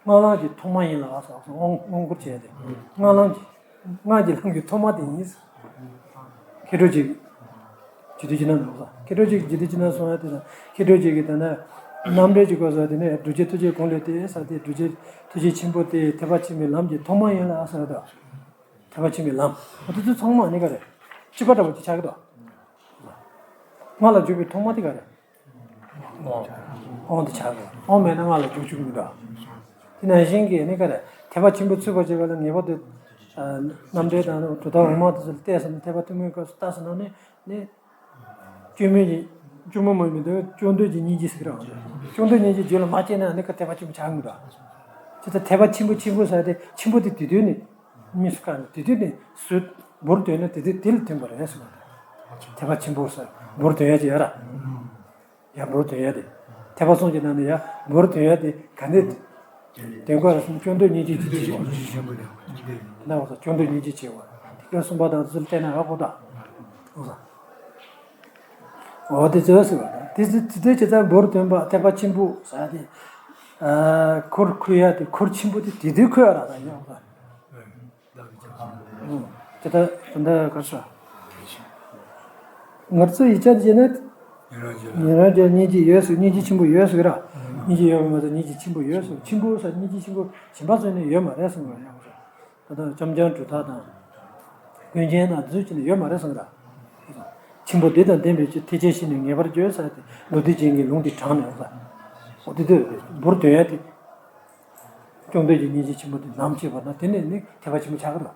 སྔགས་ལམ་གྱི་ཐོག་མ་ཡིན་ལ་ཟེར་དབང་དབང་བསྐུར་བྱས་ཏེ། སྔགས་ལམ་གྱི་སྔགས་ཀྱི་ལམ་གྱི་ཐོག་མ་དེ་ཡིན། མཁས་གྲུབ་ཅིག་རྒྱུད་སྡེ་ཕྱི་ནང་ནོར་ས། མཁས་གྲུབ་ཅིག་རྒྱུད་སྡེ་ཕྱི་ནང་སོང་ཡ་དེ་དང་། མཁས་གྲུབ་ཅིག་གིས་ད་ནི་རྣམ་འགྲེལ་གྱི་སྐབས་སུ་དེ་ནས་བསྒྲུབ་བྱའི་ཐུགས་རྗེ་གང་ལས་ཏེ་ཟེར་ཏེ། བསྒྲུབ་བྱའི་ཐུགས་རྗེ་ཆེན་པོ་དེ་ཐེག་པ་ཆེན་པོའི་ལམ་གྱི་ཐོག་མ་ཡིན་ལ་ཟེར་དོ། ཐེག་པ་ཆེན་པོའི་ལམ། འོ་དེ་ཚོ་ཚང་མ་ནི་ག་རེ། གཅིག་པ་འདྲ་བོ་ཅིག་ཆགས་ཀྱི་འདུག་སྔགས་ལ་འཇུག་པའི་ཐོག་མ་དེ་ག་རེ། དབང་དེ་ཆགས་དགོས། དབང་མེད་ན་སྔགས་ལ་འཇུག་བཅུག་མི་འདུག་དེ་ནང་བཞིན་གྱི་ནི་ག་རེ། ཐེག་པ་ཆེན་པོ་ཚུད་པར་བྱེད་པ་ལ་ངེས་པར་དུ། ཨ། རྣམ་འགྲེལ་དང་གྲུབ་མཐའ་འོག་མ་དེ་ཚོ་ལ་བལྟས་སོང་ན། ཐེག་པ་ཐུན་མོང་གི་སྐབས་སུ་བལྟས་སོང་ན་ནི། ནི། བཅོས་མིན་གྱི། བཅོས་མིན་མ་ཡིན་པའི་དོན། བཅོམ་ལྡན་གྱི་སྙིང་རྗེ་ཟེར་གྱི་རེད། བཅོམ་ལྡན་སྙིང་རྗེ་རྒྱུད་ལ་མ་སྐྱེས་ན་ནི་ཁོ་ཐེག་པ་ཆེན་པོ་ཆགས་མི་འདུག་དེ་ལྟར་ཐེག་པ་ཆེན་པོ་ཆེན་པོ་ཟེར་དེ་ཆེན་པོ་དེ་དེ་དུས་ནས་དམིགས་སུ་བཀར་ནས། དེ་དུས་ནས་སུ་འབུར་དོན་ན་དེ་དུས་དེ་ལ་ཐོན་པ་རེད་ཟེར་བ་དང་། ཐེག་པ་ཆེན་པོ་ཟེར་འབུར་དོན་ཡ་ཅིག་ཡོད་ར། ཡ་འབུར་དོན་ཡ་དེ། ཐེག་པ་གསུམ་གྱི་ནང་ནས་ཡ་འབུར་དོན་ཡ་དེ་ག་འདྲ་དོན་གོ་ར་སོང་། བཅོམ་ལྡན་སྙིང་རྗེ་ཆེན་པོ་ཆེན་པོ་ཆེན་པོ་རེད། ན་འོ་ས། བཅོམ་ལྡན་སྙིང་རྗེ་ཆེན་པོ་རེད། དེ་ག་གསུམ་པ་དང་ཚུལ་བལྟས་ན་ཧ་གོ་ད། འོ་ས། འོ་དེ་ཚོ་ཟེར་བ་དང་། དེ་ཚོ་དེ་ཚོ་བྱས་ཙང་འབུར་དོན་པ་ཐེག་པ་ཆེན་པོ་ཟེར་ཏེ། ཨ། འཁོར་འཁོར་ཡ་དེ། འཁོར་ཆེན་པོ་དེ་དེ་དུས་འཁོར་ཡ་ར་ད་ཡ། འོ་ས། ཨུ། དེ་ལྟར་དེ་འདྲ་ག་རེ་ཟེར། ང་ཚོ་ཡིག་ཆ་དེ་བྱས་ན། ཉན་རང་རྒྱལ། ཉན་རང་རྒྱལ་སྙིང་རྗེ་ཡོད་ཟེར། སྙིང་རྗེ་ཆེན་པོ་ཡོད་ཟེར་གྱི་ར། སྙིང་རྗེ་ཡོད་པ་མ་ཟད་སྙིང་རྗེ་ཆེན་པོ་ཡོད་ཟེར། ཆེན་པོ་ཟེར། སྙིང་རྗེ་ཆེན་པོ་གཞན་པ་ཚོ་ནི་ཡོད་མ་རེད་གསུངས་པ་ཡང་ཟེར། ད་ལྟ་འཆམ་རྐྱང་གྲུབ་མཐའ་དང་། ཀུན་མཁྱེན་དང་དེ་ཚོ་ཅི་ནས་ཡོད་མ་རེད་གསུངས་ར། ཆེན་པོ་འདི་དང་ལྡན་པའི་ཕྱིར། ཐེག་ཆེན་ཞིག་ནི་ངེས་པར་བརྗོད་ཟེར་ཏེ། མདོ་སྡེ་རྒྱན་གྱི་ལུང་འདི་དྲངས་ནས་ཟེར། འོ་དེ་དུས་འབུར་དོན་ཡ་དེ། བཅོམ་ལྡན་གྱི་སྙིང་རྗེ་ཆེན་པོ་དེ་ནམ་སྐྱེས་པ་ན་དེ་ནས་ནི་ཐེག་པ་ཆེན་པོ་ཆགས་ཀྱི་རེད།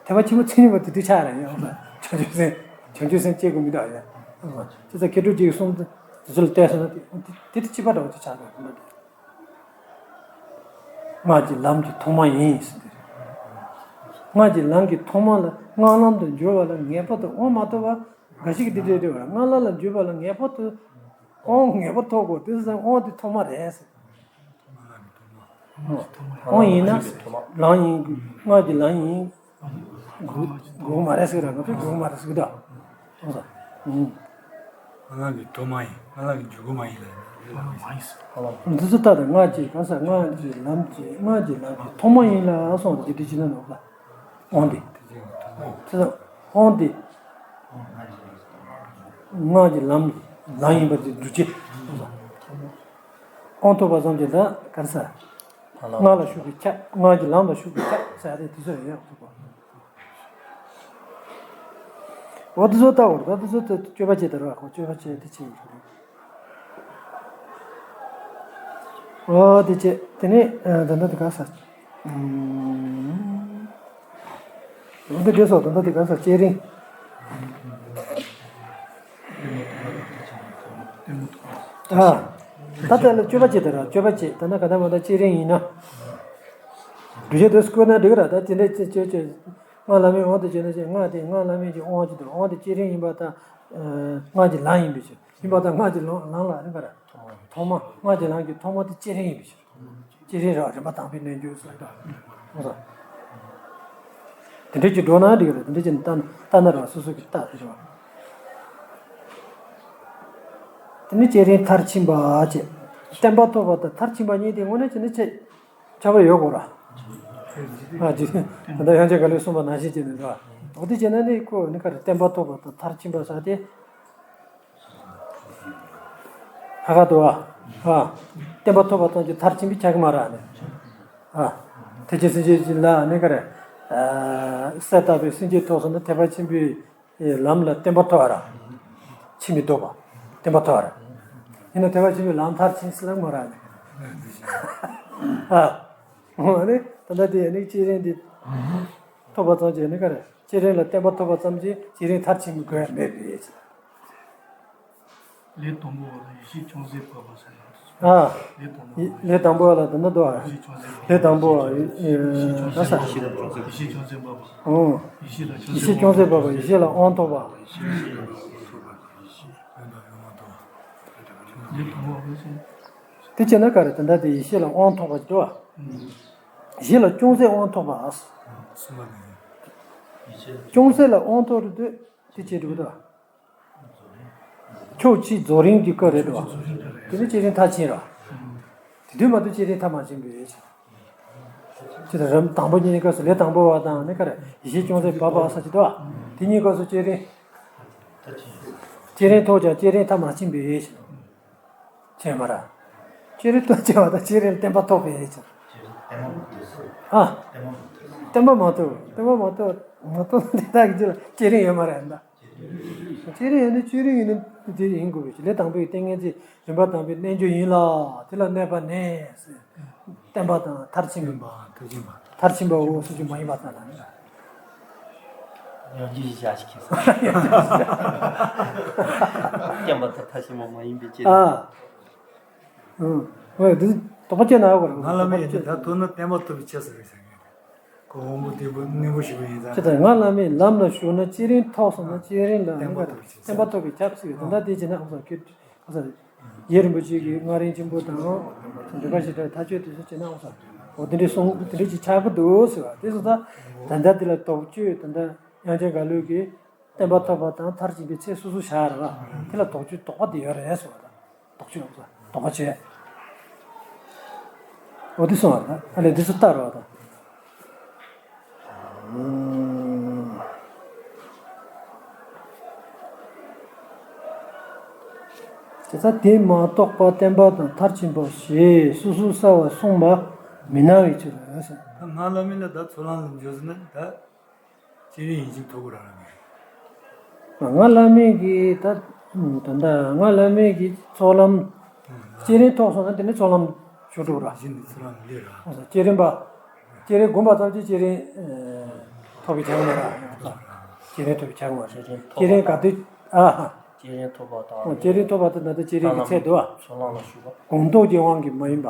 ཐེག་པ་ཆེན་པོ་ཚིག་ཉིན་པ་དེ་དུས་ཆགས་རེད་ཡང་ཟེར། བྱང་ཆུབ་སེམས། བྱང་ཆུབ་སེམས་སྐྱེ་དགོས་མི་འདུག་ཡ། དེ་ཚོ་མཁས་གྲུབ་ཅིག་གསུངས་ཏེ་དེ་ཚོ་ལ་བལྟས་སོང་ན་དེ་དེ་དེ་གཅིག་པ་འདྲ་བོ་ཅིག་ཆགས་ཀྱི་རེད། སྔགས་ཀྱི་ལམ་གྱི་ཐོག་མ་ཡིན་ཟེར་ཏེ། སྔགས་ཀྱི་ལམ་གྱི་ཐོག་མ་ལ། སྔགས་ལམ་དུ་འགྱུར་བ་ལ་ངེས་པར་དུ་དབང་མ་ཐོབ་པ། འགའ་ཞིག་གིས་དེ་འདྲ་འདྲ་བར། སྔགས་ལམ་ལ་འགྱུར་བ་ལ་ངེས་པར་དུ་དབང་ངེས་པར་ཐོབ་དགོས། དེ་ཚོ་དབང་དེ་ཐོག་མ་རེད་ཟེར། དབང་ཡིན་ན་ལམ་ཡིན། སྔགས་ཀྱི་ལམ་ཡིན། དགོས་དགོས་མ་རེད་ཟེར་ར། ང་ཚོས་དགོས་མ་རེད་ཟེར་གི་འདུག་ཨང་། སྔགས་ཀྱི་ཐོག་མ་ཡིན། སྔགས་ཀྱི་འཇུག་སྒོ་མ་ཡིན་ལ། འདི་ཚོ་ལྟ་དང་། སྔགས་ཀྱི་གང་ཟག། སྔགས་ཀྱི་ལམ་གྱི། སྔགས་ཀྱི་ལམ་གྱི་ཐོག་མ་ཡིན་ལ་གསུངས་ཏེ། དེ་ཅི་ན་ནོར་ལ། དབང་དེ། དེ་ཚོ་དབང་དེ། སྔགས་ཀྱི་ལམ་ལམ་ཡིན་པ་དེ་སྒྲུབ་བྱེད། དབང་ཐོབ་པ་ཙམ་གྱིས་ད་ག་རེ་ཟེར། སྔགས་ལ་ཞུགས་པའི་ཆ། སྔགས་ཀྱི་ལམ་ལ་ཞུགས་པའི་ཆ་ཟེར་ཡ་དེ་དེ་ཚོ་ཡོད། འོ་དེ་ཚོ་ལྟ་བར། ད་དེ་ཚོ་ད་སྤྱོད་པ་བྱེད་ད་ར་ཁོ་སྤྱོད་པ་བྱེད་དེ་བྱེད་ཡོད་རེད། འོ་དེ་བྱེད། དེ་ནས་ད་ལྟ་དེ་ག་ས། འོ་དེ་དེ་སོགས་ད་ལྟ་དེ་ག་ས་བསྐྱེད་རིམ། ཨ། ད་ལྟ་ལ་སྤྱོད་པ་བྱེད་ད་ར་སྤྱོད་པ་བྱེད། ད་ན་ག་ད་མ་ད་བསྐྱེད་རིམ་ཡིན་ན། སྒྲུབ་བྱེད་དུ་བཀོད་ན་འགྲིག་ར། ད་དེ་འདྲ་བྱེད་བྱེད་བྱེད། སྔགས་ལམ་ཡིན་དབང་དུ་བྱས་ན་བྱེད། སྔགས་དེ་སྔགས་ལམ་ཡིན་གྱི་དབང་གྱི་དུ། དབང་དེ་བསྐྱེད་རིམ་ཡིན་པ་དང་། སྔགས་ཀྱི་ལམ་ཡིན་པའི་ཕྱིར། ཡིན་པ་དང་སྔགས་ཀྱི་ལམ་ལམ་ལ་རིམ་པར། ཐོག་མ། སྔགས་ཀྱི་ལམ་གྱི་ཐོག་མ་དེ་བསྐྱེད་རིམ་ཡིན་པའི་ཕྱིར། བསྐྱེད་རིམ་ར་རིམ་པ་དང་པོའི་རྣལ་འབྱོར་ཟེར་ད། ཨོ་ས། དེ་འདྲ་ཅིག་འགྲོ་ན་འགྲིག་རེད། དེ་འདྲ་ཅིག་ལྟ་ན་ལྟ་ན་ར་སོ་སོ་གི་ལྟ་དེ་རེད་བ། དེ་ནི་བསྐྱེད་རིམ་མཐར་ཕྱིན་པ་བྱས། བརྟན་པ་ཐོབ་པ་དང་མཐར་ཕྱིན་པ་གཉིས་དེ་དངོས་གནས་བྱས་ན་ཁྱད་ཁྱད་པར་ཡོད་དགོས་ར། ཨ་ཅི། ད་ལྟ་དབྱངས་ཅན་དགའ་ལོས་གསུངས་པ་ནང་བཞིན་བྱས་ནས་ར། འོ་དེ་བྱས་ན་ནི་ཁོ་ནི་ག་རེ། བརྟན་པ་ཐོབ་པ་དང་མཐར་ཕྱིན་པ་ཟེར་དེ། ཧ་ག་དུ་བ། ཨ། བརྟན་པ་ཐོབ་པ་ཙམ་གྱིས་མཐར་ཕྱིན་པའི་ཆགས་ཀྱི་མ་རེད་ནི། ཨ། ཐེག་ཆེན་སེམས་བསྐྱེད་ཅིག་ལ་ནི་ག་རེ། ཨ། གསལ་བཏབ་པའི་སེམས་བསྐྱེད་ཐོབ་སོང་ན་ཐེག་པ་ཆེན་པོའི་ལམ་ལ་བརྟན་པ་ཐོབ་པ་ར། ཕྱིན་མི་ཐོབ་པ། བརྟན་པ་ཐོབ་པ་ར། ཡིན་ན་ཐེག་པ་ཆེན་པོའི་ལམ་མཐར་ཕྱིན་ཟེར་ལ་མ་རེད་ནི། ཨ། འོ་ནི་ད་ལྟ་དེ་ནི་བསྐྱེད་རིམ་འདི་ཐོབ་པ་ཙམ་གྱིས་ནི་ག་རེ། བསྐྱེད་རིམ་ལ་བརྟན་པ་ཐོབ་པ་ཙམ་གྱིས་བསྐྱེད་རིམ་མཐར་ཕྱིན་པའི་དགོས་ཡ་མེད་པས། ལས་དང་པོ་བ་ལ་ཡེ་ཤེས་ཅུང་ཟད་བབས་པ་ཟེར་ཡང་། ཨ། ལས་དང་པོ་ལས་དང་པོ་བ་ལ་ད་ནི་འདུག་ཨ། ཡེ་ཤེས་ཅུང་ཟད་བབས། ལས་དང་པོ་བ་ཡེ་ཡེ་ད་ས། ཡེ་ཤེས་ཅུང་ཟད་བབས་པ། ཨོ། ཡེ་ཤེས་ལ་ཡེ་ཤེས་ཅུང་ཟད་བབས་པ། ཡེ་ཤེས་ལ་དབང་ཐོབ་པ། ལས་དང་པོ་བ་ཟེར། དེ་བྱས་ན་ག་རེ། ད་ལྟ་དེ་ཡེ་ཤེས་ལ་དབང་ཐོབ་པ་འདུག་ཨ། ཡེ་ཤེས་ལ་ཅུང་ཟད་དབང་ཐོབ་པ། ཅུང་ཟད་ལ་དབང་ཐོབ་རེད་དུས་དེ་བྱས་འགྲིག་གི་འདུག་ཨ། ཕྱོགས་གཅིག་རྫོགས་རིམ་གྱི་སྐབས་རེད་དོ། དེ་ནི་བསྐྱེད་རིམ་མཐར་ཕྱིན་ར། དེ་དུས་མ་གཏོགས་བསྐྱེད་རིམ་མཐར་མ་ཕྱིན་པའི། ཅི་ལྟར་རིམ་དང་པོ་གཉིས་ཀྱི་སྐབས་སུ་ལས་དང་པོ་བ་དང་ནི་ག་རེ་ཡེ་ཤེས་ཅུང་ཟད་བབས་པ་ཟེར་གྱི་འདུག་བ། དེ་གཉིས་སྐབས་སུ་བསྐྱེད་རིམ། བསྐྱེད་རིམ་ཐོབ་ཀྱང་བསྐྱེད་རིམ་མཐར་མ་ཕྱིན་པའི། བྱས་མ་ར། བསྐྱེད་རིམ་ཐོབ་བྱས་པ་དང་བསྐྱེད་རིམ་བརྟན་པ་ཐོབ་པའི། ཨ། བརྟན་པ་མ་ཐོབ། བརྟན་པ་མ་ཐོབ། མ་ཐོབ་དེ་དག་གི་རྗེས་ལ་བསྐྱེད་རིམ་ཡོད་མ་རེད་ད། བསྐྱེད་རིམ་ཡོད་ན་བསྐྱེད་རིམ་ཡིན་ན་དེ་ཡིན་དགོས་པའི་ལས་དང་པོའི་ཏིང་ངེ་འཛིན་རིམ་པ་དང་པོའི་རྣལ་འབྱོར་ཡིན་ལ། དེ་ལ་གནས་པ་ནས་བརྟན་པ་དང་མཐར་ཕྱིན་པ། མཐར་ཕྱིན་པ། མཐར་ཕྱིན་པའོ་ཟེར་རྒྱུ་མ་ཡིན་པ་ཙམ་ལ། ཡང་ཅི་ཞིག་བྱ་ཞིག་གིས། བརྟན་པ་དང་མཐར་ཕྱིན་པ་མ་ཡིན་པའི་ཕྱིར། ཨ། ཨང་། འོ་དེ་དོགས་པ་སྐྱེ་ན་ཡོད་རེད། ང་བླ་མས་ཡིན་ད་དོན་ནི་བརྟན་པ་ཐོབ་པའི་ཆེད་ཟེར་བའི་སེང་གེ། ཁོ་དབང་པོ་བདེ་པོ་རྣོན་པོ་ཞིག་ཡིན་ཙང་། ཅི་ལྟར་ང་བླ་མའི་ལམ་ལ་ཞུགས་ན་བསྐྱེད་རིམ་ཐོབ་སོང་ན་བསྐྱེད་རིམ་ལ་བརྟན་པ་ཐོབ་པའི་ཆེད། བརྟན་པ་ཐོབ་པའི་ཆེད་ཟེར་བའི་དོན་དག་དེ་བྱས་ན་འོ་ཟེར་གི། འོ་ཟེར། རྗེ་རིན་པོ་ཆེ་གིས་སྔགས་རིམ་ཆེན་པོ་དང་། འགྲེལ་པ་བཞི་སྒྲ་མཐའ་དཔྱོད་དེ་ཚོ་བྱས་ན་འོ་ཟེར། འོ་དེ་འདྲའི་གསུང་དེ་འདྲའི་ཅིག་ཆགས་ཀྱི་འདུག་ཟེར་བ་དེ་ཚོ་ད། ད་ལྟ་དེ་ལ་དོགས་གཅོད་ད་ལྟ་དབྱངས་ཅན་གངས་ལུས་ཀྱིས། བརྟན་པ་ཐོབ་པ་དང་མཐར་ཕྱིན་པའི་ཚེ་སོ་སོ་བཞག་རེད་བ། དེ་ལ་དོགས་གཅོད་དོགས་པ་དེ་ཡོད་རེད་ཟེར་བ་དང་། དོགས་གཅོད་དོགས་པ་བྱས། འོ་དེ་སོང་བ་དང་ཨ་ལས་འདི་ཚོ་ལྟ་རོགས་དང་། དེ་ལྟར་དེ་མ་རྟོགས་པ་བརྟན་པ་དང་མཐར་ཕྱིན་པ་ཞེས་སོ་སོར་གསལ་བར་གསུངས་པ་མི་སྣང་བའི་ཕྱིར་རོ། ང་བླ་མེད་ལ་ད་ཚོགས་ལམ་ལ་འཇུག་ཟིན་ན་ད། བསྐྱེད་རིམ་ཡིན་གཅིག་ཐོབ་དགོས་ར་ར་མེད། ང་བླ་མེད་ཀྱི་ད། ད་ལྟ་ང་བླ་མེད་ཀྱི་ཚོགས་ལམ། བསྐྱེད་རིམ་ཐོབ་སོང་ན་དེ་ནི་ཚོགས་ལམ་ཞུ་འགྲོ་ར། གཞི་འདི་ཚོགས་ལམ་ལས་ར། བསྐྱེད་རིམ་པ། བསྐྱེད་རིམ་བསྒོམ་པ་ཙམ་གྱིས་བསྐྱེད་རིམ་ཐོབ་པའི་ཆགས་མ་ར། བསྐྱེད་རིམ་ཐོབ་པའི་ཆགས་མ་ར། བསྐྱེད་རིམ་ག་དུས་ཨ། བསྐྱེད་རིམ་ཐོབ་པ་དང་། བསྐྱེད་རིམ་ཐོབ་པ་དང་ད་ལྟ་བསྐྱེད་རིམ་གྱི་ཚད་དུ་ཨ། ཚོགས་ལམ་ལ་ཞུགས་པ། སྒོམ་རྟོག་གི་དབང་གིས་མ་ཡིན་པ།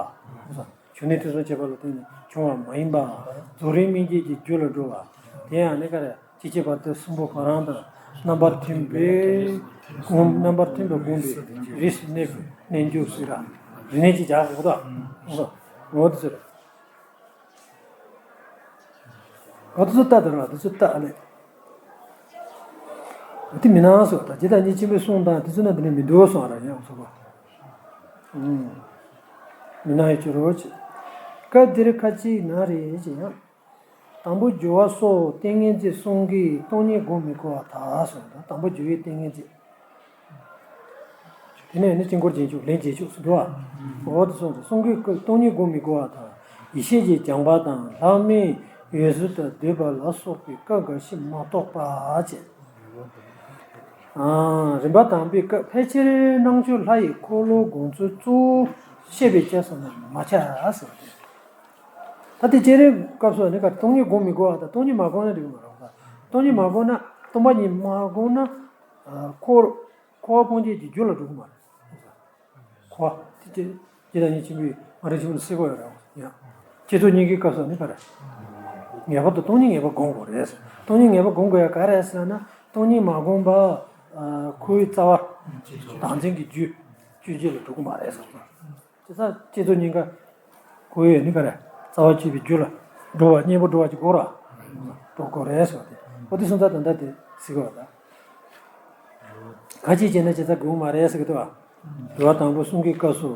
གཞུང་ནས་ཐོས་བསམ་བྱས་པ་ལ་བརྟེན་ནས་བྱུང་བ་མ་ཡིན་པ། རྫོགས་རིམ་སྨིན་བྱེད་ཀྱི་རྒྱུ་ལ་འགྲོ་བ། དེ་ཡང་ནི་ག་རེ་ཇི་སྐྱེས་པ་དེ་གསུམ་པོ་གང་རུང་དང་རྣམ་པར་མཐུན་པའི་སྒོམ། རྣམ་པར་མཐུན་པའི་སྒོམ་པའི་རིས་སུ་གནས་པའི་རྣལ་འབྱོར་ཟེར་ར། རིག་གནས་ཀྱི་སྦྱར་ཟེར་གོ་ད། འོ་དེ་ཚོ་རེད། འོ་དེ་ཚོ་ལྟ་དང་ར་དེ་ཚོ་ལྟ་ཨ་ལས། འོ་དེ་མི་སྣང་སོ་ད་ཇི་ལྟར་ཉིད་ཆེན་པོའི་གསུང་དང་དེ་ཚོ་ན་དེ་ནས་མི་འདུག་སོང་ར་ཡང་སོ་གོ། མི་སྣང་ཡི་ཆོ་རོ་ཆེ། སྐབས་འདིར་ཁ་ཅིག་ན་རེ་ཅེ་ཡང་། དང་པོ་སྦྱོར་བ་སོགས་ཏིང་ངེ་འཛིན་གསུང་གིས་སྟོང་ཉིད་སྒོམ་མི་དགོས་པར་ཐལ་གསུངས་དང་། དང་པོ་སྦྱོར་བའི་ཏིང་ངེ་འཛིན། དེ་ནས་ནི་དཀྱིལ་འཁོར་རྗེས་འཇུག་ལན་རྗེས་འཇུག་སུ་འགྲོ་བ། འོ་དེ་སོང་ཙང་གསུང་གིས་སྟོང་ཉིད་སྒོམ་མི་དགོས་པར་ཐལ། ཡེ་ཤེས་ཀྱི་སྦྱངས་པ་དང་ལྷག་མའི་འོད་ཟེར་དུ་འདོད་པ་ལ་སོགས་པའི་སྐབས་འགའ་ཞིག་མ་གཏོགས་པ་བྱས། རིམ་པ་དང་པོའི་སྐབས་ཕལ་ཆེར་སྣང་ཆོས་ལྷ་ཡི་འཁོར་ལོ་སྒོམ་ཚུལ་གཙོ་བོ་ཤེས་པའི་སྐྱེ་ས་ན་མ་ཁྱབ་ཟེར་བ་དེ། ད་དེ་བསྐྱེད་རིམ་སྐབས་སུ་ནི་ག་སྟོང་ཉིད་སྒོམ་མི་དགོས་པ་དང་སྟོང་ཉིད་མ་སྒོམ་ན་འགྲིག་གི་མ་རེད། སྟོང་ཉིད་མ་སྒོམ་ན་སྟོང་པ་ཉིད་མ་སྒོམ་ན་འཁོར་འཁོར་བ་སྤོང་བྱེད་ཀྱི་རྒྱུ་ལ་འགྲོ་གི་མ་རེད། འཁོར་བ་དེ་ཅི་ཅི་དང་ཉིད་ཆེན་པོའི་མ་རིག་ཆེན་པོ་ལ་སེལ་དགོས་ཡོད་རེད་ཡ། བསྐྱེད་རྫོགས་གཉིས་ཀའི་སྐབས་སུ་ནི་ག་རེ། ངེས་པར་དུ་སྟོང་ཉིད་ངེས་པར་སྒོམ་དགོས་རེད། སྟོང་ཉིད་ངེས་པར་སྒོམ་དགོས་ཡ་ག་རེ་ཟེར་ན་སྟོང་ཉིད་མ་སྒོམ་པ། ཁོའི་རྩ་བ་བདག་འཛིན་གྱི་རྒྱུ་སྤྱོད་བྱེད་ལ་འགྲོ་གི་མ་རེད་ཟེར། དེ་ཚ་བསྐྱེད་རྫོགས་གཉིས་ཀ་གོ་ཡས་ནི་ག་རེ། རྩ་བ་བཅད་པའི་རྒྱུ་ལ་འགྲོ་བ་གཉེན་པོ་འགྲོ་བ་ཅིག་དགོས་ར། འགྲོ་དགོས་རེད་ཟེར་བ་དེ། འོ་དེ་སོང་ཙང་ད་ལྟ་དེ་ཟེར་གི་བ་ད། ཁ་ཅིག་བྱས་ན་བྱས་ཙང་དགོས་མ་རེད་ཟེར་གི་འདུག་བ། དྲི་བ་དང་པོ་གསུང་གི་སྐབས་སུ་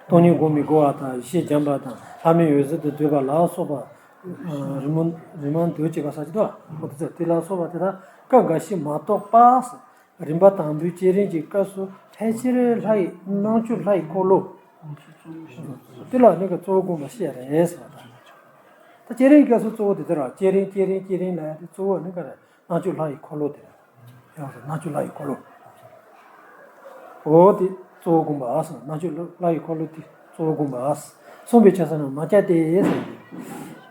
སྟོང་ཉིད་སྒོམ་མི་དགོས་པ་དང་ཡེ་ཤེས་སྦྱངས་པ་དང་ལྷག་མའི་འོད་ཟེར་དུ་འདོད་པ་ལ་སོགས་པ། རི་མོ་རི་མོ་འདོད་ཅེས་པ་ས་ཅི་འདུག་བ། འོ་དེ་ཚོ་དེ་ལ་སོགས་པ་དེ་དག་སྐབས་འགའ་ཞིག་མ་གཏོགས་པ། རིམ་པ་དང་པོའི་བསྐྱེད་རིམ་གྱི་སྐབས་སུ་ཕལ་ཆེར་ལྷ་ཡི་སྣང་ཆོས་ལྷ་ཡི་འཁོར་ལོ། དེ་ལ་ནི་ག་གཙོ་བོ་བསྒོམ་པ་ཤེས་རེད་ཟེར་བ་དང་། ད་བསྐྱེད་རིམ་སྐབས་སུ་གཙོ་བོ་དེ་ལྟར་བ་བསྐྱེད་རིམ་བསྐྱེད་རིམ་བསྐྱེད་རིམ་ལ་ཡ་དེ་གཙོ་བོ་ནི་ག་རེ་སྣང་ཆོས་ལྷ་ཡི་འཁོར་ལོ་དེ་རེད། ཡང་སོ་སྣང་ཆོས་ལྷ་ཡི་འཁོར་ལོ། འོ་དེ་གཙོ་བོ་བསྒོམ་པ་ཟེར། སྣང་ཆོས་ལྷ་ཡི་འཁོར་ལོ་དེ་གཙོ་བོ་བསྒོམ་པ་ཟེར། གསུངས་པའི་ཆ་ས་ན་མ་ཁྱབ་སྟེ་ཟེར།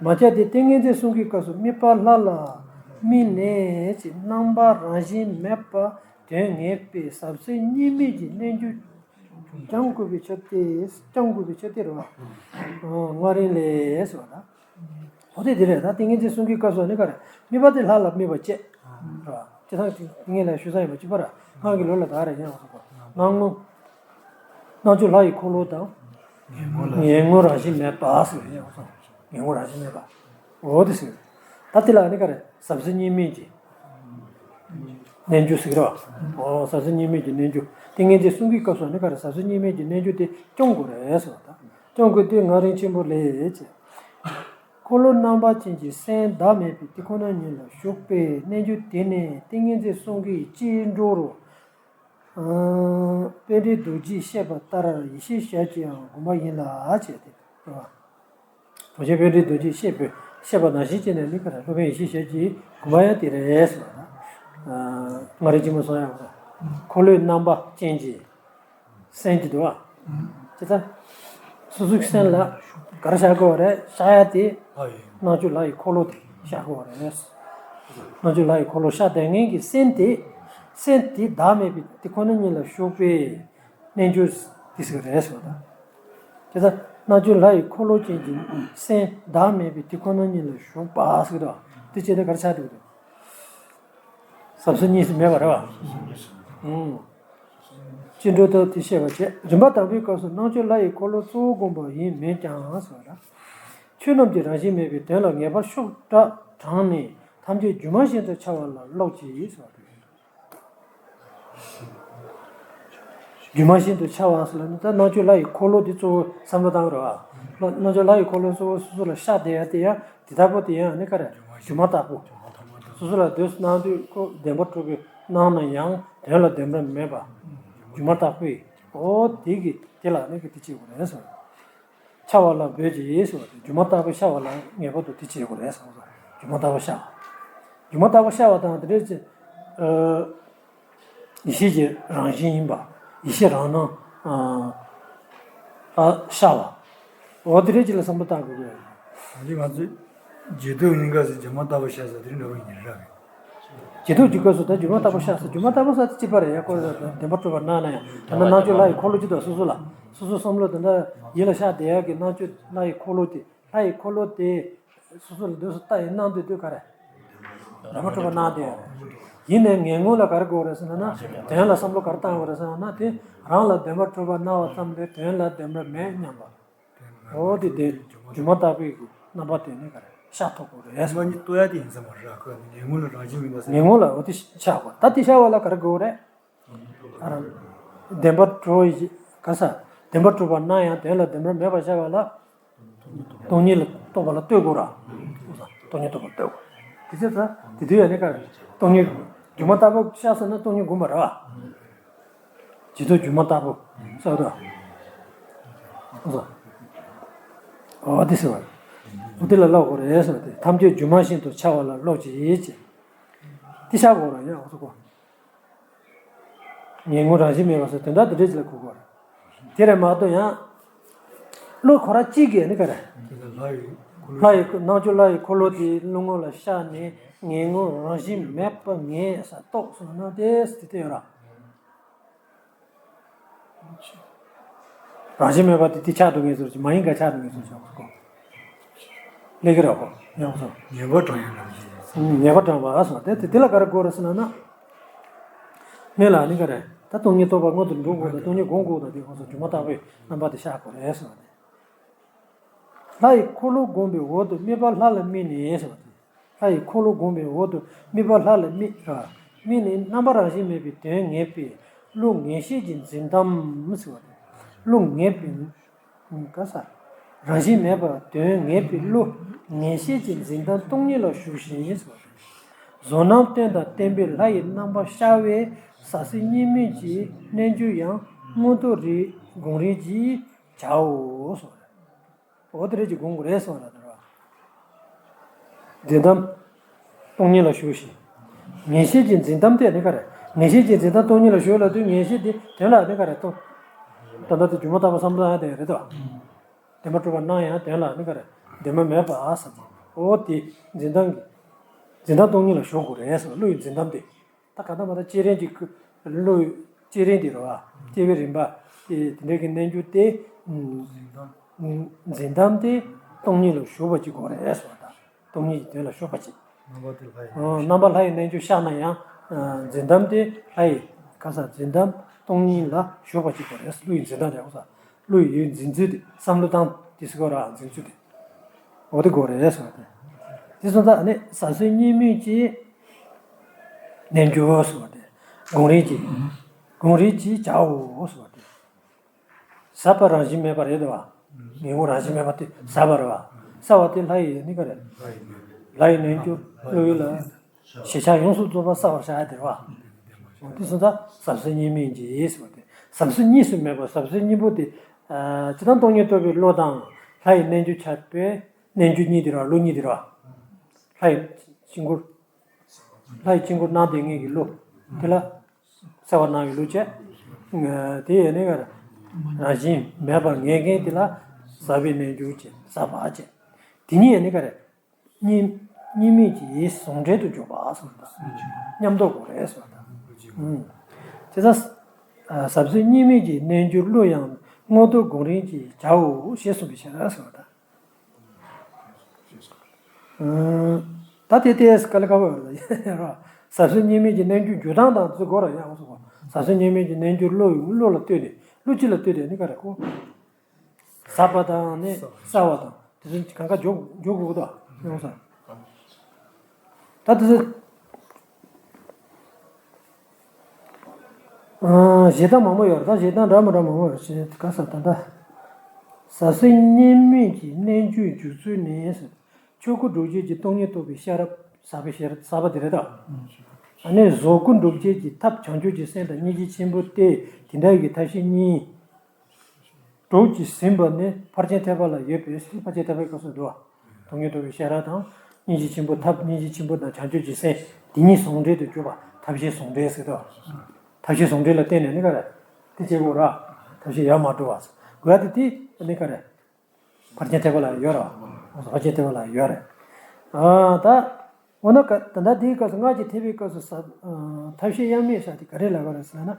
མ་ཁྱབ་སྟེ་ཏིང་ངེ་འཛིན་གསུང་གི་སྐབས་སུ་དམིགས་པ་ལྷ་ལ་དམིགས་ནས་ཀྱི་རྣམ་པ་རང་བཞིན་མེད་པ། དོན་ངེས་པའི་ཟབ་གསལ་གཉིས་མེད་ཀྱི་རྣལ་འབྱོར་སྦྱང་དགོས་པའི་ཕྱིར་ཏེ། སྦྱང་དགོས་པའི་ཕྱིར་ཏེ་རེད་བ། ཨ། སྔགས་རིམ་ལས་ཟེར་བ་ལ། འོ་དེ་དེ་རེད། ད་ཏིང་ངེ་འཛིན་གསུང་གི་སྐབས་སུ་ནི་ག་རེ། དམིགས་པ་དེ་ལྷ་ལ་དམིགས་པ་བཅས། རེད་བ། ཅི་ཐང་ཏིང་ངེ་ལ་ཞུ་ས་ཡིན་པ་གཅིག་པ་ར། སྔགས་ཀྱི་ལུགས་ལ་ད་རེ་ཡང་སོགས་པ། སྣང་ངོ་། སྣང་ཆོས་ལྷ་ཡི་འཁོར་ལོ་དང་། ངེས་ངོ་རང་བཞིན་མེད་པ་ཟེར་ཡང་སོགས། ངེས་ངོ་རང་བཞིན་མེད་པ། འོ་དེ་ཟེར། ད་དེ་ལ་ནི་ག་རེ་ཟབ་གསལ་གཉིས་མེད་ཀྱི། རྣལ་འབྱོར་ཟེར་གི་རེད་བ། ཨོ། ཟབ་གསལ་གཉིས་མེད་ཀྱི་རྣལ་འབྱོར། ཏིང་ངེ་འཛིན་གསུང་གི་སྐབས་སུ་ནི་ག་རེ། ཟབ་གསལ་གཉིས་མེད་ཀྱི་རྣལ་འབྱོར་དེ་སྐྱོང་དགོས་རེད་ཟེར་བ་དང་། སྐྱོང་དགོས་དུས་ང་རིག་ཆེན་པོ་ལས་ཅེས། འཁོར་ལོ་རྣམ་པ་ཅན་གྱི་སེམས་བདག་མེད་པའི་དེ་ཁོ་ན་ཉིད་ལ་ཞུགས་པའི་རྣལ་འབྱོར་དེ་ནི་ཏིང་ངེ་འཛིན་གསུང་གི་སྤྱི་འགྲོ་རུ། ཨ། པཎྜི་ཏ་རྡོ་རྗེས་བཤད་པ་ལྟར་ཡེ་ཤེས་ཞལ་གྱིས་ཡང་གོམས་པ་ཡིན་ལ་བྱས་ཏེ། རེད་བ། རྡོ་རྗེ་པཎྜི་ཏ་རྡོ་རྗེས་བཤད་པའི་བཤད་པ་ནང་བཞིན་བྱས་ནས་ནི་ག་རེ། སློབ་དཔོན་ཡེ་ཤེས་ཞལ་གྱིས་གོམས་པ་ཡང་དེ་རེད་ཟེར་བ་དང་། ཨ། ང་རིག་ཆེན་པོ་གསུང་ཡག་གི་རེད། འཁོར་ལོའི་རྣམ་པ་ཅན་གྱི་སེམས་ཀྱི་འདུག་བ། ཅི་ལྟར། སོ་སོའི་སེམས་ལ་ག་རེ་བཞག་དགོས་རེད། བཞག་ཡ་དེ། ལྷ་ཡི། རྣལ་འབྱོར་ལྷ་ཡི་འཁོར་ལོ་དེ་བཞག་དགོས་རེད། རྣལ་འབྱོར་ལྷ་ཡི་འཁོར་ལོ་བཞག་བསྡད་མཁན་གྱི་སེམས་དེ། སེམས་དེ་བདག་མེད་པའི་དེ་ཁོ་ན་ཉིད་ལ་ཞུགས་པའི་རྣལ་འབྱོར་དེ་ཟེར་གི་རེད་ཟེར་བ་དང་། ཅི་ལྟར། རྣལ་འབྱོར་ལྷ་ཡི་འཁོར་ལོ་ཅན་གྱི་སེམས་བདག་མེད་པའི་དེ་ཁོ་ན་ཉིད་ལ་ཞུགས་པ་ཟེར་གི་རེད་བ། དེ་བྱས་ཏེ་ག་རེ་ཆགས་འདུག་རེད། ཟབ་གསལ་གཉིས་སུ་མེད་པ་རེད་བ། ཨང་། སྤྱི་འགྲོ་ལྟར་དེ་བཤད་པ་བྱས། རིམ་པ་དང་པོའི་སྐབས་སུ་རྣལ་འབྱོར་ལྷ་ཡི་འཁོར་ལོ་གཙོ་བོ་བསྒོམ་པ་ཡིན་མོད་ཀྱང་ཟེར་བ་ལ། ཆོས་རྣམས་ཀྱི་རང་བཞིན་མེད་པའི་དོན་ལ་ངེས་པར་ཤུགས་དྲག་དྲངས་ནས་ཐམས་ཅད་སྒྱུ་མ་བཞིན་དུ་འཆར་བ་ལ་ཀློག་ཅིག་ཟེར་བ་རེད། སྒྱུ་མ་བཞིན་དུ་འཆར་བ་ཟེར་ལ་ནི་ད་རྣལ་འབྱོར་ལྷ་ཡི་འཁོར་ལོ་འདི་གཙོ་བོ་བསམ་བློ་བཏང་རོགས། རྣལ་འབྱོར་ལྷ་ཡི་འཁོར་ལོ་གཙོ་བོ་སོ་སོ་ལ་ཤར་བསྡད་ཡ་དེ་ཡང་དེ་ལྟ་བུ་དེ་ཡང་ནི་ག་རེ། སྒྱུ་མ་ལྟ་བུ། སོ་སོ་ལ་དུས་སུ་སྣང་དུས་ཁོ་བདེན་པ་གྲུབ་པའི་སྣང་ན་ཡང་དོན་ལ་བདེན་པ་མེད་པ། སྒྱུ་མ་ལྟ་བུའི། ཨོ་དེ་གི་དེ་ལ་ནི་གི་དེ་བྱེད་དགོས་རེད་ཟེར། འཆར་བ་ལ་འབོད་ཅིག་ཟེར་བ་དེ་སྒྱུ་མ་ལྟ་བུ་ཤར་བ་ལ་ངེས་པར་དུ་དེ་བྱེད་དགོས་རེད་ཟེར་བ། སྒྱུ་མ་ལྟ་བུ་ཤར་བ། སྒྱུ་མ་ལྟ་བུ་ཤར་བ་དང་དེ་འདྲའི་ཅི། ཨ། ཡེ་ཤེས་ཀྱི་རང་བཞིན་ཡིན་པ། ཡེ་ཤེས་རང་སྣང་། ཨ། ཤར་བ། འོ་དེ་འདྲའི་ཅིག་ལ་བསམ་བློ་བཏང་དགོས་ཀྱི་ཡོད། ད་ང་ཚོས་རྗེས་ཐོབ་ཡིན་དགོས་ཟེར་སྒྱུ་མ་ལྟ་བུ་ཤར་ཟེར་དེ་འདྲ་བ་ཡིན་ར། རྗེས་ཐོབ་ཀྱི་སྐབས་སུ་ད་སྒྱུ་མ་ལྟ་བུ་ཤར་ཟེར། སྒྱུ་མ་ལྟ་བུ་ཟེར་དེ་གཅིག་པ་རེད་ཡ། ཁོ་བདེན་པ་གྲུབ་པ་སྣང་ན་ཡང་། ད་ནི་རྣལ་འབྱོར་ལྷ་ཡི་འཁོར་ལོ་གཅིག་དང་སོ་སོ་ལ། སོ་སོའི་བསམ་བློ་དེ་འདྲ་ཡིད་ལ་ཤར་བསྡད་ཡ་གི་རྣལ་འབྱོར་ལྷ་ཡི་འཁོར་ལོ་དེ། ལྷ་ཡི་འཁོར་ལོ་དེ། སོ་སོ་ལ་དུས་སུ་ལྟ་ཡི་སྣང་དུས་དུས་ག་རེ། བདེན་པ་གྲུབ་པ་སྣང་དེ། ཡིན་ནའི་ངེས་ངོ་ལ་ག་རེ་དགོས་རེད་ཟེར་ན་ན། དོན་ལ་བསམ་བློ་ག་རེ་བཏང་དགོས་རེད་ཟེར་ན་ན། དེ་རང་ལ་བདེན་པ་གྲུབ་པ་སྣང་བ་ཙམ་ལས་དོན་ལ་བདེན་པ་མེད་སྙམ་པ། འོ་དེ་དེ་སྒྱུ་མ་ལྟ་བུའི་གི་རྣམ་པ་དེ་ནི་ག་རེ་ཤར་ཐུབ་དགོས་རེད། སྒྱུ་མ་གཉིས་ལྟོས་ཡ་དེ་ཡིན་ས་མ་རེད། ཁོ་ངེས་ངོ་ལ་རང་བཞིན་མིན་པ་ཟེར། ངེས་ངོ་ལ་འོ་དེ་ཤར་དགོས། ད་དེ་ཤར་བ་ལ་ག་རེ་དགོས་རེད། ཨ་རང་། བདེན་པ་གྲུབ་པ་ཡི་ག་ས། བདེན་པ་གྲུབ་པ་སྣང་ཡང་དོན་ལ་བདེན་པ་མེད་པར་ཤར་བ་ལ། སྟོང་ཉིད་ལ་རྟོགས་པ་ལ་ལྟོས་དགོས་ར། སྟོང་ཉིད་རྟོགས་པ་ལ་ལྟོས་དགོས། དེ་ཚེ་ད་དེ་དུས་ཡང་ནི་ག་རེ། སྟོང་ཉིད། སྒྱུ་མ་ལྟ་བུ་ཤར་སོང་ན་སྟོང་ཉིད་སྒོམ་པ་རེད་བ། རྗེས་ཐོབ་སྒྱུ་མ་ལྟ་བུ། ཟེར་བ་དང་། ཨོ་དེ་ཟེར་བ། ཨོ་དེ་ལ་ཀློག་དགོས་རེད་ཟེར་བ་དེ། ཐམས་ཅད་སྒྱུ་མ་བཞིན་དུ་འཆར་བ་ལ་ཀློག་ཅིག་ཅེས། དེ་ཤར་དགོས་ར་ཡ། ཨོ་ཚོ་གོ། ངེས་ངོ་རང་བཞིན་མེད་པ་ཟེར་དོན་དག་དེ་འདྲ་ཅིག་ལ་གོ་དགོས་རེད། དེ་རེད་མ་གཏོགས་ཡང་། བློ་ཁོ་རང་གཅིག་གིས་ནི་ག་རེ། ལྷ་ཡི། ལྷ་ཡི་རྣལ་འབྱོར་ལྷ་ཡི་འཁོར་ལོ་དེ་བློ་ངོ་ལ་ཤར་ནས་ངེས་ངོ་རང་བཞིན་མེད་པ་ངེས་ས་རྟོགས་སོང་ན་དེ་དེ་ལྟ་ཡོད་ར། རང་བཞིན་མེད་པ་དེ་དེ་ཆགས་འགྲོ་ངེས་ཟེར་གྱི་མ་ཡིན་ག་ཆགས་འགྲོ་ངེས་ཟེར་གྱི་གོ། ལས་ཀྱི་ར་གོ། ཡང་སོ། ངེས་པ་དྲངས་ཡོད་ར་ཞེས། ངེས་པ་དྲངས་པ་ཨ་སོ་དེ་དེ་དེ་ལ་ག་རེ་དགོས་རེད་ཟེར་ན་ན། ངེས་ལ་ནི་ག་རེ། ད་སྟོང་ཉིད་རྟོགས་པ་སྔོན་དུ་འགྲོ་དགོས་དང་སྟོང་ཉིད་སྒོམ་དགོས་དང་དེ་ཁོ་སོ་སྒྱུ་མ་ལྟ་བུའི་རྣམ་པ་དེ་ཤར་དགོས་རེད་ཟེར་བ་དེ། ལྷ་ཡི་འཁོར་ལོ་བསྒོམས་པའི་འོག་ཏུ་དམིགས་པ་ལྷ་ལ་དམིགས་ནས་ཟེར་བ་དེ། ལྷ་ཡི་འཁོར་ལོ་བསྒོམས་པའི་འོག་ཏུ་དམིགས་པ་ལྷ་ལ་དམིགས། ཨ། དམིགས་ནས་རྣམ་པ་རང་བཞིན་མེད་པའི་དོན་ངེས་པའི་བློ་ངེས་ཤེས་ཀྱི་འཛིན་སྟངས་ཟེར་བ་དེ། བློ་ངེས་པའི། ག་ས། རང་བཞིན་མེད་པར་དོན་ངེས་པའི་བློ་ངེས་ཤེས་ཀྱི་འཛིན་སྟངས་སྟོང་ཉིད་ལ་ཞུགས་ཤིང་ཟེར་བ་དེ། བཟོ་རྣམ་སྟོན་དང་བསྟན་པའི་ལྷ་ཡི་རྣམ་པ་ཤར་བའི་ཟབ་གསལ་གཉིས་མེད་ཀྱི་རྣལ་འབྱོར་ཡང་མངོན་རྟོགས་རིག་སྒོམ་རིམ་གྱིས་བྱའོ་ཟེར་བ་རེད། འོ་དེ་རེད་ཀྱི་སྒོམ་དགོས་རེད་གསུངས་ར་དེ་ར། འཛིན་སྟངས། སྟོང་ཉིད་ལ་ཞུགས་ཤིང་། ངེས་ཤེས་ཀྱི་འཛིན་སྟངས་དེ་ནི་ག་རེ། ངེས་ཤེས་ཀྱི་འཛིན་སྟངས་སྟོང་ཉིད་ལ་ཞུགས་ལབ་དུས་ངེས་ཤེས་དེ་དོན་ལ་ནི་ག་རེ་སྟོང་། ད་ལྟ་དེ་སྒྱུ་མ་ལྟ་བུ་བསམ་བློ་ཡང་དེ་རེད་དོ། བདེན་པ་གྲུབ་པ་སྣང་ཡང་དོན་ལ་ནི་ག་རེ། བདེན་པ་མེད་པ་ཟེར། འོ་དེ་འཛིན་སྟངས་ཀྱི། འཛིན་སྟངས་སྟོང་ཉིད་ལ་ཞུགས་དགོས་རེད་ཟེར་བློ་ཡི་འཛིན་སྟངས་དེ། ད་ག་ད་མ་ད་བསྐྱེད་རིམ་གྱི་ཁུ་བློ་བསྐྱེད་རིམ་དེ་རེད་བ། བསྐྱེད་པའི་རིམ་པ་དེ་དེ་འདྲའི་གི་རྣལ་འབྱོར་དེ། འཛིན་སྟངས་དེ་སྟོང་ཉིད་ལ་ཞུགས་པ་ཅིག་དགོས་རེད་ཟེར་བ་དང་། སྟོང་ཉིད་ཀྱི་དོན་ལ་ཞུགས་པ་ཅིག་རྣམ་པ་དེ་ལྷ་ཡི། ཨོ། རྣམ་པ་ལྷ་ཡི་རྣལ་འབྱོར་ཤར་ན་ཡང་། འཛིན་སྟངས་དེ་ལྷ་ཡི། ག་ས་འཛིན་སྟངས་སྟོང་ཉིད་ལ་ཞུགས་པ་ཅིག་དགོས་རེད། བློ་ཡི་འཛིན་སྟངས་དེ་ག་ས། བློ་ཡི་འཛིན་ཚུལ་དེ་བསམ་བློ་བཏང་དེ་སི་གོ་ར་འཛིན་ཚུལ་དེ། འོ་དེ་དགོས་རེད་ཟེར་བ་དེ། དེ་སོང་ཙང་ནི་ཟབ་གསལ་གཉིས་མེད་ཀྱི་རྣལ་འབྱོར་ཟེར་བ་དེ། གང་རིགས་ཀྱི། གང་རིགས་ཀྱི་བྱའོ་ཟེར་བ་དེ། ཟབ་པ་རང་བཞིན་མེད་པ་རེད་དོ། ངེས་དགོངས་རང་བཞིན་མེད་པ་དེ་ཟབ་པ་རེད་བ། ཟབ་པ་དེ་ལྷ་ཡི་ནི་ག་རེ། ལྷ་ཡི་རྣལ་འབྱོར་བློ་ཡུལ་ལ། ཞེས་བྱ་ཡོངས་སུ་རྫོགས་པ་གསལ་བར་བྱ་ཡ་དེ་རེད་བ། འོ་དེ་སོང་ཙང་ཟབ་གསལ་གཉིས་མེད་ཀྱི་ཟེར་བ་དེ། ཟབ་གསལ་གཉིས་སུ་མེད་པ་ཟབ་གསལ་གཉིས་པོ་དེ། ཨ་ཅི་ལྟར་སྟོང་ཉིད་རྟོགས་པའི་བློ་དང་ལྷ་ཡི་རྣལ་འབྱོར་འཆར་བའི་རྣལ་འབྱོར་གཉིས་དེ་རེད་བ། བློ་གཉིས་དེ་རེད་བ། ལྷ་ཡི་དཀྱིལ་འཁོར། ལྷ་ཡི་དཀྱིལ་འཁོར་སྣང་བདེན་ངེས་ཀྱི་བློ། དེ་ལ་གསལ་བར་སྣང་བའི་བློ་བྱས། དེ་ཡས་ནི་ག་རེ། རང་བཞིན་མེད་པར་ངེས་མཁན་དེ་ལ་ཟབ་པའི་རྣལ་འབྱོར་བྱས། ཟབ་པ་བྱས། དེ་གཉིས་ཡས་ནི་ག་རེ། གཉིས། གཉིས་མེད་ཀྱི་ཟུང་འབྲེལ་དུ་འཇོག་པ་ཟེར་བ་དང་། མཉམ་དུ་དགོངས་རེད་ཟེར་བ་དང་། ཨུམ། དེ་ལྟར། ཟབ་གསལ་གཉིས་མེད་ཀྱི་རྣལ་འབྱོར་བློ་ཡང་སྔོན་དུ་གང་རིགས་ཀྱི་བྱའོ་ཞེས་གསུངས་པའི་ཕྱིར་ཟེར་བ་དང་། ཨུམ། ད་དེ་ལྟས་དཀའ་ལས་ཁག་པོ་ཡོད་རེད། ཟབ་གསལ་གཉིས་མེད་ཀྱི་རྣལ་འབྱོར་འཇུག་སྟངས་དང་དེ་ཚོ་དགོས་རེད་ཡང་ཟེར་བ། ཟབ་གསལ་གཉིས་མེད་ཀྱི་རྣལ་འབྱོར་བློ་བློ་ལ་ལྟོས་ནས་བློ་སྤྱི་ལ་ལྟོས་ཏེ་ནི་ག་རེ་ཁོ། ཟབ་པ་དང་ནི་གསལ་བ་དང་དེ་ཚོ་གང་ག་འཇོག་འཇོག་དགོས་ཀྱི་འདུག་ཡོང་ས། ད་དེ་ཚོ། ཨ་བཞེད་སྟངས་མང་པོ་ཡོད་རེད། ད་བཞེད་སྟངས་འདྲ་མི་འདྲ་མང་པོ་ཡོད་རེད། ག་ས་ད་ལྟ། ཟབ་གསལ་གཉིས་མེད་ཀྱི་རྣལ་འབྱོར་འཇུག་ཚུལ་ནི། ཆོས་སྐུ་སྒྲུབ་བྱེད་ཀྱི་སྟོང་ཉིད་རྟོགས་པའི་ཤེས་རབ་ཟབ་པའི་ཤེས་རབ་ཟབ་པ་དེ་རེད་ད། ཨ་ནི་གཟུགས་སྐུ་སྒྲུབ་བྱེད་ཀྱི་ཐབས་བྱང་ཆུབ་ཀྱི་སེམས་དང་སྙིང་རྗེ་ཆེན་པོ་སྟེ་དེ་འདྲ་གི་ཐབས་ཤེས་གཉིས། གྲོགས་ཀྱིས་ཟིན་པ་ནི་ཕར་ཕྱིན་ཐེག་པ་ལ་ཡོད་པའི་ཕར་ཕྱིན་ཐེག་པའི་སྐབས་སུ་འདུག་བ། སྟོང་ཉིད་རྟོགས་པའི་ཤེས་རབ་དང་། སྙིང་རྗེ་ཆེན་པོ་ཐབས་སྙིང་རྗེ་ཆེན་པོ་དང་བྱང་ཆུབ་ཀྱི་སེམས་དེ་གཉིས་ཟུང་འབྲེལ་དུ་གྱུར་པ་ཐབས་ཤེས་ཟུང་འབྲེལ་ཟེར་དོ། ཐབས་ཤེས་ཟུང་འབྲེལ་ལ་བརྟེན་ནས་ནི་ག་རེ། དེ་བྱེད་དགོས་ར། ཐབས་ཤེས་ཡར་མར་འགྲོ་བ། དགོས་ཡ་དེ་དེ་ནི་ག་རེ། ཕར་ཕྱིན་ཐེག་པ་ལ་ཡོད་ར། ཕར་ཕྱིན་ཐེག་པ་ལ་ཡོད་རེད། ཨ་ད། འོ་ན་ག་ད་ལྟ་དེའི་སྐབས་སུ་སྔགས་ཀྱི་ཐེག་པའི་སྐབས་སུ་ཟབ་ཨ་ཐབས་ཤེས་དབྱེར་མེད་ཟེར་དེ་ག་རེ་ལབ་པ་རེད་ཟེར་ན།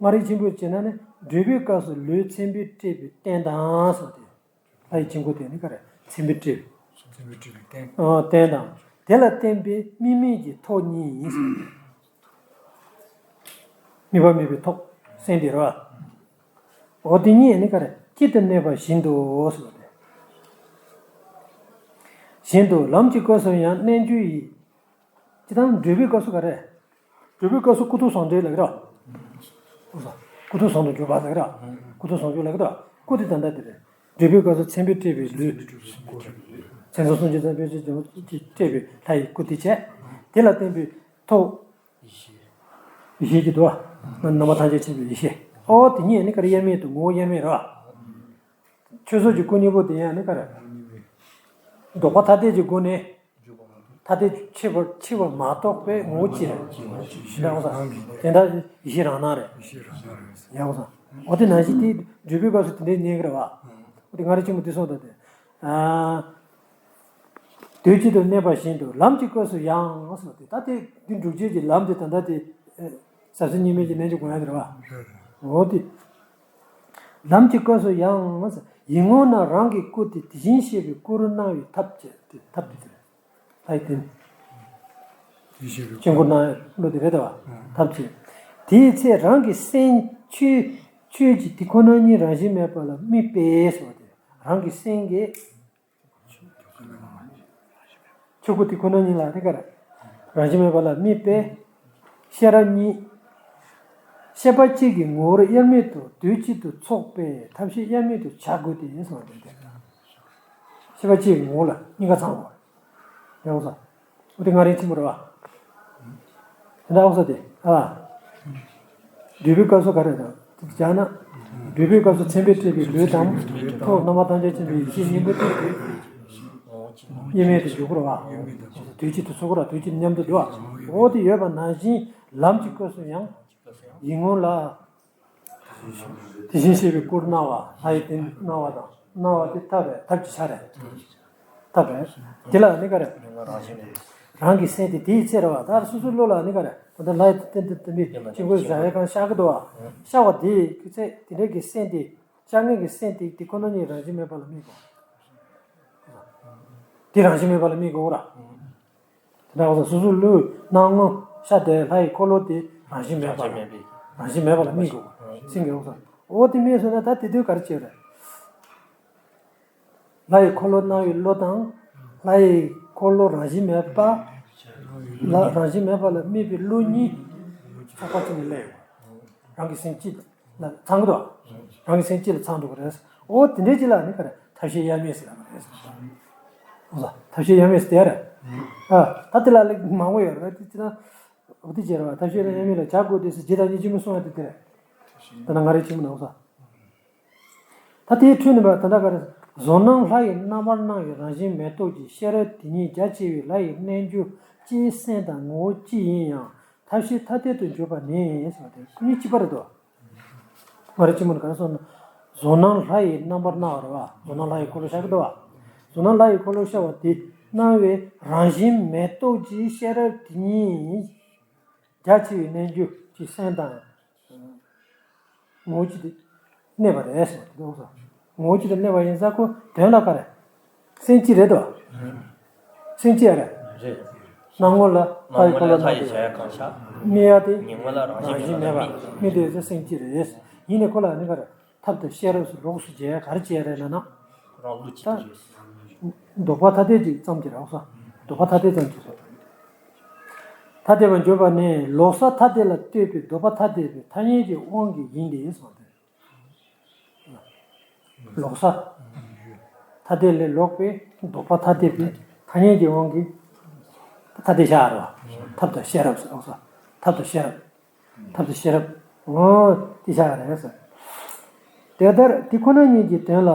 མངའ་རིས་ཆེན་པོས་བྱས་ན་ནི་འགྲུབ་པའི་སྐབས་སུ་ལུས་མཚན་དཔེས་སྤྲས་པའི་རྟེན་དང་ཟེར་ཏེ། ལྷ་ཡི་དཀྱིལ་འཁོར་དེ་ནི་ག་རེ་མཚན་དཔེས་སྤྲས་པའི། མཚན་དཔེས་སྤྲས་པའི་རྟེན། ཨ་རྟེན་དང་། དེ་ལ་བརྟེན་པའི་དམིགས་མེད་ཀྱི་ཐོག་གཉིས་ཡིན་ཟེར་ཏེ། དམིགས་པ་མེད་པའི་ཐོག་སེང་དེ་རེད་བ། འོ་དེ་གཉིས་ནི་ག་རེ་གཅིག་ཏུ་གནས་པ་བཞིན་དུ་ཟེར་བ་སྟེ། བཞིན་དུ་ལམ་གྱི་སྐབས་སུ་ཡང་རྣལ་འབྱོར་ཡིས། ཇི་ལྟར་འགྲུབ་པའི་སྐབས་སུ་ག་རེ། འགྲུབ་པའི་སྐབས་སུ་སྐུ་ཐོག་ཟུང་འབྲེལ་ལབ་ཀྱི་རེད། སྐུ་ཐོག་ཟུང་དུ་འཇུག་པ་ཟེར་གྱི་རེད། སྐུ་ཐོག་ཟུང་འཇུག་ལབ་ཀྱི་རེད། སྐུ་དེ་ད་ལྟ་དེ་རེད། འགྲུབ་པའི་སྐབས་སུ་མཚན་དཔེས་སྤྲས་པའི་ལུས། མཚན་ཟུང་གསུམ་གྱི་མཚན་དཔེས་སྤྲས་པའི་ལྷ་ཡི་སྐུ་དེ་བྱས། དེ་ལ་བརྟེན་པའི་ཐོག་ཡེ་ཤེས་ཀྱི་དུ་བ། རྣམ་པ་ཐམས་ཅད་མཁྱེན་པའི་ཡེ་ཤེས། ཨོ་དེ་ཉིད་ནི་ག་རེ་དབྱེར་མེད་དུ་ངོ་བོ་དབྱེར་མེད་རེད་བ། ཆོས་ཚོགས་ཀྱི་སྐུ་གཉིས་པོ་དེ་ཡང་ནི་ག་རེ། ལྡོག་པ་ཐ་དད་ཀྱི་སྒོ་ནས། ཐ་དད་ཕྱེ་བར་ཕྱེ་བར་མ་རྟོགས་པའི་ངོ་བོ་ཅི་རེད། ཡང་དེ་འདྲ་ཡེ་ཤེས་རང་སྣང་རེད། ཡང་། ཨོ་དེ་ནང་བཞིན་དེ་འགྲུབ་པའི་སྐབས་སུ་དེ་འདྲའི་གནས་ཀྱི་རེད་བ། ཨོ་དེ་མངའ་རིས་ཆེན་པོ་དེ་སོགས་དང་དེ། ཨ། དུས་གཅིག་ཏུ་གནས་པ་བཞིན་དུ་ལམ་གྱི་སྐབས་སུ་ཡང་ཟེར་ཏེ་ད་དེ་འདི་འགྲུབ་བྱེད་ཀྱི་ལམ་དེ་ད་ལྟ་དེ་ཟབ་གསལ་གཉིས་མེད་ཀྱི་རྣལ་འབྱོར་སྒོམ་ཡག་དེ་རེད་བ། འོ་དེ། ལམ་གྱི་སྐབས་སུ་ཡང་ཡིད་ངོ་ན་རང་གི་སྐུ་དེ་དེ་བཞིན་གཤེགས་པའི་སྐུ་རུ་སྣང་བའི་ཐབས་བྱས་ཏེ་ཐབས་དེ་དེ་རེད། ལྷའི་དེ་ནི་དེ་བཞིན་གཤེགས་པའི་སྐུ་རུ་སྣང་བའི་བློ་དེ་རེད་དེ་བ། ཐབས་བྱས། དེའི་ཚེ་རང་གི་སེམས་ཆོས་ཆོས་ཀྱི་དེ་ཁོ་ན་ཉིད་རང་བཞིན་མེད་པ་ལ་དམིགས་པས་ཟེར་བ་དེ་རང་གི་སེམས་ཀྱི། ཆོས་སྐུ་དེ་ཁོ་ན་ཉིད་ལ་དེ་ག་རེ། རང་བཞིན་མེད་པ་ལ་དམིགས་པས། ཤེས་རབ་གཉིས། ཤེས་པ་གཅིག་གི་ངོ་བོར་དབྱེར་མེད་དུ་དུས་གཅིག་ཏུ་ཚོགས་པས་ཐབས་ཤེས་དབྱེར་མེད་དུ་བྱ་དགོས་ཏེ་ཡིན་གསུངས་པ་དེ་འདྲ། ཤེས་པ་གཅིག་གི་ངོ་བོ་ལ་གཉིས་ཀ་ཚང་བ། ཡག་པོ་ས། འོ་དེ་མངའ་རིས་ཆེན་པོ་རེད་བ། དེ་འདྲ་ཡག་པོ་ས་དེ། ཨ། འགྲུབ་པའི་སྐབས་སུ་ག་རེ་དང་། དེ་བྱས་ན། འགྲུབ་པའི་སྐབས་སུ་མཚན་དཔེས་སྤྲས་པའི་ལུས་དང་། ཐོག་རྣམ་པ་ཐམས་ཅད་མཁྱེན་པའི་ཡེ་ཤེས་གཉིས་པོ་དེ། དབྱེར་མེད་དུ་འཇུག་པར་བ། དུས་གཅིག་ཏུ་ཚོགས་པར་དུས་གཅིག་མཉམ་དུ་འགྲོ་བ། འོ་དེ་ཡོད་པ་ནང་བཞིན་ལམ་གྱི་སྐབས་སུ་ཡང་། ཡིད་ངོ་ལ། དེ་བཞིན་གཤེགས་པའི་སྐུར་སྣང་བ། ལྷ་ཡི་དེ་སྣང་བ་དང་སྣང་བ་དེ་ཐབས་རེད། ཐབས་ཀྱི་ཆ་རེད། ཐབས་རེད། དེ་ལ་ནི་ག་རེ། རང་གི་སེམས་དེ་དེའི་ཚེ་རེད་བ། ད་སོ་སོའི་བློ་ལ་ནི་ག་རེ། ད་ལྟ་ལྷ་ཡི་རྟེན་དུ་བསྟན་པའི་དཀྱིལ་འཁོར་བཞག་ཡས་ཁང་ཤར་གི་འདུག་བ། ཤར་བ་དེའི་ཚེ་དེ་འདྲའི་གི་སེམས་དེ། ཤར་ངེས་ཀྱི་སེམས་དེ་དེ་ཁོ་ན་ཉིད་རང་བཞིན་མེད་པ་ལ་དམིགས་དགོས། དེ་རང་བཞིན་མེད་པ་ལ་དམིགས་དགོས་ར། དེ་འདྲ་བ་སོ་སོའི་བློའི་སྣང་ངོ་ཤར་དེ་ལྷ་ཡི་འཁོར་ལོ་དེ་རང་བཞིན་མེད་པ་ལ། རང་བཞིན་མེད་པ་ལ་དམིགས་དགོས། སེམས་ཀྱི་འོག་ས། འོ་དེ་དམིགས་སོང་ན་ད་དེ་དུས་ག་རེ་བྱེད་རེད། ལྷ་ཡི་འཁོར་ལོ་སྣང་བའི་བློ་དང་། ལྷ་ཡི་འཁོར་ལོ་རང་བཞིན་མེད་པ། ལ་རང་བཞིན་མེད་པ་ལ་དམིགས་པའི་བློ་གཉིས། ཚོགས་པ་གཅིག་ནས་སླེབས་ཡོང་། རང་གི་སེམས་གཅིག་ལ་ཚང་གི་འདུག་རང་གི་སེམས་གཅིག་ལ་ཚང་འགྲོ་གི་རེད། འོ་དེ་འདྲའི་གཅིག་ལ་ནི་ག་རེ་ཐབས་ཤེས་དབྱར་མེད་ཟེར་ལབ་པ་རེད། འོ་ལ་ཐབས་ཤེས་དབྱར་མེད་ཟེར་དེ་རེད། ཨ་ད་དེ་ལ་ལེགས་མང་པོ་ཡོད་རེད། དེ་ཅི་ན་འོ་དེ་བྱས་རེད་བ། ཐབས་ཤེས་དབྱར་མེད་ལ་བྱ་དགོས་དེ་ཟེར་ཇི་ལྟར་ཉིད་ཅི་མི་གསུང་བ་དེ་དེ་རེད། ད་ན་ང་རེ་ཅི་མི་ན་འོ་ས། ད་དེའི་འཕྲོས་ནས་པ་ད་ལྟ་ག་རེ། བཟོ་སྣང་ལྷ་ཡི་རྣམ་པར་སྣང་བའི་རང་བཞིན་མེ་ཏོག་གི་ཤེས་རབ་དེ་ཉིད་རྒྱ་ཆེ་བའི་ལྷ་ཡི་རྣལ་འབྱོར་སྤྱིའི་སེམས་དང་ངོ་བོ་གཅིག་ཡིན་ཡང་ཐབས་ཤེས་ཐ་དད་དུ་འཇོག་པ་ནི་ཟེར་བ་དེ་ཁོ་གཉིས་གཅིག་པ་རེད་དོ། ང་རེ་ཅི་མོ་ནི་ག་རེ་སོང་ན། བཟོ་སྣང་ལྷ་ཡི་རྣམ་པར་སྣང་བ་རེད་བ། བཟོ་སྣང་ལྷ་ཡི་འཁོར་ལོ་ཤར་གི་འདུག་བ། བཟོ་སྣང་ལྷ་ཡི་འཁོར་ལོ་ཤར་བ་དེ་སྣང་བའི་རང་བཞིན་མེ་ཏོག་གི་ཤེས་རབ་དེ་ཉིད་རྒྱ་ཆེ་བའི་རྣལ་འབྱོར་གྱི་སེམས་དང་། ངོ་བོ་གཅིག་ཏུ་གནས་པ་རེད་ཟེར་བ་དེ་འདུག་ས། ངོ་བོ་གཅིག་ཏུ་གནས་པ་ཡིན་ས་ཁོ་དོན་ལ་ག་རེ། སེམས་གཅིག་རེད་དོ། སེམས་གཅིག་རེད། རེད། སྣང་ངོ་ལ་ལྷ་ཡི་འཁོར་ལོ་སྣང་དུ་ཡོད། སྨྲ་ཡ་དེ་ཉིད་ངོ་ལ་རང་བཞིན་མེད་པ་མེད་དེ་ཡོད་ས་སེམས་གཅིག་རེད། ཡིན་ནའི་ཁོ་ལ་ནི་ག་རེ། ཐབས་དང་ཤེས་རབ་སུ་ལོགས་སུ་འབྱེད་ག་རེ་བྱས་རེད་ལབ་ན། རང་ལུགས་གཅིག་ཏུ་རེད། ལྡོག་པ་ཐ་དད་ཅིག་ཙམ་གྱིས་རེད་ས། ལྡོག་པ་ཐ་དད་ཙམ་གྱིས་རེད། ཐ་དད་པར་འཇོག་པ་ནི་ལོག་ས་ཐ་དད་ལ་ལྟོས་པའི་ལྡོག་པ་ཐ་དད་པའི་ཐ་སྙད་ཀྱི་དབང་གིས་ཡིན་ཏེ་གསུངས་ཏེ། ལོག་ས། ཐ་དད་ལས་ལོག་པའི་ལྡོག་པ་ཐ་དད་པའི་ཐ་སྙད་ཀྱི་དབང་གིས་ཐ་དད་བཞག་རེད་བ། ཐབས་དང་ཤེས་རབ་ཟེར་ལོག་ས། ཐབས་དང་ཤེས་རབ། ཐབས་དང་ཤེས་རབ། འོ་དེ་བཞག་རེད་ཟེར། དེ་ལྟར་དེ་ཁོ་ན་ཉིད་ཀྱི་དོན་ལ་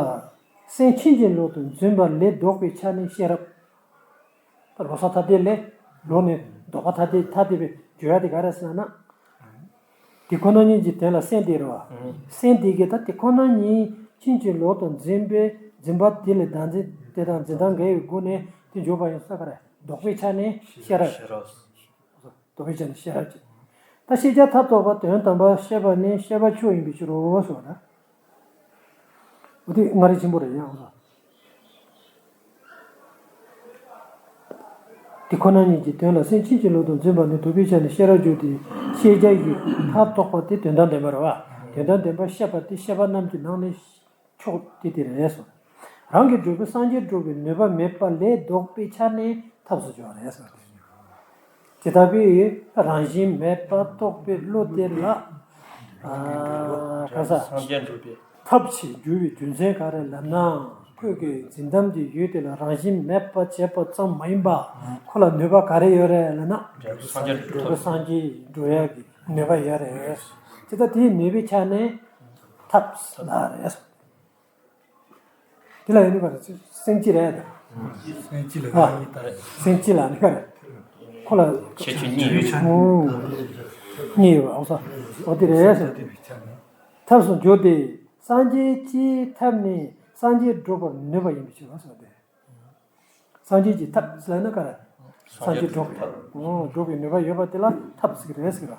སེམས་ཕྱིན་ཅི་ལོག་ཏུ་འཛིན་པ་ལས་ལྡོག་པའི་ཆ་ནས་ཤེས་རབ། ད་ལོག་ས་ཐ་དད་ལས་ལོག་ནས་ལྡོག་པ་ཐ་དད་ཐ་དད་པའི་བརྗོད་ཡ་དེ་ག་རེ་ཟེར་ན། དེ་ཁོ་ན་ཉིད་ཀྱི་དོན་ལ་སེམས་དེ་རེད་བ། སེམས་དེ་གིས་ད་དེ་ཁོ་ན་ཉིད་ཕྱིན་ཅི་ལོག་ཏུ་འཛིན་པའི་འཛིན་པ་དེ་ལས་བདག་འཛིན་དེ་དང་འཛིན་སྟངས་འགལ་བའི་སྒོ་ནས་དེ་འཇོག་པ་ཡིན་ས་ག་རེ་ལྡོག་པའི་ཆ་ནས་ཤེས་རབ། ལྡོག་པའི་ཆ་ནས་ཤེས་རབ་ཅེས། ད་ཤེས་བྱ་མཐར་ཐུག་པ་དོན་དམ་པར་ཤེས་པ་ནི་ཤེས་པ་མཆོག་ཡིན་པའི་ཕྱིར་རོ་ཞེས་པ་ན། འོ་དེ་ལྔ་རིག་ཆེན་པོ་རེད་ཡང་། དེ་ཁོ་ན་ཉིད་ཀྱི་དོན་ལ་སེམས་ཕྱིན་ཅི་ལོག་ཏུ་འཛིན་པ་ནི་ལྡོག་པའི་ཆ་ནས་ཤེས་རབ་བརྗོད་དེ། ཤེས་བྱ་ཡི་མཐར་ཐུག་པ་དེ་དོན་དམ་བདེན་པ་རེད་བ། དོན་དམ་བདེན་པར་ཤེས་པ་དེ་ཤེས་པ་རྣམས་ཀྱི་ནང་ནས་མཆོག་དེ་དེ་རེད་གསུངས། རང་གི་སྒྲུབ་པའི་སངས་རྒྱས་སྒྲུབ་པའི་ནུས་པ་མེད་པ་ལས་ལྡོག་པའི་ཆ་ནས་ཐབས་སུ་འགྱུར་བ་རེད་གསུངས། དེ་ལྟ་བུའི་རང་བཞིན་མེད་པར་རྟོགས་པའི་བློ་དེ་ལ་ག་ས་སངས་རྒྱས་འགྲུབ་པའི་ཐབས་ཆེས་འགྱུར་བའི་རྒྱུ་མཚན་ག་རེ་ལབ་ན། ཁོས་ཀྱི་འཛིན་སྟངས་ཀྱི་ཡུལ་དེ་ལ་རང་བཞིན་མེད་པར་བྱེད་པ་ཙམ་མ་ཡིན་པ་ཁོ་ལ་ནུས་པ་ག་རེ་ཡོད་རེད་ལབ་ན། སངས་རྒྱས་འགྲུབ་སངས་རྒྱས་འགྲུབ་ཡག་གི་ནུས་པ་ཡོད་རེད། དེ་ལྟ་དེའི་ནུས་པའི་ཆ་ནས་ཐབས་ལ་རེད། དེ་ལ་ཡོད་ནི་ག་རེ་སེམས་ཅི་རེད། སེམས་ཅི་ལ་ཨ། སེམས་ཅི་ལ་ནི་ག་རེ། ཁོ་ལ་ཁྱད་ཆོས་གཉིས་ཡོད། གཉིས་ཡོད་པ་འོ་ས། འོ་དེ་རེད། ཐབས་སུ་འགྱུར་ཏེ། སངས་རྒྱས་ཀྱི་ཐབས་ནི་སངས་རྒྱས་སྒྲུབ་པར་ནུས་པ་ཡིན་པའི་ཕྱིར་རོ་ཟེར་ཏེ། སངས་རྒྱས་ཀྱི་ཐབས་ཟེར་ན་ག་རེ། སངས་རྒྱས་སྒྲུབ་པའི་འོ་སྒྲུབ་པའི་ནུས་པ་ཡོད་པ་དེ་ལ་ཐབས་ཟེར་གི་རེད་ཟེར་གི་ར།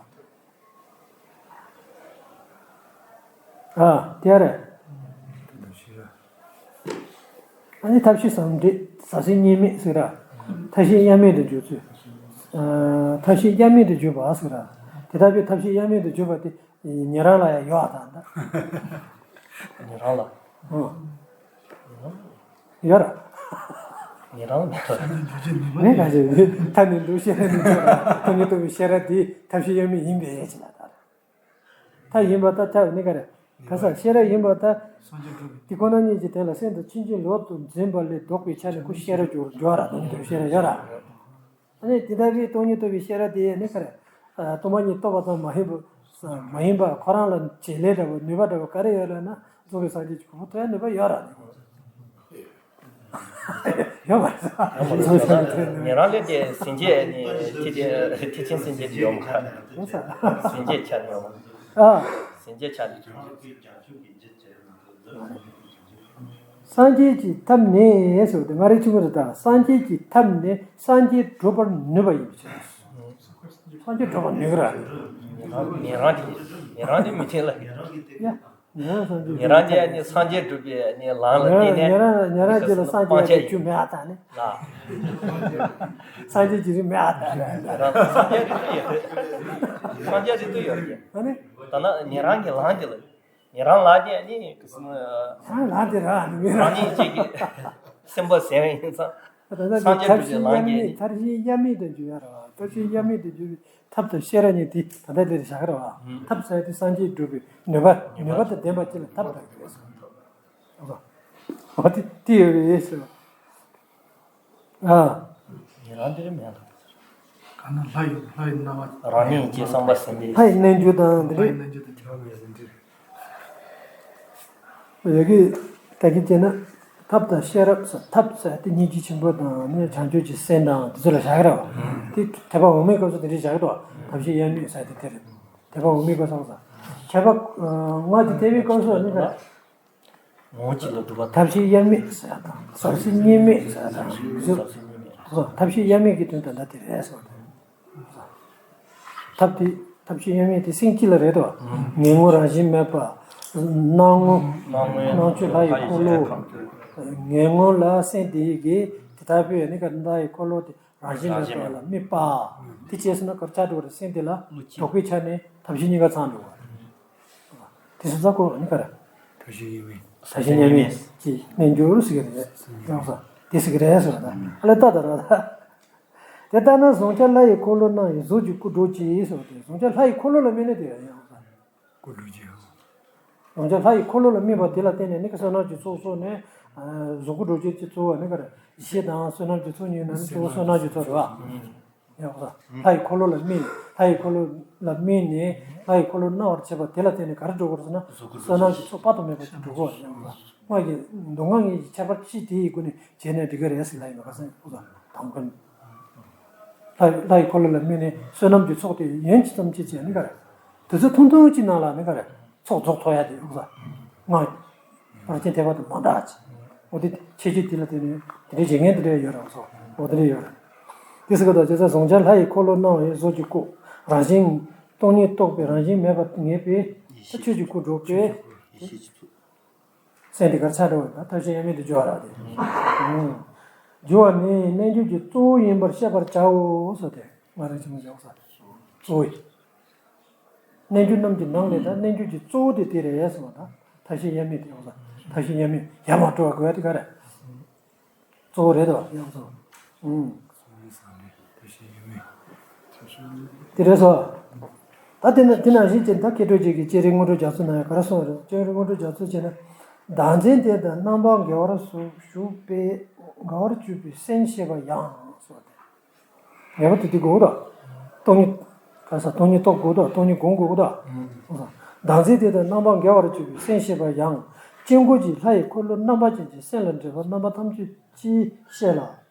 ཨ་དེ་རེད། ཨ་ནི་ཐབས་ཤེས་ཟབ་འགྲེལ་ཟབ་གསལ་སྙེ་མེད་ཟེར་གི་ར། ཐབས་ཤེས་དབྱར་མེད་དུ་འཇུག་ཚུལ། ཨ་ཐབས་ཤེས་དབྱར་མེད་དུ་འཇུག་པ་ཟེར་གི་ར། དེ་ལྟ་བུའི་ཐབས་ཤེས་དབྱར་མེད་དུ་འཇུག་པ་དེ། ཉན་རང་ལ་ཡང་ཡོད་ཨ་ད་ད། ཉན་རང་ལ། ཨོ། ཡོད་ར། ཉན་རང་མེད་ར། མེད་ག་ཞིག་ད་ནི་འདུག་ཤེས་ར་མི་འདུག་ར། ཐ་སྙད་རྟོགས་པའི་ཤེས་ར་དེ་ཐབས་ཤེས་དབྱར་མེད་ཡིན་པའི་ཡས་ཅི་ལ་ད། ད་ཡིན་པ་ད་ཐབས་ནི་ག་རེ། ག་ས་ཤེས་ར་ཡིན་པ་ད། དེ་ཁོ་ན་ཉིད་ཀྱི་དོན་ལ་སེམས་དང་ཕྱིན་ཅི་ལོག་ཏུ་འཛིན་པ་ལས་ལྡོག་པའི་ཆ་ནས་ཁོ་ཤེས་ར་འགྱུར་འགྱུར་བ་ར་དོན་དུ་ཤེས་ར་ཡོད་ར། ཨ་ནི་དེ་ལྟ་བུའི་སྟོང་ཉིད་རྟོགས་པའི་ཤེས་རབ་དེ་ནི་ག་རེ། སྟོང་པ་ཉིད་རྟོགས་པ་ཙམ་མ་ཡིན་པ། མ་ཡིན་པ་ཁོ་རང་ལ་བྱེད་ལས་འདྲ་བོ་ནུས་པ་འདྲ་བོ་ག་རེ་ཡོད་རེད་ན་རྫོགས་པའི་སངས་རྒྱས་ཀྱི་གོ་འཕང་ཐོབ་ཡ་ནུས་པ་ཡོད་ར་ནི། ཡོད་པ་རེད། ཉན་རང་ལས་དེ་སེམས་བསྐྱེད་ནི་ཐེག་ཆེན་ཐེག་ཆེན་སེམས་བསྐྱེད་ཡོད་མ་རེད། སེམས་བསྐྱེད་ཆ་ནས་ཡོད་མ་རེད། ཨ། སེམས་བསྐྱེད་ཆ་ནས། སངས་རྒྱས་ཀྱི་ཐབས་ནི་ཟེར་བ་དེ་ང་རའི་ཆུང་ངུ་རེད་ད། སངས་རྒྱས་ཀྱི་ཐབས་ནི་སངས་རྒྱས་སྒྲུབ་པར་ནུས་པ་ཡིན་པའི་ཕྱིར། སངས་རྒྱས་སྒྲུབ་པར་ནུས་ཀྱི་ར། ཉན་རང་གི་ཉན་རང་གི་མི་ཚེ་ལ། ཡ། ཉན་རང་སངས་རྒྱས། ཉན་རང་གི་ནི་སངས་རྒྱས་སྒྲུབ་པའི་ནི་ལམ་ལ་བརྟེན་ནས། ཉན་རང་ཉན་རང་རྗེས་ལ་སངས་རྒྱས་སྤང་བྱ་རྒྱུ་མེད་ཨ་ད་ནི། ལ། སངས་རྒྱས་ཀྱི་རིགས་མེད་ཨ་ད་ནི། ཉན་རང་སངས་རྒྱས་རིགས་དུ་ཡོད་རེད། སངས་རྒྱས་རིགས་དུ་ཡོད་རེད། ཨ་ནི། ད་ན་ཉན་རང་གི་ལམ་གྱི་ལ། ཉན་རང་ལ་དེ་ནི་ག་ཟེར་ན། ཨ་ལ་དེ་ར་ནི་མི་ར། རང་ཉིད་ཅིག་གི་སེམས་པ་ཟད་པ་ཡིན་ཙང་། ད་ལྟ་སངས་རྒྱས་ཐབས་ཤེས་དབྱར་མེད་ཐབས་ཤེས་དབྱར་མེད་དུ་འཇུག་ཡ་ར་བ། ཐབས་ཤེས་དབྱེར་མེད་དུ་གྱུར་པའི་ཐབས་དང་ཤེས་རབ་གཉིས་དེ་ད་ལྟ་འདིར་བཞག་གི་རེད་བ། ཐབས་ཟེར་དེ་སངས་རྒྱས་སྒྲུབ་པའི་ནུས་པ་ནུས་པ་དང་ལྡན་པ་ཅིག་ལ་ཐབས་དང་། འོ་དེ་དེ་ཡོད་རེད་ཟེར་བ། ཨ། ཉན་རང་དེ་རེད་མེད་ལ། གང་ན་ལྷ་ཡི་ལྷ་ཡི་རྣམ་པ། རང་ཉིད་ཀྱི་བསམ་པ་ཟིན་པའི། ལྷ་ཡི་རྣལ་འབྱོར་དང་དེ་ལྷ་ཡི་རེད། རྣལ་འབྱོར་དང་ཁྱད་པར་མེད་ཟིན་དུས། ཡ་གི་ད་གི་བྱས་ན་ཐབས་དང་ཤེས་རབ་ཟེར་ཐབས་ཟེར་དེ་སྙིང་རྗེ་ཆེན་པོ་དང་ནི་བྱང་ཆུབ་ཀྱི་སེམས་དང་དེ་ཚོ་ལ་བཞག་གི་རེད་བ། དེ་ཐེག་པ་འོག་མའི་སྐབས་སུ་དེ་འདྲ་བཞག་གི་འདུག་ཐབས་ཤེས་དབྱེར་མེད་ཟེར་དེ་དེ་རེད། ཐེག་པ་འོག་མའི་སྐབས་སུ་ཁྱད་པར་ལྔ་དེ་ཐེག་པའི་སྐབས་སུ་ནི་ག་རེ། ངོ་བོ་གཅིག་ལ་སྒྲུབ་པ། ཐབས་ཤེས་དབྱེར་མེད་ཟེར་དང་ཟབ་གསལ་གཉིས་མེད་ཟེར་དང་ཟབ་གསལ་གཉིས་མེད། ཐབས་ཤེས་དབྱེར་མེད་ཀྱི་དོན་དེ་འདྲ་དེ་རེད་ཟེར་བ་དང་། ཐབས་དེ་ཐབས་ཤེས་དབྱེར་མེད་དེ་སེམས་གཅིག་ལ་རེད་དོ། ངེས་ངོར་རང་བཞིན་མེད་པ། སྣང་ངོ་སྣང་ངོ་སྣང་ཆོས་ལྷ་ཡི་འཁོར་ལོ། ངེས་ངོར་ལ་སེམས་དེ་ཡི་གེ་དེ་ལྟ་བུའི་ནི་ག་ལྷ་ཡི་འཁོར་ལོ་དེ་རང་བཞིན་མེད་པ་ལ་དམིགས་པ། དེ་བྱས་སོང་ན་གར་ཆགས་འགྲོ་བ་རེད། སེམས་དེ་ལ་ལྡོག་པའི་ཆ་ནས་ཐབས་ཤེས་གཉིས་ཀ་ཚང་འགྲོ་བ་རེད། དེ་སོང་ཙང་ཁོ་ནི་ག་རེད། ཐབས་ཤེས་དབྱེར་མེད། ཐབས་ཤེས་དབྱེར་མེད་ཀྱི་རྣལ་འབྱོར་ཟེར་གི་རེད། ཡོང་ས་དེ་ཟེར་གི་རེད་ཟེར་བ་དང་ཨ་ལས་ལྟ་དང་ར་ད། དེ་ལྟ་ན་བཟང་བྱ་ལྷ་ཡི་འཁོར་ལོ་སྣང་བའི་གཟུགས་ཀྱི་སྐུ་འགྲོ་ཅིག་ཟེར་བ་དེ་བཟང་བྱ་ལྷ་ཡི་འཁོར་ལོ་ལ་དམིགས་ནས་དེ་ཡང་ཡོང་ས། སྐུ་འགྲོ་ཅིག་ཡང་། བཟང་བྱ་ལྷ་ཡི་འཁོར་ལོ་ལ་དམིགས་པ་དེ་ལ་བརྟེན་ནས་ནི་བསོད་ནམས་ཀྱི་ཚོགས་གསོག་ནས། གཟུགས་སྐུ་འགྲོ་བྱེད་ཀྱི་གཙོ་བོ་ནི་ག་རེ། ཡེ་ཤེས་དང་བསོད་ནམས་ཀྱི་ཚོགས་གཉིས་ནི་གཙོ་བོ་བསོད་ནམས་ཀྱི་ཚོགས་རེད་བ། ཡང་ལྷ་ཡི་འཁོར་ལོ་ལ་དམིགས། ལྷ་ཡི་འཁོར་ལོ་ལ་དམིགས་ནས་ལྷ་ཡི་འཁོར་ལོ་སྣང་བར་བྱེད་པ་དེ་ལ་བརྟེན་ནས་ག་རེ་འགྲོ་དགོས་ཟེར་ན། བསོད་ནམས་ཀྱི་ཚོགས་དཔག་ཏུ་མེད་པ་ཅིག་འགྲོ་དགོས། ཡང་ལྷ་སྔགས་ཀྱི་མདོ་སྔགས་གཉིས་ཀྱི་ཁྱད་པར་ཅི་དེའི་སྒོ་ནས་བྱས་ནས་འགྲིག་གི་རེད་ཟེར་ལ་ཡིན་པ་ག་ས་ཡིན་ཨོ་ད་དང་ཀུན། ལྷ་ལྷ་ཡི་འཁོར་ལོ་ལ་དམིགས་ནས་བསོད་ནམས་ཀྱི་ཚོགས་དེ་ཡན་ཅི་ཙམ་ཅིག་བྱས་ནི་ག་རེ། དེ་ཚོ་ཐུང་ཐུང་ཅིག་ནང་ལ་ནི་ག་རེ། ཚོགས་རྫོགས་ཐོབ་ཡ་དེ་ཨོ་ད། སྔགས། ཕར་ཕྱིན་ཐེག་པ་དང་མ་འདྲ་ཅིག་ཨོ་དེ་ཁྱད་ཆོས་དེ་ལ་བརྟེན་ནས་དེ་འདྲའི་བྱེད་མཁན་དེ་འདྲ་ཡོད་རེད་ཨོ་ཚོ་ཨོ་དེ་འདྲ་ཡོད་རེད། དེ་སུ་ག་དང་བྱས་ཙང་བཟང་བྱ་ལྷ་ཡི་འཁོར་ལོ་སྣང་བའི་གཟུགས་ཀྱི་སྐུ། རང་བཞིན་སྟོང་ཉིད་རྟོགས་པའི་རང་བཞིན་མེད་པ་ངེས་པའི་ཆོས་ཀྱི་སྐུ་འགྲོ་བའི། སེམས་དེ་གར་ཆགས་འགྲོ་བ་ཡིན་ན་ཐབས་ཤེས་དབྱེར་མེད་དུ་སྦྱོར་བ་རེད། སྦྱོར་བ་ནི་རྣལ་འབྱོར་གྱི་གཙོ་བོ་ཡིན་པར་ཤེས་པར་བྱའོ་ཟེར་ཏེ་སྔགས་རིགས་ཆེན་མོ་སྦྱོར་བ་གཙོ་བོ་ཡིན། རྣལ་འབྱོར་རྣམས་ཀྱི་ནང་ནས་ད་རྣལ་འབྱོར་གྱི་གཙོ་བོ་དེ་དེ་རེད་ཟེར་བ་དང་ཐབས་ཤེས་དབྱེར་མེད་དེ་ཡོང་ས་ཐབས་ཤེས་དབྱེར་མེད་ཡར་མར་འགྲོ་བ་དགོས་ཡ་དེ་ག་རེད། གཙོ་བོ་རེད་དོ་ཡང་གཙོ་བོ། ཨུམ། དེ་རེད་སོ། ད་དེ་ན་དེ་ནང་བཞིན་བྱས་ད་མཁས་གྲུབ་རྗེ་གིས་སྤྱན་རས་མངོན་སྤྲུལ་རྒྱ་མཚོ་ན་ཡང་ག་རེ་གསུངས་རེད། སྤྱན་རས་མངོན་སྤྲུལ་རྒྱ་མཚོ་བྱས་ན། བདག་འཛིན་དེ་དང་རྣམ་པ་འགལ་བར་ཞུགས་པའི་འགལ་བར་གྱུར་པའི་སེམས་ཤེས་པ་ཡང་གསུངས་ཏེ། ངེས་པར་དུ་དེ་དགོས་དོ། སྟོང་ཉིད། ག་ས་སྟོང་ཉིད་རྟོགས་དགོས་དོ་སྟོང་ཉིད་སྒོམ་དགོས་དོ། བདག་འཛིན་དེ་དང་རྣམ་པ་འགལ་བར་གྱུར་པའི་སེམས་ཤེས་པ་ཡང་། དཀྱིལ་འཁོར་གྱི་ལྷ་ཡི་འཁོར་ལོ་རྣམ་པ་ཅན་གྱི་སེམས་ལ་འདྲེས་པ་རྣམ་པ་ཐམས་ཅད་ཀྱིས་ཤེས་ལ།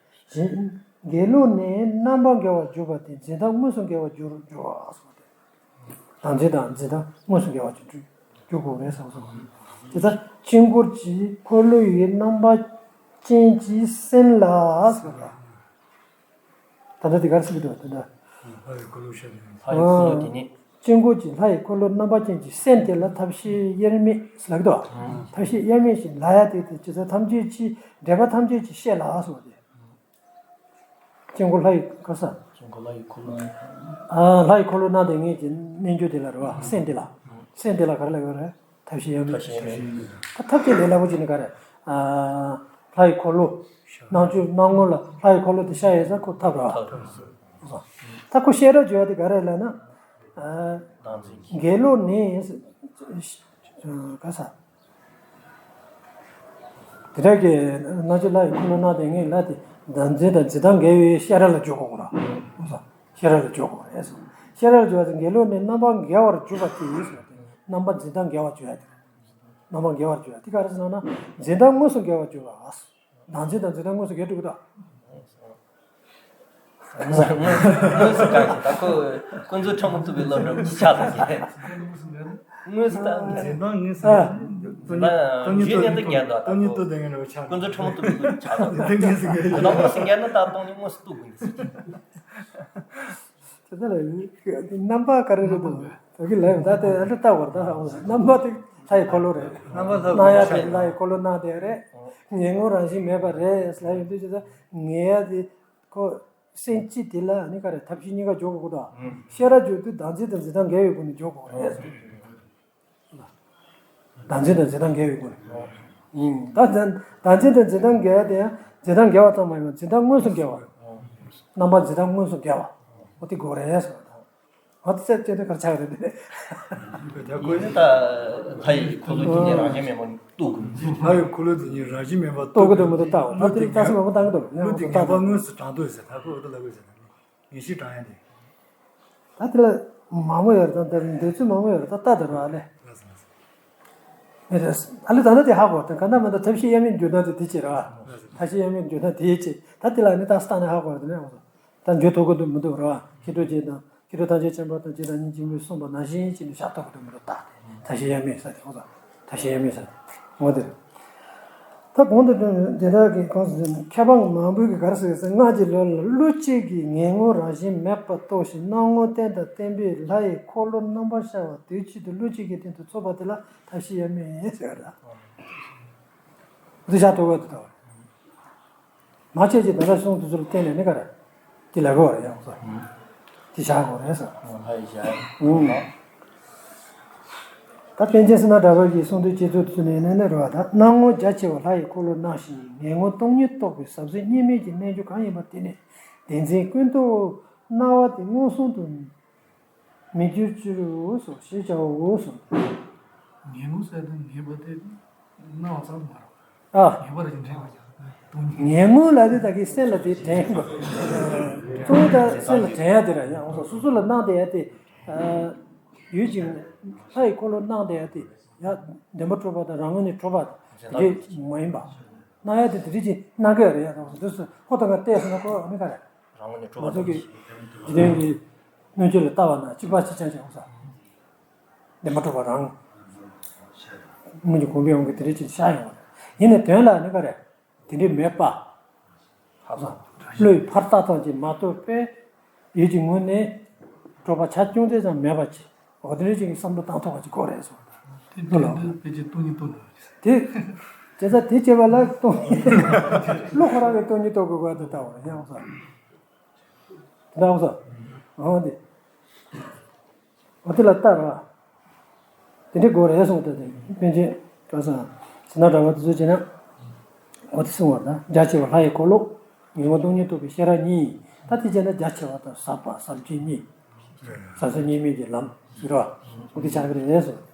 གཞན། འགལ་ལུགས་ནི་རྣམ་པ་འགལ་བར་གྱུར་པ་དེ་འཛིན་སྟངས་དངོས་སུ་འགལ་བར་འགྱུར་འགྱུར་བ་གསུངས་ཏེ། བདག་འཛིན་དང་འཛིན་སྟངས་དངོས་སུ་འགལ་བར་གྱུར་འགྱུར་དགོས་རེད་གསུངས་སོ། དེ་ལྟར་དཀྱིལ་འཁོར་གྱི་འཁོར་ལོ་ཡི་རྣམ་པ་ཅན་གྱི་སེམས་ལ་གསུངས་པ། ད་ལྟ་དེ་གར་སྲིད་དུ་དེ་འདྲ། ལྷ་ཡི་འཁོར་ལོ་ཤར་ནས། ལྷ་ཡི་འཁོར་ལོ་དེ་ནི། དཀྱིལ་འཁོར་གྱི་ལྷ་ཡི་འཁོར་ལོ་རྣམ་པ་ཅན་གྱི་སེམས་དེ་ལ་ཐབས་ཤེས་དབྱེར་མེད་ལབ་ཀྱི་འདུག་ཐབས་ཤེས་དབྱེར་མེད་ཞེས་ལབ་ཡ་དེ་དེ་ཇི་ལྟར་ཐམས་ཅད་ཀྱིས་འདྲེས་པ་ཐམས་ཅད་ཀྱིས་ཤེས་ལ་གསུངས་ཏེ། དཀྱིལ་འཁོར་ལྷ་ཡི་ག་ས། དཀྱིལ་འཁོར་ལྷ་ཡི་འཁོར་ལོ། ཨ་ལྷ་ཡི་འཁོར་ལོ་སྣང་དེ་ངེས་ཀྱི་རྣལ་འབྱོར་དེ་ལ་རེད་བ་སེམས་དེ་ལ། སེམས་དེ་ལ་ག་རེ་ལབ་ཡོད་རེད། ཐབས་ཤེས་ཡོད་མེད། ཐབས་ཤེས་ཡོད་མེད། ད་ཐབས་ཤེས་ལས་སླ་པོ་ཅིག་ནི་ག་རེ། ཨ། ལྷ་ཡི་འཁོར་ལོ། སྣང་ཆོས་སྣང་ངོ་ལ་ལྷ་ཡི་འཁོར་ལོ་དེ་ཤར་ཡོད་ས་ཁོ་ཐབས་རེད། ཐབས་རེད། ད་ཁོ་ཤེས་རབ་བརྗོད་ཡ་དེ་ག་རེ་ལབ་ན། ཨ། བདག་འཛིན་གྱི། འགལ་ལུགས་ནི། ག་ས། དེ་འདྲ་གི་སྣང་ཆོས་ལྷ་ཡི་འཁོར་ལོ་སྣང་དེ་ངེས་ལ་དེ་བདག་འཛིན་དང་འཛིན་སྟངས་འགལ་བའི་ཤེས་རབ་ལ་འཇོག་དགོས་རེད། ཤེས་རབ་ལ་འཇོག་དགོས་རེད། ཤེས་རབ་ལ་འཇོག་ཡ་དེ་འགལ་ལུགས་ནི་རྣམ་པ་འགལ་བར་གྱུར་པ་དེ་ཡིན་ཟེར་ཏེ་རྣམ་པ་འཛིན་སྟངས་འགལ་བར་གྱུར་ཡ་དེ། རྣམ་པ་འགལ་བར་གྱུར་ཡ་དེ་ག་རེ་ཟེར་ན་འཛིན་སྟངས་དངོས་སུ་འགལ་བར་གྱུར་པ། བདག་འཛིན་དང་འཛིན་སྟངས་དངོས་སུ་འགལ་འགྲོ་གི་འདུག་དངོས་སུ་དངོས་སུ་གང་ཞིག་ད་ཁོ་ཀུན་རྫོབ་ཕྲ་མོ་ཐུབ་པའི་བློ་གྲོས་ཀྱི་ཆ་ལ་ཡིན། དངོས་སུ་ད་འཛིན་སྟངས་དངོས་སུ་ད་སྟོང་ཉིད་ཡུལ་གནས་དུ་ཉལ་འདུག་ད་སྟོང་ཉིད་ཁོ་རྟོགས་ལྡན་ངེས་འདྲ་བ་ཆགས། ཀུན་རྫོབ་ཕྲ་མོ་ཐུབ་པའི་བློ་ཆགས་འདུག་དེ་དངོས་སུ་འགལ་ད་དངོས་སུ་འགལ་ན་ད་སྟོང་ཉིད་དངོས་སུ་རྟོགས་དགོས་ནི་ཟེར། དེ་ལྟར་རྣམ་པ་ག་རེ་རེད་འདུག་ད་གི་ལན་ད་དེ་ཨ་འདྲ་ལྟ་བར་ད་རྣམ་པ་དེ་ལྷ་ཡི་འཁོར་ལོ་རེད། རྣམ་པ་ལྷ་སྣང་ཡ་དེ་ལྷ་ཡི་འཁོར་ལོ་སྣང་དེ་རེད། ངེས་ངོ་རང་བཞིན་མེད་པ་རེད་ལབ་ཡོང་དུས་ཅི་ད་ངེས་ཡ་དེ་ཁོ་སེམས་སྐྱིད་དེ་ལ་ནི་ག་རེ་ཐབས་ཤེས་གཉིས་ཀ་འཇོག་དགོས་ད། ཤེས་རབ་འཇོག་དུས་བདག་འཛིན་དང་འཛིན་སྟངས་འགལ་བའི་སྒོ་ནས་འཇོག་དགོས་རེད། བདག་འཛིན་དང་འཛིན་སྟངས་འགལ་བའི་སྒོ་ནས། ད་བདག་འཛིན་དང་འཛིན་སྟངས་འགལ་དེ་ཡང་འཛིན་སྟངས་འགལ་བ་ཙམ་མ་ཡིན་པར་འཛིན་སྟངས་དངོས་སུ་འགལ་བ། རྣམ་པ་འཛིན་སྟངས་དངོས་སུ་འགལ་བ། ཨོ་དེ་དགོས་རེད་ཟེར་བ་དང་། ཨོ་དེ་ཚད་ཅེས་དེ་གར་ཆགས་རེད་དེ། ད་ཁོ་ཡིན་ད། ལྷ་ཡི་འཁོར་ལོ་དེ་ཉིད་རང་བཞིན་མེད་པ་རྟོགས་དགོས། ལྷ་ཡི་འཁོར་ལོ་དེ་ཉིད་རང་བཞིན་མེད་པ་རྟོགས་དགོས་དེ་མོ་དེ་ལྟ་འོ། ད་དེ་ལྟ་སེམས་མང་པོ་བཏང་གི་འདུག། ཡང་ཁོ་ལྟ་དང་། དངོས་སུ་དྲང་འདོད་ཟེར་ད་ཁོ་ཨོ་ད་ལ་དགོས་ཟེར་ད། ངེས་ཤེས་དྲང་ཡ་དེ། ད་དེ་ལ་མང་པོ་ཡོད་རེད་ད། འདོད་ཚུལ་མང་པོ་ཡོད་རེད་ད། ལྟ་དེ་རོ་ཨ་ལེ། ལགས་སོ་ལགས་སོ། ཨ་ལེ་ད་ནི་དེ་ཧ་གོ་དང་ག་ན་མ་ད་ཐབས་ཤེས་དབྱེར་མེད་འགྱུར་སྟངས་དེ་དེ་བྱེད་ར། ཐབས་ཤེས་དབྱེར་མེད་འགྱུར་སྟངས་དེ་བྱེད་ད། དེ་ལ་ནི་ད་སྟངས་ནི་ཧ་གོ་ར། དེ་ནས་ད་འགྱུར་ཐུབ་ཀྱི་འདུག་མི་འདུག་ར། ཁྱི་འགྲོ་བྱེད་དང་ཁྱི་འགྲོ་ཐམས་ཅད་མཁྱེན་པ་དང་ཇི་ལྟར་སྙིང་རྗེ་མོས་གསུངས་པ་ནང་བཞིན་བྱས་ནས་བཞག་ཐུབ་ཀྱི་འདུག་མི་འདུག་ད་དེ་ཐབས་ཤེས་དབྱེར་མེད་ས་དེ་ཧོ་ད་ཐབས་ཤེས་དབྱེར་མེད་ས་དེ་ངོ་དེ་རེད། ད་གོང་དུ་དེ་དག་གི་གོང་དུ་མཁས་པ་མང་པོས་ཀྱི་ག་རེ་ཟེར་ཟེར་སྔགས་ཀྱི་ལུགས་ལ་བློ་གཅིག་གིས་ངན་ངོན་རང་བཞིན་མེད་པར་རྟོགས་ཤིང་སྣང་ངོར་བསྟན་དང་བསྟན་པས་ལྷ་ཡི་འཁོར་ལོ་རྣམ་པར་ཤར་བ་དེའི་ཆེད་དུ་བློ་གཅིག་གིས་སྟེང་དུ་ཚོགས་པ་དེ་ལ་ཐབས་ཤེས་དབྱེར་མེད་ཟེར་བ་རེད། འདི་བཞག་ཐུབ་པ་དེ་ལྟ་བུ་རེད། མ་ཆད་ཅིག་དེ་འདྲ་གསུངས་དུས་ཚོད་ལ་བརྟེན་ནས་ནི་ག་རེ། དེ་ལ་གོ་བ་རེད་ཡང་ས། དེ་བཞག་གོ་རེད་ས། ལྷ་ཡི་ཞལ། ད་པཎ་ཆེན་བསོད་ནམས་གྲགས་པ་གིས་གསུངས་དུས་སྤྱི་ཚོགས་དུ་ནས་ནས་ནས་རོ་བ་དང་སྣང་ངོར་རྒྱ་ཆེ་བ་ལྷ་ཡི་འཁོར་ལོ་སྣང་ཞིང་ངན་ངོན་སྟོང་ཉིད་རྟོགས་པའི་ཟབ་གསལ་གཉིས་མེད་ཀྱི་རྣལ་འབྱོར་གང་ཡིན་པ་དེ་ནི་བདེན་འཛིན་ཀུན་རྟོག་སྣང་བ་དེ་མངོན་སུམ་དུ་མི་འགྱུར་ཕྱིར་རོ་སོ་ཞེས་བྱའོ་སོ། ངན་ངོན་ཟེར་དུས་ངན་པ་དེ་སྣང་བ་ཙམ་མ་རེད། ཨ། ངན་པ་རེད་ཅེས་དྲན་པ་ཀྱང་སྟོང་ཉིད། ངན་ངོན་ལ་དེ་ད་གི་སེམས་ལ་དེ་དྲན་དགོས། གཙོ་བོ་ད་སེམས་ལ་དྲན་ཡ་དེ་ར་ཡང་འོང་སོ་སོ་སོ་ལ་སྣང་བསྡད་ཡ་དེ། ཡུལ་གྱི་ལྷ་ཡི་འཁོར་ལོ་སྣང་བསྡད་ཡ་དེ་ཡ་བདེན་པ་གྲུབ་པ་དང་རང་ངོས་ནས་གྲུབ་པ་དེ་འདྲ་མ་ཡིན་པ། སྣང་ཡ་དེ་དེ་རིགས་ཀྱི་སྣང་གི་རེད་ཡ་དང་འདི་སུ་ཁོ་དང་ང་བལྟས་སོང་ན་ཁོ་ཨ་ནི་ག་རེད། རང་ངོས་ནས་གྲུབ་པ་ང་ཚོ་གི་འཇིག་རྟེན་གྱི་སྣོད་བཅུད་ལ་ལྟ་བ་ན་གཅིག་པ་གཅིག་རྐྱང་ཅིག་འོང་ས། བདེན་པ་གྲུབ་པ་རང་། སྔོན་གྱི་གོང་འཕེལ་ཡོང་གི་དེ་འདྲའི་ཅིག་ཤར་ཡོང་བ་རེད། ཡིན་ནའི་དོན་ལ་ནི་ག་རེ། དེ་འདྲའི་མེད་པ། ཧ་ལམ་བློས་ཕར་བཏགས་ཙམ་གྱིས་མ་གཏོགས་པའི་ཡུལ་གྱི་ངོས་ནས་གྲུབ་པ་ཆ་ཅུང་ཟད་ཙམ་མེད་པ་ཅིག་འོ་དེ་འདྲའི་ཅིག་གི་བསམ་བློ་བཏང་ཐུབ་པ་ཅིག་དགོས་རེད་གསུངས། དེ་དེ་ལ་ཕལ་ཆེར་སྟོང་ཉིད་རྟོགས་འདུག་དེ་བྱས་ཙང་དེ་བྱས་པ་ལ་སྟོང་ཉིད་བློ་ཁོ་རང་གིས་སྟོང་ཉིད་རྟོགས་དགོས་པ་དེ་ལྟ་བུ་རེད་ཡང་ས། དེ་འདྲ་འོང་ས། འོ་དེ། འོ་དེ་ལ་ལྟ་ར། དེ་འདྲའི་སྒོ་རེད་གསུངས་ཏེ་དེ་པཎ་ཆེན་བཀའ་སངས་ཟིན་ན་འདྲ་བ་དེ་ཚོས་བྱས་ན། འོ་དེ་གསུངས་པ་དང་རྒྱ་ཆེ་བ་ལྷ་ཡི་འཁོར་ལོ། ངན་ངོན་སྟོང་ཉིད་རྟོགས་པའི་ཤེས་རབ་གཉིས། ད་དེ་བྱས་ན་རྒྱ་ཆེ་བ་དང་ཟབ་པ་ཟབ་ཆོས་གཉིས། ཟབ་གསལ་གཉིས་མེད་ཀྱི་ལམ་ཟེར་བ། འོ་དེ་ཆགས་ཀྱི་རེད་གསུངས།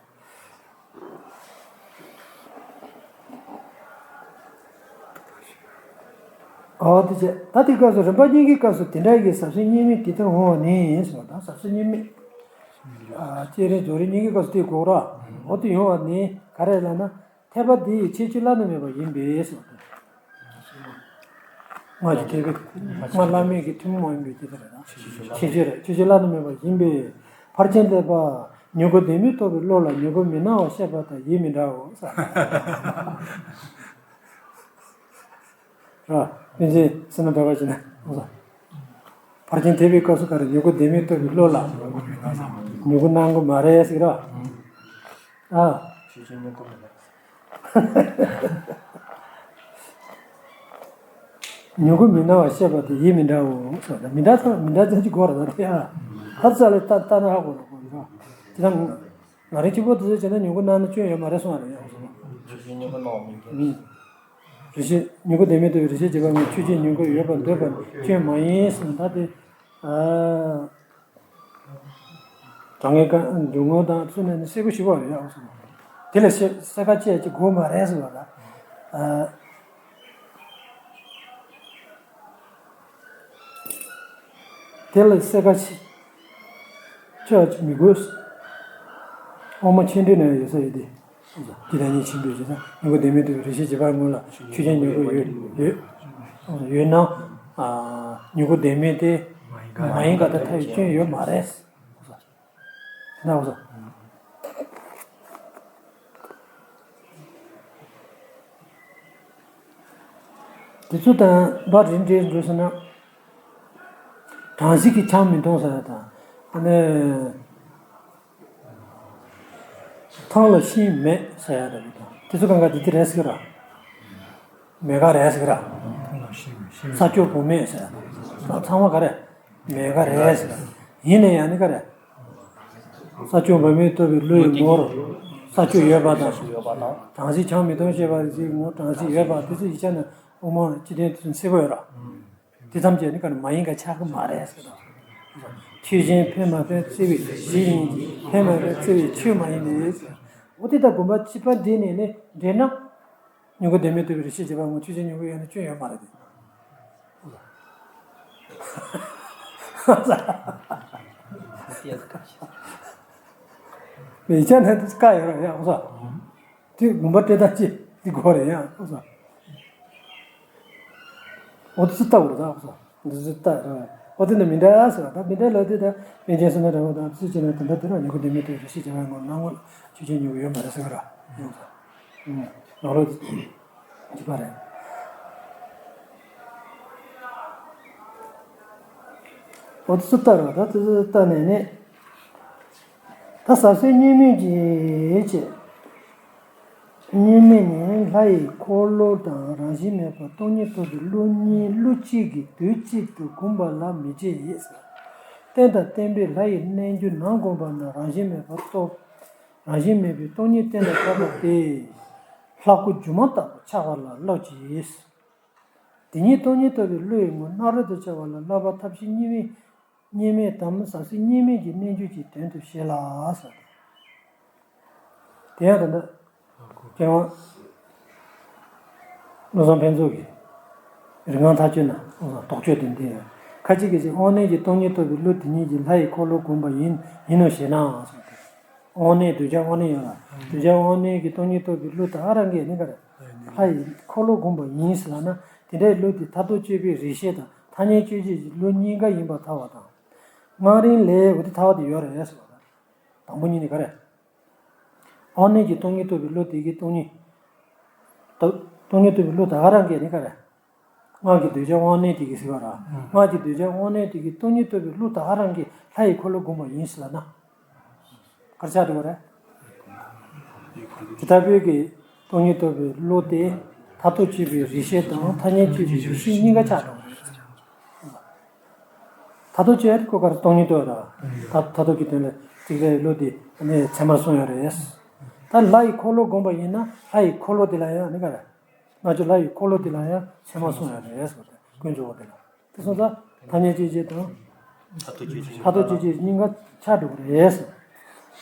ཨོ་དེ་བྱས་ད་དེའི་སྐབས་སུ་རིམ་པ་གཉིས་ཀྱི་སྐབས་སུ་དེ་འདྲ་ཡི་ཟབ་གསལ་གཉིས་མེད་དེ་ལྟར་འོང་བ་ནི་ཟེར་བ་དང་ཟབ་གསལ་གཉིས་མེད། ཨ་སྤྱན་རས་རྫོགས་རིམ་གཉིས་ཀྱི་སྐབས་སུ་དེ་གོ་ར། ཨོ་དེ་ཡོང་བ་ནི་ག་རེ་ལབ་ན་འཐད་པ་འདི་ཡི་ཁྱད་ཆོས་བླ་ན་མེད་པ་ཡིན་པས་ཟེར་བ་དང་། སྔགས་ཀྱི་འཐད་པའི་སྔགས་བླ་མེད་ཀྱི་ཐུན་མོང་མ་ཡིན་པའི་དེ་ལྟར་ན་ཁྱད་ཆོས་རེད། ཁྱད་ཆོས་བླ་ན་མེད་པ་ཡིན་པས་ཕར་ཕྱིན་འཐད་པ། མྱུ་གུ་ལྡན་མིན་རྟོགས་པའི་བློ་ལ་མྱུ་གུ་མི་སྣང་བར་ཤེས་པ་དང་ཡིད་མི་འདྲའོ། ར། པཎ་ཆེན་བསོད་ནམས་གྲགས་པ་ཅིག་ན། ཕར་ཕྱིན་འཐད་པའི་སྐབས་སུ་ག་རེ་མྱུ་གུ་ལྡན་མིན་རྟོགས་པའི་བློ་ལ། མྱུ་གུ་སྣང་གི་མ་རེད་ཟེར་ར། ཨ། མྱུ་གུ་མི་སྣང་བར་ཤེས་པ་དེ་ཡིད་མི་འདྲའོ། མི་འདྲ་ཚང་མི་འདྲ་ཚང་གཅིག་དགོས་རེད་ད་དེ་ཨ། ཧ་ཙ་ལས་ལྟ་ལྟ་ན་ཧ་གོ་རེད་གོ་རེད། དེ་དང་། ང་རང་གཅིག་པོ་དེ་ཚོ་བྱས་ན་མྱུ་གུ་སྣང་ན་སྐྱོན་ཡོད་མ་རེད་གསུངས་པ་རེད་ཡང་གསུངས། རེ་ཞིག་མྱུ་གུ་སྣང་བ་མིན་གྱི། རེ་ཞིག་མྱུ་གུ་ལྡན་མིན་རྟོགས་པའི་རེ་ཞིག་བྱེད་པ་ངོ་ཆོས་ཅན་མྱུ་གུ་ཡོད་པར་འདོད་པ་སྐྱོན་མ་ཡིན་གསུངས་ད་དེ། དྲང་ངེས་ཀ་འཇུག་ངོགས་དང་ཚུལ་ནས་ནི་གསལ་པོ་ཞིག་པ་རེད་ཡང་གསུངས། དེ་ལ་གསལ་ཁ་ཅིག་ཅིག་དགོས་མ་རེད་གསུངས་པ་ལ། དེ་ལ་གསལ་ཁ་ཆེ་ཆེ་བ་ཅིག་མི་དགོས། དབུ་མ་མཆོག་འགྲེལ་ན་ཡོད་ས་ཡོད་དེ། ཇི་ལྟར་སྙིང་རྗེ་ཆེན་པོས་ཇི་ལྟར་མྱུ་གུ་ལྡན་མིན་རྟོགས་པའི་རེ་ཞིག་བྱེད་པ་སྔོན་ལ་ཆོས་ཅན་མྱུ་གུ་ཡོད་ཡོད་ཡོད་ན། མྱུ་གུ་ལྡན་མིན་དེ་མ་ཡིན་ག་ད་ཐལ་བའི་སྐྱོན་ཡོད་མ་རེད། དེ་ན་འོ་ཟོ། དེ་ཚོ་དང་བར་རིམ་གྲས་འགྲོ་སོང་ན། གྲང་ཞིང་གིས་ཆང་མི་འཐུང་ཟེར་ཡ་དང་། ཨ་ནི། ཐང་ལ་ཤིང་མེད་ཟེར་ཡ་དང་། དེ་ཚོ་གང་ག་དེ་དེ་རེད་ཟེར་གི་ར། མེད་ག་རེད་ཟེར་གི་ར། ས་ཕྱོགས་བུད་མེད་ཟེར་ཡ་དང་། ཚང་མ་ག་རེ། མེད་ག་རེད་ཟེར། ཡིན་ནའི་ཡང་ནི་ག་རེ། ས་ཕྱོགས་བུད་མེད་རྟོགས་པའི་བློ་ཡི་ངོར། ས་ཕྱོགས་ཡོད་པ་དང་། གྲང་ཞིང་ཆང་མི་འཐུང་ཞེས་པ་ཞིག་ངོ་གྲང་ཞིང་ཡོད་པ་དེ་ཚོ་ཡིག་ཆ་ནི་དབུ་མ་སྤྱི་དོན་དེ་ཚོ་གསལ་པོ་ཡོད་ར། དེ་ཙམ་གྱིས་ནི་ག་རེ་མ་ཡིན་ག་ཆགས་ཀྱི་མ་རེད་ཟེར་དང་། ཆོས་ཅན། ཕན་མ་ཕན་བརྩི་བའི་གཞི་ཡིན་གྱི། ཕན་མ་ཕན་བརྩི་བའི་ཆོས་མ་ཡིན་ཏེ། འོ་དེ་ལྟར་དགོངས་པ་ཕྱི་པ་འདི་ནས་ནི་འདྲེན་ན། མྱུ་གུ་ལྡན་མིན་རྟོགས་པའི་རིགས་ཤེས་བྱེད་པ་ངོ་། ཆོས་ཅན་མྱུ་གུ་ཡོད་ན་སྐྱོན་ཡོད་མ་རེད་དེ། མི་ཆ་ན་དེ་བཀའ་ཡོད་ར་ཡ་ཨོ་ས། དེ་དགོངས་པ་སྤྲད་སྟངས་ཅི་དེ་གོ་རེད་ཡ་ཨོ་ས། འོ་དེ་ཚོ་ལྟ་བུ་རེད་ད་ཨོ་ས། འདི་ཚོ་ལྟ་ར། འོ་དེ་ནི་མི་འདྲ་ཟེར་བ་ད་མི་འདྲ་ལ་དེ་ད་པཎ་ཆེན་བསོད་ནམས་སྒྲོལ་མ་དང་དེ་ཚོ་བྱས་ན་དེ་འདྲ་དེ་ར་མྱུ་གུ་ལྡན་མིན་རྟོགས་པའི་རིགས་ཤེས་བྱེད་པ་ངོ་ནང་ངོ་ཆོས་ཅན་མྱུ་གུ་ཡོད་མ་རེད་ཟེར་གི་ར་ཡོང་ས། ནང་ལོགས་གཅིག་པ་རེད། འོ་དེ་ཚོ་ལྟ་ར་ད་དེ་ཚོ་ལྟ་ནས་ནི། ད་ཟབ་གསལ་གཉིས་མེད་ཀྱི་ཅེས། གཉིས་མེད་ནི་ལྷ་ཡི་འཁོར་ལོ་དང་རང་བཞིན་མེད་པ་སྟོང་ཉིད་རྟོགས་པའི་བློ་གཉིས་བློ་གཅིག་གིས་དུས་གཅིག་ཏུ་བསྒོམ་པ་ལ་མི་བྱེད་ཡིན། རྟེན་དང་བརྟེན་པའི་ལྷ་ཡི་རྣལ་འབྱོར་ནམ་བསྒོམས་པ་ན་རང་བཞིན་མེད་པ་རྟོགས། རང་བཞིན་མེད་པའི་སྟོང་ཉིད་རྟེན་དང་བཅས་པ་སྟེ། ལྷ་སྐུ་སྒྱུ་མ་ལྟ་བུ་འཆར་བ་ལ་སློབ་ཅིང་། དེ་ཉིད་སྟོང་ཉིད་རྟོགས་པའི་བློའི་ངོར་རྣམ་རོལ་དུ་འཆར་བ་ལ་སློབ་པ་ཐབས་ཤེས་གཉིས་མེད། གཉིས་མེད་དམ་ཟབ་གསལ་གཉིས་མེད་ཀྱི་རྣལ་འབྱོར་གྱི་དོན་དུ་བཤད་ལ་ཟེར། དེ་ཡང་ད་ལྟ་མཁས་དབང་བློ་བཟང་ཕུན་ཚོགས་ཀྱིས་རིག་སྔགས་མཐའ་དཔྱོད་ན་དོགས་གཅོད་དེ་འདི་ཡང་ཁ་ཅིག་གིས་ཀྱང་དབང་རྣོན་གྱི་སྟོང་ཉིད་རྟོགས་པའི་བློ་དེ་ཉིད་ཀྱིས་ལྷ་ཡི་འཁོར་ལོ་བསྒོམས་པ་ཡིན་ཡིན་ནོ་ཞེ་ན་ཟེར་ཏེ། དབང་རྣོན་གདུལ་བྱ་དབང་རྣོན་ཡོད་ལ་གདུལ་བྱ་དབང་རྣོན་གྱི་སྟོང་ཉིད་རྟོགས་པའི་བློ་དེ་ག་རང་གིས་ནི་ག་རེ་ལྷ་ཡི་འཁོར་ལོ་བསྒོམས་པ་ཡིན་ཟེར་ལབ་ན་དེ་འདྲའི་བློ་དེ་མཐར་ཐུག་དཔྱོད་པའི་རིགས་ཤེས་དང་ཐ་སྙད་དཔྱོད་བྱེད་ཀྱི་བློ་གཉིས་ཀ་ཡིན་པར་ཐལ་བ་དང་། སྔགས་རིང་ལས་འོ་དེ་ཐལ་བ་དེ་ཡོད་རེད་ཟེར་བ་དང་། དང་པོ་གཉིས་ནི་ག་རེ། དབང་རྣོན་གྱི་སྟོང་ཉིད་རྟོགས་པའི་བློ་དེ་གིས་སྟོང་ཉིད། སྟོང་ཉིད་རྟོགས་པའི་བློ་ད་ག་རང་གིས་ནི་ག་རེ། སྔགས་ཀྱི་གདུལ་བྱ་དབང་རྣོན་དེ་གིས་ཟེར་བ་ར། སྔགས་ཀྱི་གདུལ་བྱ་དབང་རྣོན་དེ་གིས་སྟོང་ཉིད་རྟོགས་པའི་བློ་ད་ག་རང་གིས་ལྷ་ཡི་འཁོར་ལོ་བསྒོམས་པ་ཡིན་ཟེར་ལབ་ན། ག་རེ་ཆགས་འགྲོ་གི་རེད། དེ་ལྟ་བུའི་གི་སྟོང་ཉིད་རྟོགས་པའི་བློ་དེ་མཐར་ཐུག་དཔྱོད་པའི་རིགས་ཤེས་དང་ཐ་སྙད་དཔྱོད་པའི་རིགས་ཤེས་གཉིས་ཀ་ཆགས་འགྲོ་གི་རེད། མཐར་ཐུག་དཔྱོད་ཡ་དེ་ཁོ་ག་རེ་སྟོང་ཉིད་རྟོགས་ཡ་ར། མཐར་ཐུག་གི་དོན་ལ་ཅིག་རེད་བློ་དེ་ནས་ཚད་མར་སོང་ཡོད་རེད། ད་ལྷ་ཡི་འཁོར་ལོ་བསྒོམས་པ་ཡིན་ན་ལྷ་ཡི་འཁོར་ལོ་དེ་ལ་ཡང་ནི་ག་རེ། རྣལ་འབྱོར་ལྷ་ཡི་འཁོར་ལོ་དེ་ལ་ཡང་ཚད་མར་སོང་ཡོད་རེད་ཟེར་ཏེ་ཀུན་རྫོབ་པ་དེ་ལ། དེ་སོང་ཙང་ཐ་སྙད་དཔྱོད་བྱེད་དང་། མཐར་ཐུག་དཔྱོད་བྱེད་གཉིས་ཀ་ཆགས་འགྲོ་གི་རེད་ཟེར།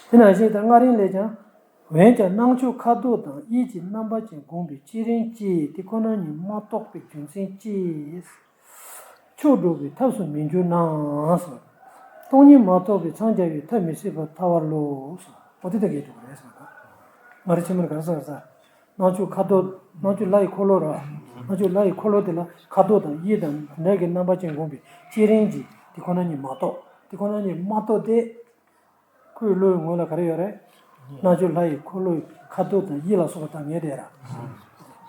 དེ་ནང་བཞིན་ད་སྔགས་རིང་ལས་ཀྱང་། འོན་ཀྱང་སྣང་ཕྱོགས་ཁ་དོག་དང་དབྱིབས་ཀྱི་རྣམ་པ་ཅན་བསྒོམས་པའི་བསྐྱེད་རིམ་གཅིག་དེ་ཁོ་ན་ཉིད་མ་རྟོགས་པའི་རྒྱུ་མཚན་གྱིས། ཕྱོགས་འགྲོ་བའི་ཐབས་སུ་མི་འགྱུར་ན་ཟེར། སྟོང་ཉིད་མ་རྟོགས་པའི་འཚང་རྒྱ་བའི་ཐབས་མི་སྲིད་པར་ཐལ་བ་ལོ་ཟེར། འོ་དེ་ལྟ་གས་འགྲོ་གི་རེད་ཟེར་བ་དང་། མངའ་རིས་ཆེན་མོར་ག་རེ་ཟེར་ཟེར། སྣང་ཕྱོགས་ཁ་དོག་སྣང་ཕྱོགས་ལྷ་ཡི་འཁོར་ལོ་ར། སྣང་ཕྱོགས་ལྷ་ཡི་འཁོར་ལོ་དེ་ལ་ཁ་དོག་དང་དབྱིབས་དང་དེ་འདྲ་གི་རྣམ་པ་ཅན་བསྒོམས་པའི་བསྐྱེད་རིམ་གྱིས་དེ་ཁོ་ན་ཉིད་མ་རྟོགས། དེ་ཁོ་ན་ཉིད་མ་རྟོགས་ཏེ། ཁོའི་བློའི་ངོས་ལ་ག་རེ་ཡོད་རེད། སྣང་ཕྱོགས་ལྷ་ཡི་འཁོར་ལོའི་ཁ་དོག་དང་དབྱིབས་ལ་སོགས་པ་དང་ངེས་དེ་ར།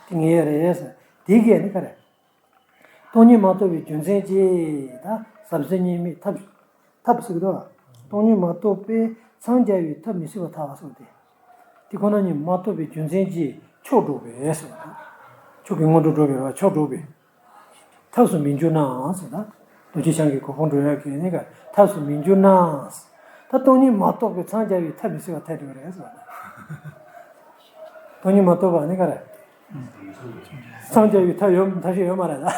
དེ་ངེས་རེད་ཟེར། དེ་གས་ནི་ག་རེ། སྟོང་ཉིད་མ་རྟོགས་པའི་རྒྱུ་མཚན་གྱིས་ད་ཟབ་གསལ་གཉིས་མེད་ཐབས་ཐབས་ཟེར་གི་འདུག་སྟོང་ཉིད་མ་རྟོགས་པས་འཚང་རྒྱ་བའི་ཐབས་མི་སྲིད་པར་ཐལ་བ་གསུངས་ཏེ། དེ་ཁོ་ན་ཉིད་མ་རྟོགས་པའི་རྒྱུ་མཚན་གྱིས་ཕྱོགས་འགྲོ་བས་ཟེར་བ་དང་། ཕྱོགས་ཀྱི་སྔོན་འགྲོ་འགྲོ་བས་ར་ཕྱོགས་འགྲོ་བས། ཐབས་སུ་མི་འགྱུར་ནའང་ཟེར་ན། རྡོ་རྗེ་འཆང་གི་གོ་འཕང་འགྲོ་ཡག་གི་ནི་ག་ཐབས་སུ་མི་འགྱུར་ན། ད་སྟོང་ཉིད་མ་རྟོགས་པའི་འཚང་རྒྱ་བའི་ཐབས་མི་སྲིད་པར་ཐལ་འགྲོ་རེད་ཟེར་བ་དང་། སྟོང་ཉིད་མ་རྟོགས་པ་ནི་ག་རེ། འཚང་རྒྱ་བའི་ཐབས་ཡོད་ཐབས་ཤེས་ཡོད་མ་རེད་ད།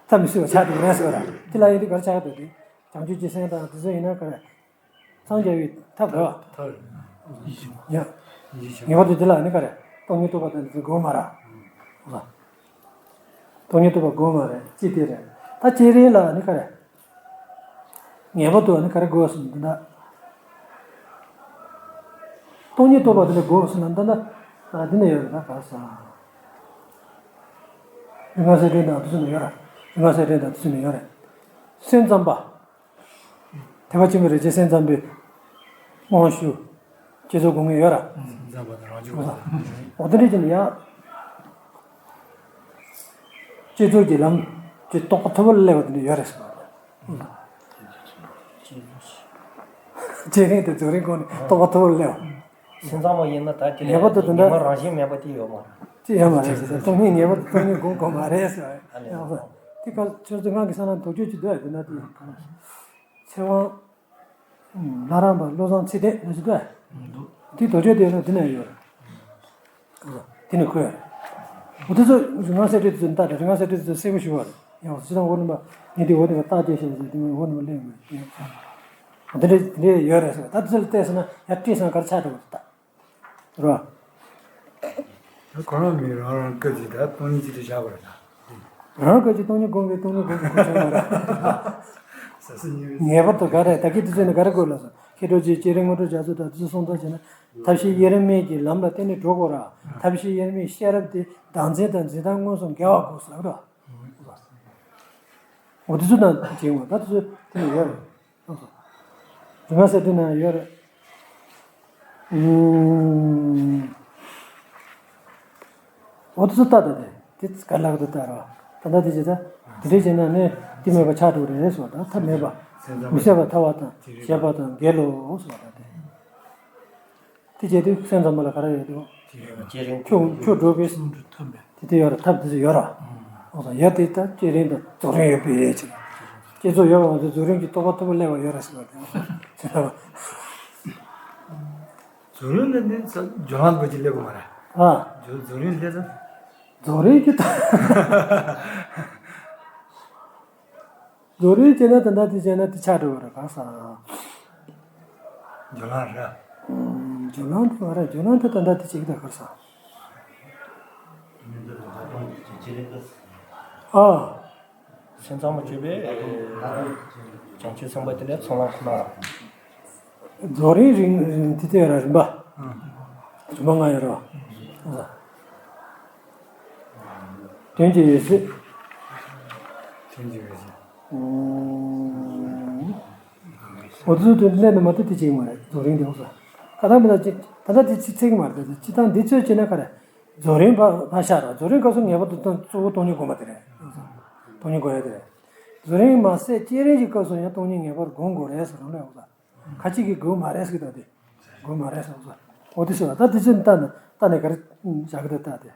ཐབས་མི་སྲིད་པ་ཆགས་འགྲོ་རེད་ཟེར་བ་དང་དེ་ལ་ཡིན་དུས་ག་རེ་ཆགས་འགྲོ་དེ། བྱང་ཆུབ་ཀྱི་སེམས་དང་དེ་ཚོ་ཡིན་ན་ག་རེ། འཚང་རྒྱ་བའི་ཐབས་དགོས་པ། ཐབས། ཡ། ངེས་པར་དུ་དེ་ལ་ནི་ག་རེ། སྟོང་ཉིད་རྟོགས་པ་དང་དེ་དགོས་མ་ར། ལ། སྟོང་ཉིད་རྟོགས་པ་དགོས་མ་རེད་ཅི་སྟེ་རེད། ད་བསྐྱེད་རིམ་ལ་ནི་ག་རེ། ངེས་པར་དུ་ནི་ག་རེ་དགོས་སམ་འདི་ན། སྟོང་ཉིད་རྟོགས་པ་དེ་ལ་དགོས་སམ་ན་འདི་ན། འདི་ན་ཡོད་རེད་ད་ག་ས། རིག་སྔགས་གསལ་འགྲེལ་དང་དེ་ཚོ་ནས་ཡོད་རེད། རིག་སྔགས་གསལ་འགྲེལ་དང་དེ་ཚོ་ནས་ཡོད་རེད། སེམས་ཙམ་པ། ཐེག་པ་ཆེན་པོའི་རིགས་ཀྱི་སེམས་ཙམ་པའི་དབང་ཞུ། བསྐྱེད་རྫོགས་སྒོམ་མཁན་ཡོད་ར། འཛམ་བུ་གླིང་རང་བྱུང་བ། འོ་དེ་འདྲ་ཅིག་ནི་ཡང་། བསྐྱེད་རྫོགས་ཀྱི་ལམ་གྱི་རྟོགས་པ་ཐོབ་པ་ལ་སླེབས་པ་དེ་འདྲ་ཡོད་རེད་ཟེར། བསྐྱེད་རིམ་དེ་རྫོགས་རིམ་སྒོ་ནས་རྟོགས་པ་ཐོབ་པ་ལ་སླེབས་པ། སེམས་ཙམ་པ་ཡིན་ན་ད་དེ་ངེས་པར་དུ་དེ་འདྲ། ངེས་པ་རང་བཞིན་མེད་པ་དེ་ཡོད་མ་རེད། ཅི་ཡོད་མ་རེད་ཟེར་ཏེ་སྟོང་ཉིད་ངེས་པར་དུ་སྟོང་ཉིད་སྒོམ་དགོས་མ་རེད་ཟེར་བ། ཨ་ལས། ཡང་ཟེར། དེ་ག་ཁྱོད་ཚོ་ངག་གི་ས་ན་དོགས་གཅོད་ཅིག་འདུག་ཨ་དེ་ན་དེ་ཚེ་དབང་ལྷ་རམས་པ་བློ་བཟང་ཚེ་བརྟན་ལ་ཅིག་འདུག་ཨ། འདུག་དེ་དོགས་གཅོད་དེ་ལ་དེ་ན་ཡོད་རེད། དེ་ནི་ཁོས་རེད། འོ་དེ་ཚོ་རིག་སྔགས་གསལ་འགྲེལ་དེ་ཚོ་ལྟ་དང་རིག་སྔགས་གསལ་འགྲེལ་དེ་ཚོ་གསལ་པོ་ཞུ་བ་རེད། ཡང་སྤྱིར་བཏང་འོ་ནི་མ་ངས་དེ་འོ་དེ་ལ་བརྟག་དཔྱད་བྱས་ཟེར་དེ་འོ་ནི་མ་གླེང་མེད་ཡང་། དེ་འདྲ་དེ་འདྲ་ཡོད་རེད་ཟེར། ད་དེ་ཚོ་ལ་བལྟས་ཟེར་ན་ཡར་བལྟས་ཟེར་ན་ག་རེ་ཆགས་འགྲོ་གི་རེད་ད། རེད་བ། ད་ཁོ་རང་མི་རང་རང་སྐད་ཀྱིས་ད་སྟོང་ཉིད་ཅིག་ཏུ་བཞག་པ་རེད་ད། རང་སྐད་ཀྱིས་སྟོང་ཉིད་སྒོམ་པའི་སྟོང་ཉིད་སྒོམ་པའི་གོ་ཆོད་མ་རེད། ཟ་ཟི་ཉི་མའི་ངེས་པར་དུ་ག་རེ་ད་གི་དེ་ཚོ་ནི་ག་རེ་དགོས་ལ་ཟེར། མཁས་གྲུབ་རྗེ་སྐྱེས་རིང་དངོས་གྲུབ་རྒྱ་མཚོ་དང་དེ་ཚོ་གསུང་ཐོག་བྱས་ན། ཐབས་ཤེས་དབྱེར་མེད་ཀྱི་ལམ་ལ་བརྟེན་ནས་འགྲོ་དགོས་ར། ཐབས་ཤེས་དབྱེར་མེད་ཤེས་རབ་དེ་བདག་འཛིན་དང་འཛིན་སྟངས་མངོན་སུམ་འགལ་བ་དགོས་ཟེར་ལབ་ར། འོ་དེ་ཚོ་དང་བྱེད་འོང་ད་དེ་ཚོ་དེ་ནི་ཡོད་རེད། སོང་སོང་། རིམ་པ་གསལ་སྒྲོན་ནང་ཡོད་རེད། ཨུམ། འོ་དེ་ཚོ་ལྟ་ད་དེ་དེ་ག་ལག་ཏུ་བསྟར་བ། ད་ལྟ་དེ་བྱེད་ད། དེ་འདྲས་བྱས་ན་ནི་དེ་མེད་པ་ཆགས་འགྲོ་རེད་ཟེར་བ་དང་ཐབས་མེད་པ། མི་ཟད་པ་ཐར་བ་དང་ཞེས་པ་དང་འགལ་ལོ་ཟེར་བ་དང་དེ། དེ་བྱས་དུས་སེམས་ཙམ་པ་ལ་ག་རེ་ཡོད་དོ། ཁྱོད་ཁྱོད་འགྲོ་པའི་གསུང་སྒྲོས་ཐོན་པས། དེ་དེ་ཡོད་ར་ཐབས་དེ་ཚོ་ཡོད་ར། འོ་ད་ཡོད་དེ་ད་བསྐྱེད་རིམ་དང་རྫོགས་རིམ་ཡོད་པའི་ཡས་ཆེ། བསྐྱེད་རྫོགས་ཡོད་པ་ང་ཚོ་རྫོགས་རིམ་གྱི་རྟོགས་པ་མཐོན་པོ་སླེབས་པ་ཡོད་ར་ཟེར་བ་དེ། རྫོགས་རིམ་ལ་ནི་ས་སྦྱོར་ལམ་པོ་ཅིག་སླེབས་དགོས་མ་རེད། ཨ། རྫོགས་རྫོགས་རིམ་སླེབས་ཙང་། རྫོགས་རིམ་གྱི་ད། རྫོགས་རིམ་བྱས་ན་ད་ལྟ་དེ་བྱས་ན་དེ་ཆགས་འགྲོ་བ་རེད་ག་ས། སྦྱོར་ལམ་རེད། སྦྱོར་ལམ་དེ་མ་རེད། སྦྱོར་ལམ་དེ་ད་ལྟ་དེ་ཅིག་ད་ག་ས། ཨ། སེམས་ཙམ་པ་བྱས་པས། བྱང་ཆུབ་སེམས་དཔའ་དེ་ལས་ཚོགས་ལམ་ཁོ་ན། རྫོགས་རིམ་རིང་རིང་དེ་དེ་ར་རིམ་པ། རིམ་པ་ལྔ་ཡོད་ར། དོན་གྱི་འོད་གསལ། དོན་གྱི་འོད་གསལ། འོ་ཚོད་དུ་སླད་ནི་མ་ཏི་དེ་ཅིག་མ་རེད། རྫོགས་རིམ་དེ་འོ་ས། ད་ལྟ་མི་ལ་ཅིག་ད་ལྟ་དེ་ཚིག་ཚིག་མ་རེད། ད་ཅི་ད་འདི་ཚོད་བྱས་ན་ག་རེ། རྫོགས་རིམ་པ་ལ་ཤར་ར། རྫོགས་རིམ་སྐབས་སུ་ངེས་པར་དུ་སྟོང་གཙོ་བོ་སྟོང་ཉིད་སྒོམ་པ་དེ་རེད། སྟོང་ཉིད་སྒོམ་ཡ་དེ་རེད། རྫོགས་རིམ་མ་ཟད་བསྐྱེད་རིམ་གྱི་སྐབས་སུ་ཡང་སྟོང་ཉིད་ངེས་པར་སྒོམ་དགོས་རེད་ཟེར་རང་ལས་འོ་ས། ཁ་ཅིག་གིས་དགོས་མ་རེད་ཟེར་གི་འདུག་སྟེ། དགོས་མ་རེད་ཟེར་སོང་། འོ་དེ་ཟེར་བ་ད་དེ་ཚོ་ལྟ་ན་ལྟ་ནས་ག་རེ་བཞག་གི་འདུག་ལྟ་སྟེ།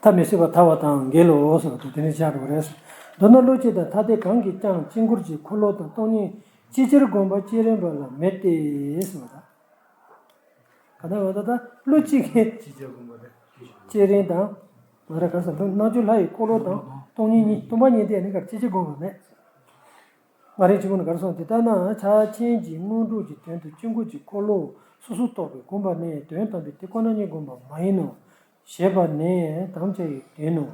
ཐབས་མི་སྲིད་པ་ཐར་བ་དང་འགལ་ལོ་ཟེར་བ་དེ་ནི་བཞག་འགྲོ་གི་རེད་ཟེར། མདོར་ན་བློ་སྐྱེས་དང་ཐ་དད་གང་གིས་ཀྱང་དཀྱིལ་འཁོར་གྱི་འཁོར་ལོ་དང་སྟོང་ཉིད་ཅི་ཕྱིར་བསྒོམ་པ་བསྐྱེད་རིམ་པ་ལ་མེད་དེ་ཟེར་བ་ད། ག་ད་བ་ད་ད་བློ་གཅིག་གིས་བསྐྱེད་རིམ་དང་། མ་རེད་ག་ས་འདུག་རྣལ་འབྱོར་ལྷ་ཡི་འཁོར་ལོ་དང་སྟོང་ཉིད་གཉིས་སྟོང་པ་ཉིད་དེ་ནི་གར་ཅི་ཕྱིར་བསྒོམ་པ་མེད། ང་རེ་གཅིག་པུ་ནི་གར་སོང་དེ་ལྟ་ན་ཕྱག་ཆེན་གྱི་དངོས་གྲུབ་ཀྱི་དོན་དུ་དཀྱིལ་འཁོར་གྱི་འཁོར་ལོ་སོ་སོར་རྟོག་པས་བསྒོམ་པ་ནི་དོན་དམ་པའི་དེ་ཁོ་ན་ཉིད་བསྒོམ་པ་མ་ཡིན་ནོ། ཞེས་པ་ནི་དམ་བཅའ་ཡི་དོན་ནོ།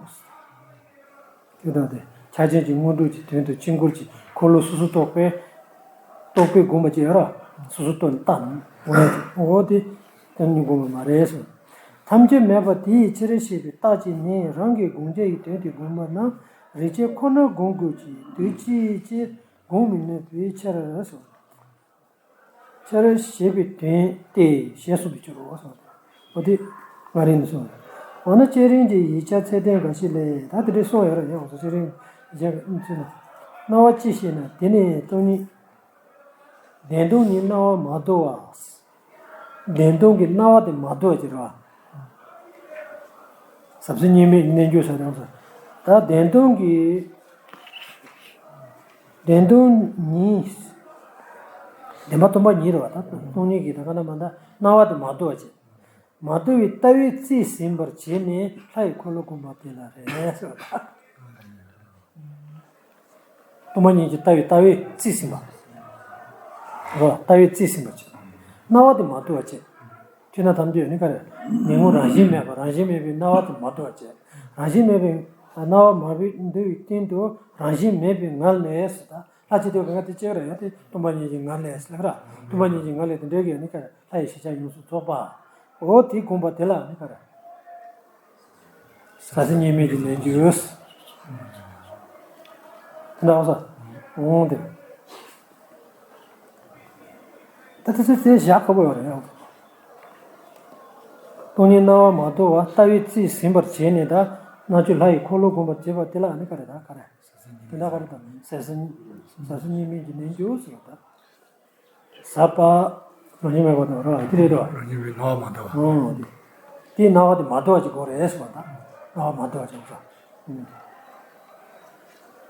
དེ་དང་དེ་ཕྱག་ཆེན་གྱི་དངོས་གྲུབ་ཀྱི་དོན་དུ་དཀྱིལ་འཁོར་གྱི་འཁོར་ལོ་སོ་སོར་རྟོག་པས། རྟོག་པས་བསྒོམ་པ་ཅི་ཡོད་ར། སོ་སོར་རྟོག་ནས་བཏགས་ནས་འོ་དེ་དོན་ཉིད་བསྒོམ་པ་མ་རེད་གསུངས། ཐམས་ཅད་མེད་པ་དེ་ཡི་ཕྱིར་ཞེས་པའི་རྟགས་ཀྱིས་ནི་རང་གི་བསྒོམ་བྱ་ཡི་དོན་དེ་བསྒོམ་པ་ན་རིགས་ཆད་ཁོ་ན་བསྒོམ་དགོས་ཀྱི་དུས་གཅིག་ཅེས་བསྒོམ་མི་ནུས་པའི་ཕྱིར་གསུངས། ཕྱིར་ཞེས་པའི་དོན་ཏེ་ཞེས་གསུངས་པའི་ཕྱིར་རོ་གསུངས། འོ་དེ་ང་རེ་ནས་གསུངས། འོ་ན་བསྐྱེད་རིམ་གྱི་ཡིག་ཆ་ཚད་ལྡན་འགའ་ཞིག་ལས་ད་དེ་འདྲའི་གསུངས་ཡོད་ར། ཡང་འོ་ཚོ་བསྐྱེད་རིམ་ཡིག་ཆ་ག་ཚོད་ན། སྣང་བ་ཅི་ཞེ་ན་དེ་ནི་སྟོང་ཉིད། བདེན་སྟོང་ཉིད་སྣང་བ་མ་དོར་བ། བདེན་སྟོང་གི་སྣང་བ་དེ་མ་དོར་བ་ཅིག་རེད་བ། ཟབ་གསལ་གཉིས་མེད་རྣལ་འབྱོར་ཟེར་དང་ཟེར། ད་བདེན་སྟོང་གི། བདེན་སྟོང་ཉིད། བདེན་པ་སྟོང་པ་ཉིད་རེད་བ། ད་སྟོང་ཉིད་ཀྱི་ད་ག་ན་མ་ད་སྣང་བ་དེ་མ་དོར་བ་ཅིག་མ་དོར་བའི་ལྟ་བས་རྩིས་ཟིན་པར་བྱས་ནས་ལྷ་ཡི་འཁོར་ལོ་བསྒོམ་པ་དེ་ལ་རེད་ཟེར་བ་ད། སྟོང་པ་ཉིད་ཀྱི་ལྟ་བའི་ལྟ་བས་རྩིས་ཟིན་པ། རོ། ལྟ་བས་རྩིས་ཟིན་པ་བྱེད། སྣང་བ་དེ་མ་དོར་བ་བྱེད། ཕྱི་ནང་ཐམས་ཅད་ནི་ག་རེ། ཉོན་མོངས་རང་བཞིན་མེད་པ། རང་བཞིན་མེད་པའི་སྣང་བ་དེ་མ་དོར་བ་བྱེད། རང་བཞིན་མེད་པའི་སྣང་བ་མ་དོར་བའི་སྟེང་དུ་རང་བཞིན་མེད་པའི་ངང་ལས་སུ་དང་། ལྷ་ཅི་ཐུབ་གང་ག་དེ་ཅི་རེད་ཡང་དེ་སྟོང་པ་ཉིད་ཀྱི་ངང་ལས་སུ་ལ་ག་ར། སྟོང་པ་ཉིད་ཀྱི་ངང་ལས་དེ་འདྲའི་གི་ནི་ག་རེ་ལྷ་ཡི་ཤེས་བྱ་ཡོངས་སུ་རྫོགས་པ། འོ་དེ་བསྒོམ་པ་དེ་ལ་ནི་ག་རེ། ཟབ་གསལ་གཉིས་མེད་ཀྱི་རྣལ་འབྱོར། དེ་འདྲ་བ་ས། འོང་དེ། ད་དེ་ཚོ་དེ་བཞག་ཁོ་པོ་ཡོད་རེད། སྟོང་ཉིད་སྣང་བ་མ་དོར་བ་ལྟ་བས་རྩིས་ཟིན་པར་བྱས་ནས་ད་རྣལ་འབྱོར་ལྷ་ཡི་འཁོར་ལོ་བསྒོམ་པར་བྱེད་པ་དེ་ལ་ནི་ག་རེ་ད་ག་རེ། དེ་འདྲ་ག་རེ་ད་ཟབ་གསལ་ཟབ་གསལ་གཉིས་མེད་ཀྱི་རྣལ་འབྱོར་ཟེར་བ་ད། ཟབ་པ། རང་བཞིན་མེད་པ་དང་རང་དེ་རེད་དོ། རང་བཞིན་མེད་སྣང་བ་མ་དོར་བ། ཨང་དེ། དེའི་སྣང་བ་དེ་མ་དོར་བ་ཅིག་དགོས་རེད་ཟེར་བ་དང་། སྣང་བ་མ་དོར་བ་ཅིག་དགོས་རེད།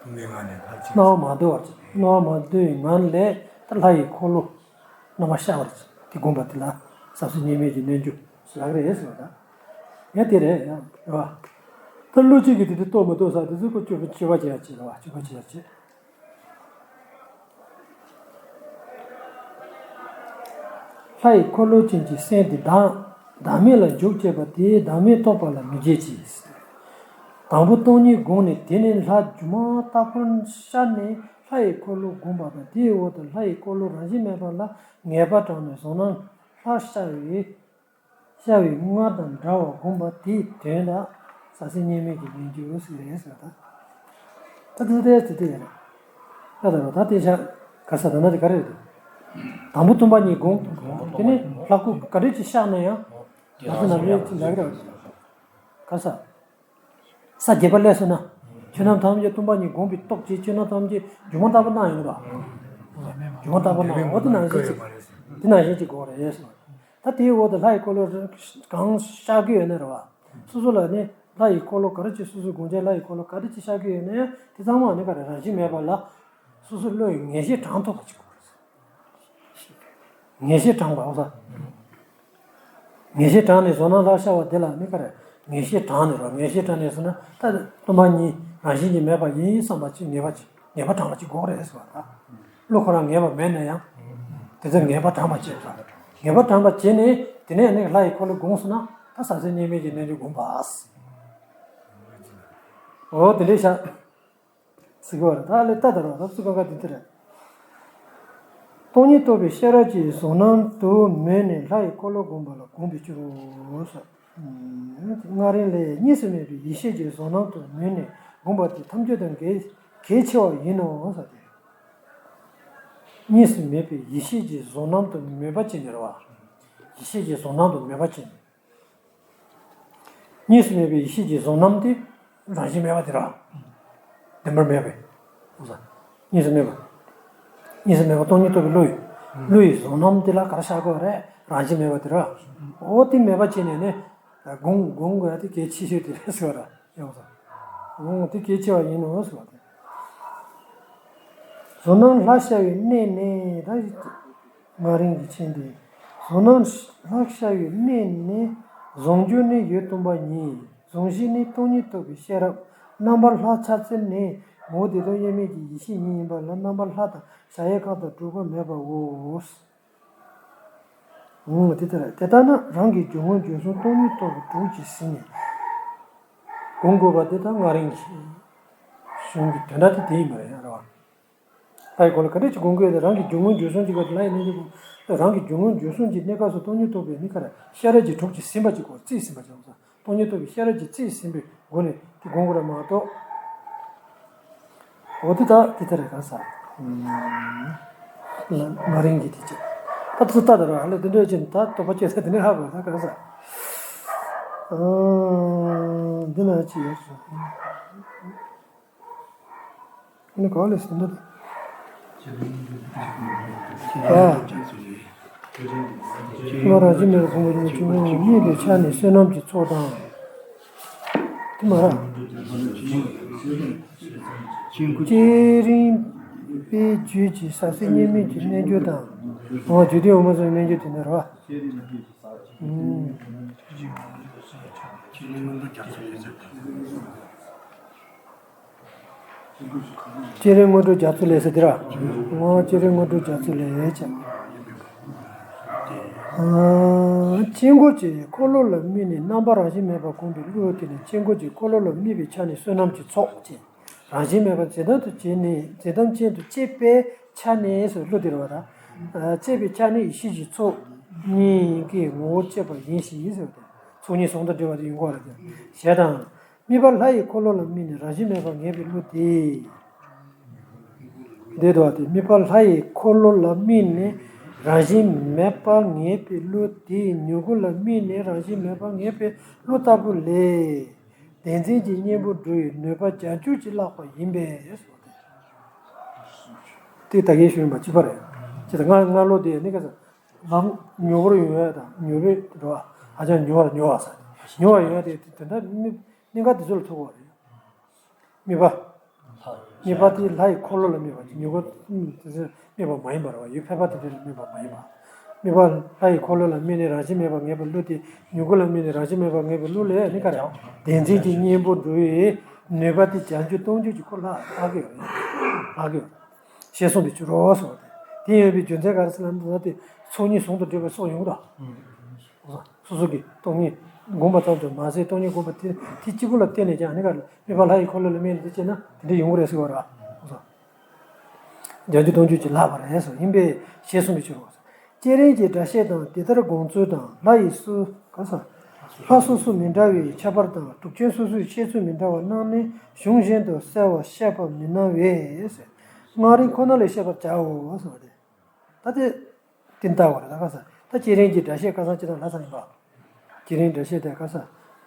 སྟོང་པའི་ངང་ནས་ལྷར་བཅས། སྣང་བ་མ་དོར་བ་ཅིག་སྣང་བ་མ་དོར་བའི་ངང་ལས་ད་ལྷ་ཡི་འཁོར་ལོ་རྣམ་པར་ཤར་བ་ཅིག་དེ་བསྒོམ་པ་དེ་ལ་ཟབ་གསལ་གཉིས་མེད་ཀྱི་རྣལ་འབྱོར་ཟེར་ལབ་ཀྱི་རེད་ཟེར་བ་དང་། ཡང་དེ་རེད་ཡང་རེད་བ། ད་བློ་གཅིག་གིས་དེ་དེ་རྟོགས་མི་རྟོགས་ས་དེ་ཚོ་ཁོ་དཔྱོད་པ་དཔྱོད་པ་བྱེད་ཡ་བྱེད་ར་བ། དཔྱོད་པ་བྱེད་ཡ་བྱེད། ལྷ་ཡི་འཁོར་ལོ་ཅན་གྱི་སེམས་དེ་བདག་བདག་མེད་ལ་འཇོག་ཅེས་པ་དེ་བདག་མེད་རྟོགས་པ་ལ་མི་བྱེད་ཅིང་། དང་པོ་སྟོང་ཉིད་བསྒོམས་ནས་དེ་ནས་ལྷ་སྒྱུ་མ་ལྟ་བུར་ཤར་ནས་ལྷ་ཡི་འཁོར་ལོ་བསྒོམས་པ་དང་། དེའི་འོག་ཏུ་ལྷ་ཡི་འཁོར་ལོ་རང་བཞིན་མེད་པ་ལ་ངེས་པ་དྲངས་ནས་བཟུང་ན་ལྷ་ཤར་བའི་ཤར་བའི་སྔར་དང་འདྲ་བར་བསྒོམས་པ་དེའི་དོན་ལ་ཟག་བཅས་གཉིས་མེད་ཀྱི་རྣལ་འབྱོར་ཟེར་རེད་ཟེར་ད། ད་དེ་དེ་དེ་དེ་ཡིན། ད་ད་ད་དེ་ཤ་ག་ས་ད་ན་དེ་ག་རེ་རེད། དང་པོ་སྟོང་པ་ཉིད་བསྒོམ། དེ་ནས་ལྷ་སྐུ་ག་རེ་ཅིག་ཤར་ན་ཡང་ང་ཚོ་ནམ་ཡོད་ཅིག་ལ་གི་རེད། ག་ས། ས་བརྒྱད་པ་སླེབས་སོང་ན། ཆོས་རྣམས་ཐམས་ཅད་སྟོང་པ་ཉིད་བསྒོམས་པའི་སྟོབས་ཀྱིས་ཆོས་རྣམས་ཐམས་ཅད་སྒྱུ་མ་ལྟ་བུ་སྣང་ཡོང་གི་འདུག་སྒྱུ་མ་ལྟ་བུ་སྣང་འོ་དེ་ནང་བཞིན་ཅིག་དེ་ནང་བཞིན་ཅིག་དགོས་རེད་ཟེར། ད་དེའི་འོག་ཏུ་ལྷ་ཡི་འཁོར་ལོ་གང་ཤར་གི་ཡོད་ན་རེད་བ། སོ་སོ་ལ་ནི་ལྷ་ཡི་འཁོར་ལོ་ག་རེ་ཅིག་སོ་སོའི་སྒོམ་བྱ་ལྷ་ཡི་འཁོར་ལོ་ག་རེ་ཅིག་ཤར་གི་ཡོད་ན་ཡང་དེ་ཚང་མ་ནི་ག་རེ་རང་བཞིན་མེད་པ་ལ་སོ་སོའི་བློ་ཡི་ངེས་ཤེས་དྲངས་ཐུབ་པ་ཅིག་དགོས་རེད། ངེས་ཤེས་དྲངས་པ་འོ་ས། ངེས་ཤེས་དྲངས་ནས་བཟུང་ན་ལྷ་ཤར་བ་དེ་ལ་ནི་ག་རེ་ངེས་ཤེས་དྲངས་ནས་རོ། ངེས་ཤེས་དྲངས་ནས་སོང་ན་ད་སྟོང་པ་ཉིད་རང་བཞིན་གྱིས་མེད་པ་ཡིན་བསམ་པ་ཅིག་ངེས་པ་ཅིག་ངེས་པ་དྲངས་པ་ཅིག་དགོས་རེད་ཟེར་བ་ད། བློ་ཁོ་རང་ངེས་པ་མེད་ན་ཡང་། དེ་ཚོ་ངེས་པ་དྲངས་པ་བྱེད་པ། ངེས་པ་དྲངས་པ་བྱེད་ནས་དེ་ནས་ནི་ལྷ་ཡི་འཁོར་ལོ་བསྒོམས་སོང་ན་ད་ཟག་བཅས་གཉིས་མེད་ཀྱི་རྣལ་འབྱོར་བསྒོམས་པ། འོ་དེ་འདྲའི་ཤ། ཟེར་གི་བ་རེད། ད་ལས་ལྟ་དར་བ་རབ་སུ་གང་ག་དེ་དེ་རེད། སྟོང་ཉིད་རྟོགས་པའི་ཤེས་རབ་ཀྱིས་གཟུང་རྣམ་དུ་མོས་ནས་ལྷ་ཡི་འཁོར་ལོ་བསྒོམས་པ་ལ་གོམས་པའི་ཕྱིར་རོ། ལྔ་རིང་ལས་གཉིས་སུ་མེད་པའི་ཡེ་ཤེས་ཀྱིས་གཟུང་རྣམ་དུ་མོས་ནས་བསྒོམས་པ་དེ་ཐམས་ཅད་དང་གལ་གལ་ཆེ་བ་ཡིན་ནོ། གཉིས་སུ་མེད་པའི་ཡེ་ཤེས་ཀྱིས་གཟུང་རྣམ་དུ་མོས་པ་ཅན་ནི་རེད་བ། ཡེ་ཤེས་ཀྱིས་གཟུང་རྣམ་དུ་མོས་པ་ཅན་ནི། གཉིས་སུ་མེད་པའི་ཡེ་ཤེས་ཀྱི་གཟུང་རྣམ་དེ་རང་བཞིན་མེད་པ་དེ་ར། བདེན་པར་མེད་པའི། གཉིས་སུ་མེད་པ། གཉིས་སུ་མེད་པ་སྟོང་ཉིད་རྟོགས་པའི་བློ་ཡི། བློ་ཡི་གཟུང་རྣམ་དེ་ལ་ག་རེ་ཤར་དགོས་རེད། རང་བཞིན་མེད་པ་དེ་ར། འོ་དེ་མེད་པ་བྱས་ནས་ནི། སྒོམ་སྒོམ་དགོས་ཡ་དེ་གལ་ཆེ་ཤོས་དེ་རེད་ཟེར་བ་ར། ཡོང་ས། འོ་དེ་གལ་ཆེ་བ་ཡིན་ནོ་ཟེར་བ་དེ། གཟུང་རྣམ་ལྷ་ཤར་བའི་གནས་ནས་ད། ང་རང་གི་མཆན་དེ། གཟུང་རྣམ་ལྷ་ཤར་བའི་གནས་ནས་གཟུང་རྒྱུ་ནི་ཡུལ་སྟོང་པ་ཉིད། གཟུང་གཞི་ནི་སྟོང་ཉིད་རྟོགས་པའི་ཤེས་རབ། རྣམ་པར་ལྷག་ཆ་ཚུལ་ནི་ངོ་བོ་དེ་དག་དབྱེར་མེད་ཀྱི་ཡེ་ཤེས་ཉིད་ཡིན་པ་ལ་རྣམ་པར་ལྷག་དང་བྱ་བའི་ཁམས་དང་གྲུབ་པ་མེད་པའོ། འོ་དེ་ལྟར་དེ་ལྟར་ན་རང་གི་རྒྱུ་དངོས་རྒྱུ་གསུམ་སྟོང་ཉིད་རྟོགས་པའི་གྲོགས་ཀྱིས་ཟིན་ནས། སྒོམ་དགོས་པ་དེ་དག་ང་རང་གི་གཞུང་གི་དོན་དག་དེ་དེ་ཡིན་པ་རེད་རེད་བ། ལྷ་ཡི་སྐོར་ལ་ག་འདྲ་ཅིག་སྒོམ་དགོས་ཏེ་རང་གི་རྒྱུ་དངོས་རྒྱུ་གསུམ་གྱི་སྐབས་ལ་ཡིན་ནའི་རང་གི་རྒྱུ་དངོས་རྒྱུ་གསུམ་གྱི་གནས་སྐབས་སུ་སྟོང་ཉིད་རྟོགས་པའི་ནི་ཁར་ཤེས་རབ་ཀྱི་གྲོགས་ཀྱིས་ཟིན་པ་ཅིག་གོ་རྩིས་ཟིན་པ་ཅིག་གོ། སྟོང་ཉིད་རྟོགས་པའི་ཤེས་རབ་ཀྱིས་རྩིས་ཟིན་པའི་སྒོ་ནས་དེ་སྒོམ་དགོས་ར་མ་གཏོགས། འོ་དེ་ད་དེ་ལྟར་རེད་ག་ས། ང་རང་གིས་དེ་ཅིག་ད་དུ་ལྟ་དར་བ་ཧ་ལས་དེ་འདྲ་ཅིག་ད་དོགས་པ་སྐྱེ་ས་དེ་ནས་ཧ་གོ་ད་ག་ས། འདི་ན་ཅི་ཡོད་སོང་། ཨ་ནི་ག་ལས་ཟིན་འདི། ཨ། སྔར་རང་བཞིན་མེད་པ་གོམས་པ་ཉིད་ཀྱི་དངོས་པོ་རྙེད་པའི་ཆ་ནས་བསོད་ནམས་ཀྱི་ཚོགས་དང་། དེ་མ་ར། བསྐྱེད་རིམ་པས་བརྗོད་ཀྱི་ཟག་བཅས་གཉིས་མེད་ཀྱི་རྣལ་འབྱོར་དང་། འོ་བརྗོད་དོན་འོ་མ་སོགས་རྣལ་འབྱོར་དེ་ནི་ར། ཨུམ། བསྐྱེད་རིམ་དངོས་གྲུབ་རྒྱ་མཚོ་ལས་ཟེར་དེ་ར། ངོ་བོ་བསྐྱེད་རིམ་དངོས་གྲུབ་རྒྱ་མཚོ་ལས་བྱ། ཨ། དཀྱིལ་འཁོར་གྱི་འཁོར་ལོ་ལ་དམིགས་ནས་རྣམ་པ་རང་བཞིན་མེད་པར་བསྒོམས་པའི་བློ་དེ་ནི་དཀྱིལ་འཁོར་གྱི་འཁོར་ལོ་ལ་དམིགས་པའི་ཆ་ནས་བསོད་ནམས་ཀྱི་ཚོགས་ཅན། རང་བཞིན་མེད་པར་འཛིན་སྟངས་དུ་བྱས་ནས་འཛིན་སྟངས་ཅན་དུ་སྐྱེས་པའི་ཆ་ནས་སོགས་བློ་དེ་རེད་བ་ད། སྐྱེས་པའི་ཆ་ནས་ཡེ་ཤེས་ཀྱི་ཚོགས་གཉིས་ཀྱི་ངོ་བོ་སྐྱེས་པ་ཡིན་ཞེས་ཟེར་བ་དེ། ཚོགས་གཉིས་ཟུང་དུ་འབྲེལ་བ་དེ་ཡིན་དགོས་རེད་དེ། ཞེས་དང་། དམིགས་པ་ལྷ་ཡི་འཁོར་ལོ་ལ་དམིགས་ནས་རང་བཞིན་མེད་པར་ངེས་པའི་བློ་དེ། འདི་ལྟ་བ་སྟེ་དམིགས་པ་ལྷ་ཡི་འཁོར་ལོ་ལ་དམིགས་ནས་རང་བཞིན་མེད་པར་ངེས་པའི་བློ་དེ་མྱུ་གུ་ལ་དམིགས་ནས་རང་བཞིན་མེད་པར་ངེས་པའི་བློ་ལྟ་བུ་ལས། བདེན་འཛིན་གྱི་གཉེན་པོ་སྒྲུབ་པའི་ནུས་པ་རྒྱ་ཆུང་ཅིག་བརླག་པ་ཡིན་པས་སོ། དེ་ད་གིན་ཞུས་པ་གཅིག་པ་རེད། ཅེས་དང་སྔ་སྔ་ལོ་དེ་ནི་ག་ས་ལམ་མྱུར་བོར་ཡོང་ཡ་དང་མྱུར་བོར་འགྲོ་བ་ཧ་ཅང་མྱུར་བར་མྱུར་བ་ས་མྱུར་བར་ཡོང་ཡ་དེ་དེ་འདྲ་དམིགས་གནད་འགག་དེ་ཚོ་ལ་ཐུག་པ་རེད། དམིགས་པ། དམིགས་པ་དེ་ལྷ་ཡི་འཁོར་ལོ་ལ་དམིགས་པ་མྱུ་གུ་དེ་ཚོ་དམིགས་པ་མ་ཡིན་པ་རེད་བ། ཡུལ་ཕལ་པ་དེ་འདྲ་ལ་དམིགས་པ་མ་ཡིན་པ། དམིགས་པ་ལྷ་ཡི་འཁོར་ལོ་ལ་དམིགས་ནས་རང་བཞིན་མེད་པར་ངེས་པའི་བློ་དེ། མྱུ་གུ་ལ་དམིགས་ནས་རང་བཞིན་མེད་པར་ངེས་པའི་བློ་ལས་ནི་ག་རེ། བདེན་འཛིན་གྱི་གཉེན་པོ་འགྲོ་བའི་ནུས་པ་དེ་བརྒྱ་འགྱུར་སྟོང་འགྱུར་གྱིས་ཁོ་ལྷག་ལྷག་གི་ཡོད་རེད། ལྷག་གི་ཡོད་རེད། ཞེས་གསུངས་པའི་ཕྱིར་རོ་ཟེར་བ་དེ། དེ་ཡིན་པའི་རྒྱུ་མཚན་ག་རེ་ཟེར་ན། འདི་ལྟ་སྟེ་ཚོགས་གཉིས་ཟུང་དུ་འབྲེལ་བའི་སོགས་ཡོང་གི་འདུག་སོ་སོ་གི་སྟོང་ཉིད་བསྒོམས་པ་ཙམ་དུ་མ་ཟད། སྟོང་ཉིད་བསྒོམས་པ་དེ་དེ་གཅིག་པུ་ལ་བརྟེན་ནས་ཀྱང་ནི་ག་རེ། དམིགས་པ་ལྷ་ཡི་འཁོར་ལོ་ལ་དམིགས་ནས་དེ་བྱས་ན་དེ་འདྲ་ཡོང་གི་རེད་ཟེར་བ་རེད། བརྒྱ་འགྱུར་སྟོང་འགྱུར་གྱིས་ལྷག་པ་རེད་ཟེར། ཡིན་པས་ཞེས་གསུངས་པའི་ཕྱིར་རོ། བསྐྱེད་རིམ་གྱི་སྒྲ་བཤད་དང་དེ་ལྟར་སྒོམ་ཚུལ་དང་། ལྷ་ཡི་སུ་ག་ས། ལྷ་སོ་སོ་མི་འདྲ་བའི་ཁྱད་པར་དང་གྲུབ་ཆེན་སོ་སོའི་བཤད་ཚུལ་མི་འདྲ་བ་རྣམས་ནི་གཞུང་གཞན་དུ་གསལ་བར་བཤད་པ་མི་སྣང་བས་ཟེར། སྔགས་རིག་ཁོ་ན་ལས་བཤད་པར་བྱའོ་ཟེར་བ་རེད། ད་དེ་དེ་ལྟ་བ་རེད། ད་ག་ས། ད་བསྐྱེད་རིམ་གྱི་སྒྲ་བཤད་ཁ་སང་ཅི་དང་ལྷ་ས་ཡིན་པ། བསྐྱེད་རིམ་སྒྲ་བཤད་དེ་ག་ས།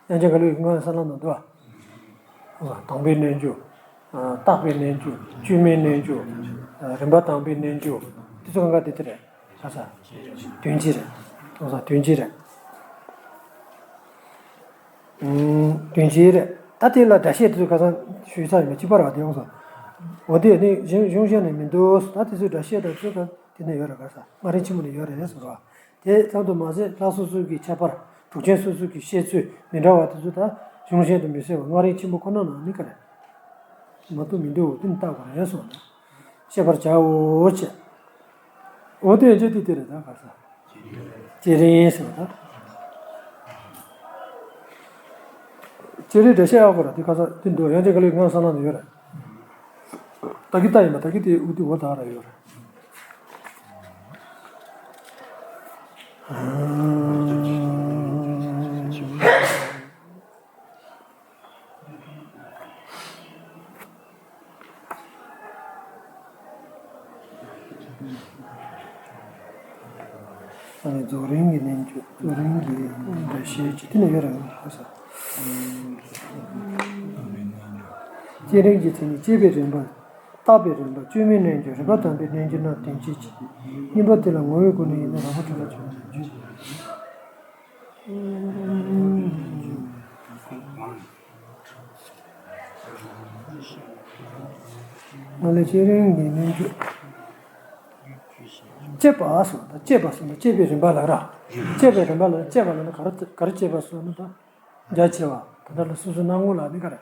དབྱངས་ཅན་ག་ལུའི་སྔགས་ས་ལམ་དང་འདུ་བ། དང་པོའི་རྣལ་འབྱོར། རྟག་པའི་རྣལ་འབྱོར། བཅོས་མའི་རྣལ་འབྱོར། རིམ་པ་དང་པོའི་རྣལ་འབྱོར། དེ་ཚོ་གང་ག་དེ་དེ་རེད། ག་ས། དོན་སྤྱི་རེད། ག་ས་དོན་སྤྱི་རེད། དོན་སྤྱི་རེད། ད་དེ་ལ་སྒྲ་བཤད་དེ་ཚོ་ག་ས་ཞུས་ཚར་ཡིན་པ་གཅིག་པ་རེད་བ། དེ་ཡོང་ས། འོ་དེ་ནི་གཞུང་གཞུང་གཞན་ནས་མི་འདུག་ད་དེ་ཚོའི་སྒྲ་བཤད་དང་ཚོ་ག་དེ་ནས་ཡོད་རེད། ག་ས་སྔགས་རིག་ཆེན་མོ་ནས་ཡོད་རེད་ཟེར་བ། དེ་ཙམ་དུ་མ་ཟད་ལྷ་སོ་སོ་གི་ཁྱད་པར། གྲུབ་ཆེན་སོ་སོ་གི་བཤད་ཚུལ་མི་འདྲ་བ་དེ་ཚོ་ད་གཞུང་གཞན་དུ་མི་གསལ་བ་སྔགས་རིག་ཆེན་པོ་ཁོ་ན་ནང་ནི་ག་རེ། མ་གཏོགས་མི་འདུག་དེ་ནི་བརྟག་དགོས་རེད་གསུངས། བཤད་པར་བྱའོ་ཅེས། འོ་དེ་ཡན་ཆད་དེ་དེ་རེད། ད་ག་ས། བསྐྱེད་རིམ་ཟེར་བ་ད། བསྐྱེད་རིམ་སྒྲ་བཤད་ཨ་ཁོ་ར་དེ་ག་ས་དེ་འདུག་དབྱངས་ཅན་ག་ལུའི་སྔགས་ས་ལམ་དུ་ཡོད་རེད། ད་གི་ལྟ་ཡིན་པ། ད་གི་དེ་འུ་དེ་འོ་ད་ར་ཡོད་རེད། ཨ་ནི་རྫོགས་རིམ་གྱི་རྣལ་འབྱོར། རྫོགས་རིམ་གྱི་སྒྲ་བཤད་ཀྱི་དེ་ནས་ཡོད་རེད། ཧ་ས། བསྐྱེད་རིམ་གྱི་མཚན་ཉིད། བསྐྱེད་པའི་རིམ་པ། བརྟག་པའི་རིམ་པ། བཅོས་མའི་རྣལ་འབྱོར། རིམ་པ་དང་པོའི་རྣལ་འབྱོར་རྣམས་དོན་སྤྱི་ཕྱིར། གཉིས་པ་དེ་ལ་ངོ་བོའི་སྒོ་ནས་ཡིན་ན་རང་དབང་དྲན་པ་ཆོས་ཉིད་ཕྱིར། ང་ལ་བསྐྱེད་རིམ་གྱི་རྣལ་འབྱོར། བསྐྱེད་པ་སོགས་དང་། བསྐྱེད་པ་སོགས་དང་། བསྐྱེད་པའི་རིམ་པ་ལ་ར། བསྐྱེད་པའི་རིམ་པ་ལ། བསྐྱེད་པ་ལ་ནི་ག་རེ་ག་རེ་བསྐྱེད་པ་སོགས་ན་ད། རྒྱ་ཆེ་བ་དེ་འདྲ་ལ་སོ་སོའི་སྣང་ངོ་ལ་ནི་ག་རེ།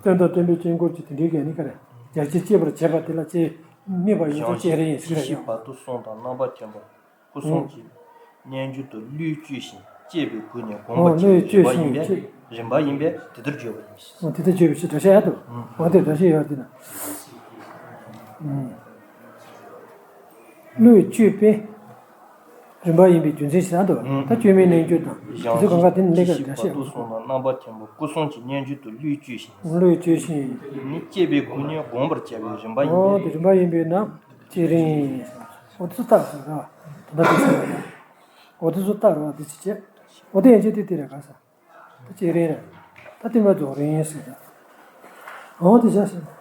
སྟོན་ཟླ་སྟོན་པའི་དཀྱིལ་འཁོར་གྱི་དེ་འདྲའི་གས་ནི་ག་རེ། རྒྱ་ཆེར་བསྐྱེད་པར་བྱེད་པ་དེ་ལ་བསྐྱེད། དམིགས་པ་ཡོངས་སུ་བསྐྱེད་རིམ་ཡིན་ཟེར་གྱི་རེད། བར་དུ་གསུམ་དང་རྣམ་པ་མཁྱེན་པ། སྐུ་གསུམ་གྱི་རྣལ་འབྱོར་དུ་བློས་བཅོས་ཤིང་བསྐྱེད་པའི་སྒོ་ནས་བསྒོམ་པར་བྱ་བའི་རིམ་པ་ཡིན་པས། རིམ་པ་ཡིན་པས་དེ་ལྟར་བརྗོད་པ་ཡིན། འོ་དེ་ལྟར་བརྗོད་པའི་ཕྱིར་སྒྲ་བཤད་ཡ་དོ། འོ་དེ་སྒྲ་བཤད་ཡོད་དེ་ན། བློས་བཅོས་པས། རིམ་པ་ཡིན་པའི་རྒྱུ་མཚན་ཞེས་དང་དུ། ད་བཅོས་མའི་རྣལ་འབྱོར་དང་དེ་ཚོ་གང་ག་དེ་ནི་ལས་ཀ་སྒྲ་བཤད་ཡོད། སོང་དང་རྣམ་པ་མཁྱེན་པ། སྐུ་གསུམ་གྱི་རྣལ་འབྱོར་དུ་བློས་བཅོས་ཤིང་། བློས་བཅོས་ཤིང་། ནི་བསྐྱེད་པའི་སྒོ་ནས་བསྒོམ་པར་བྱ་བའི་རིམ་པ་ཡིན་པས། འོ་དེ་རིམ་པ་ཡིན་པས་ན་བསྐྱེད་རིམ། འོ་དེ་ཚོ་བརྟག་ཟེར་ར། དེ་འདྲ་དེ་ཚོ་ཡོད་ན། འོ་དེ་ཚོ་བརྟག་ར་བ་དེ་ཚོ་བྱེད། འོ་དེ་ཡན་ཆད་དེ་དེ་རེད། ག་ས། ད་བསྐྱེད་རིམ་རེད། ད་དེ་མ་རྫོགས་རིམ་ཟེར་ད། འོ་དེ་བྱ་ཟེར།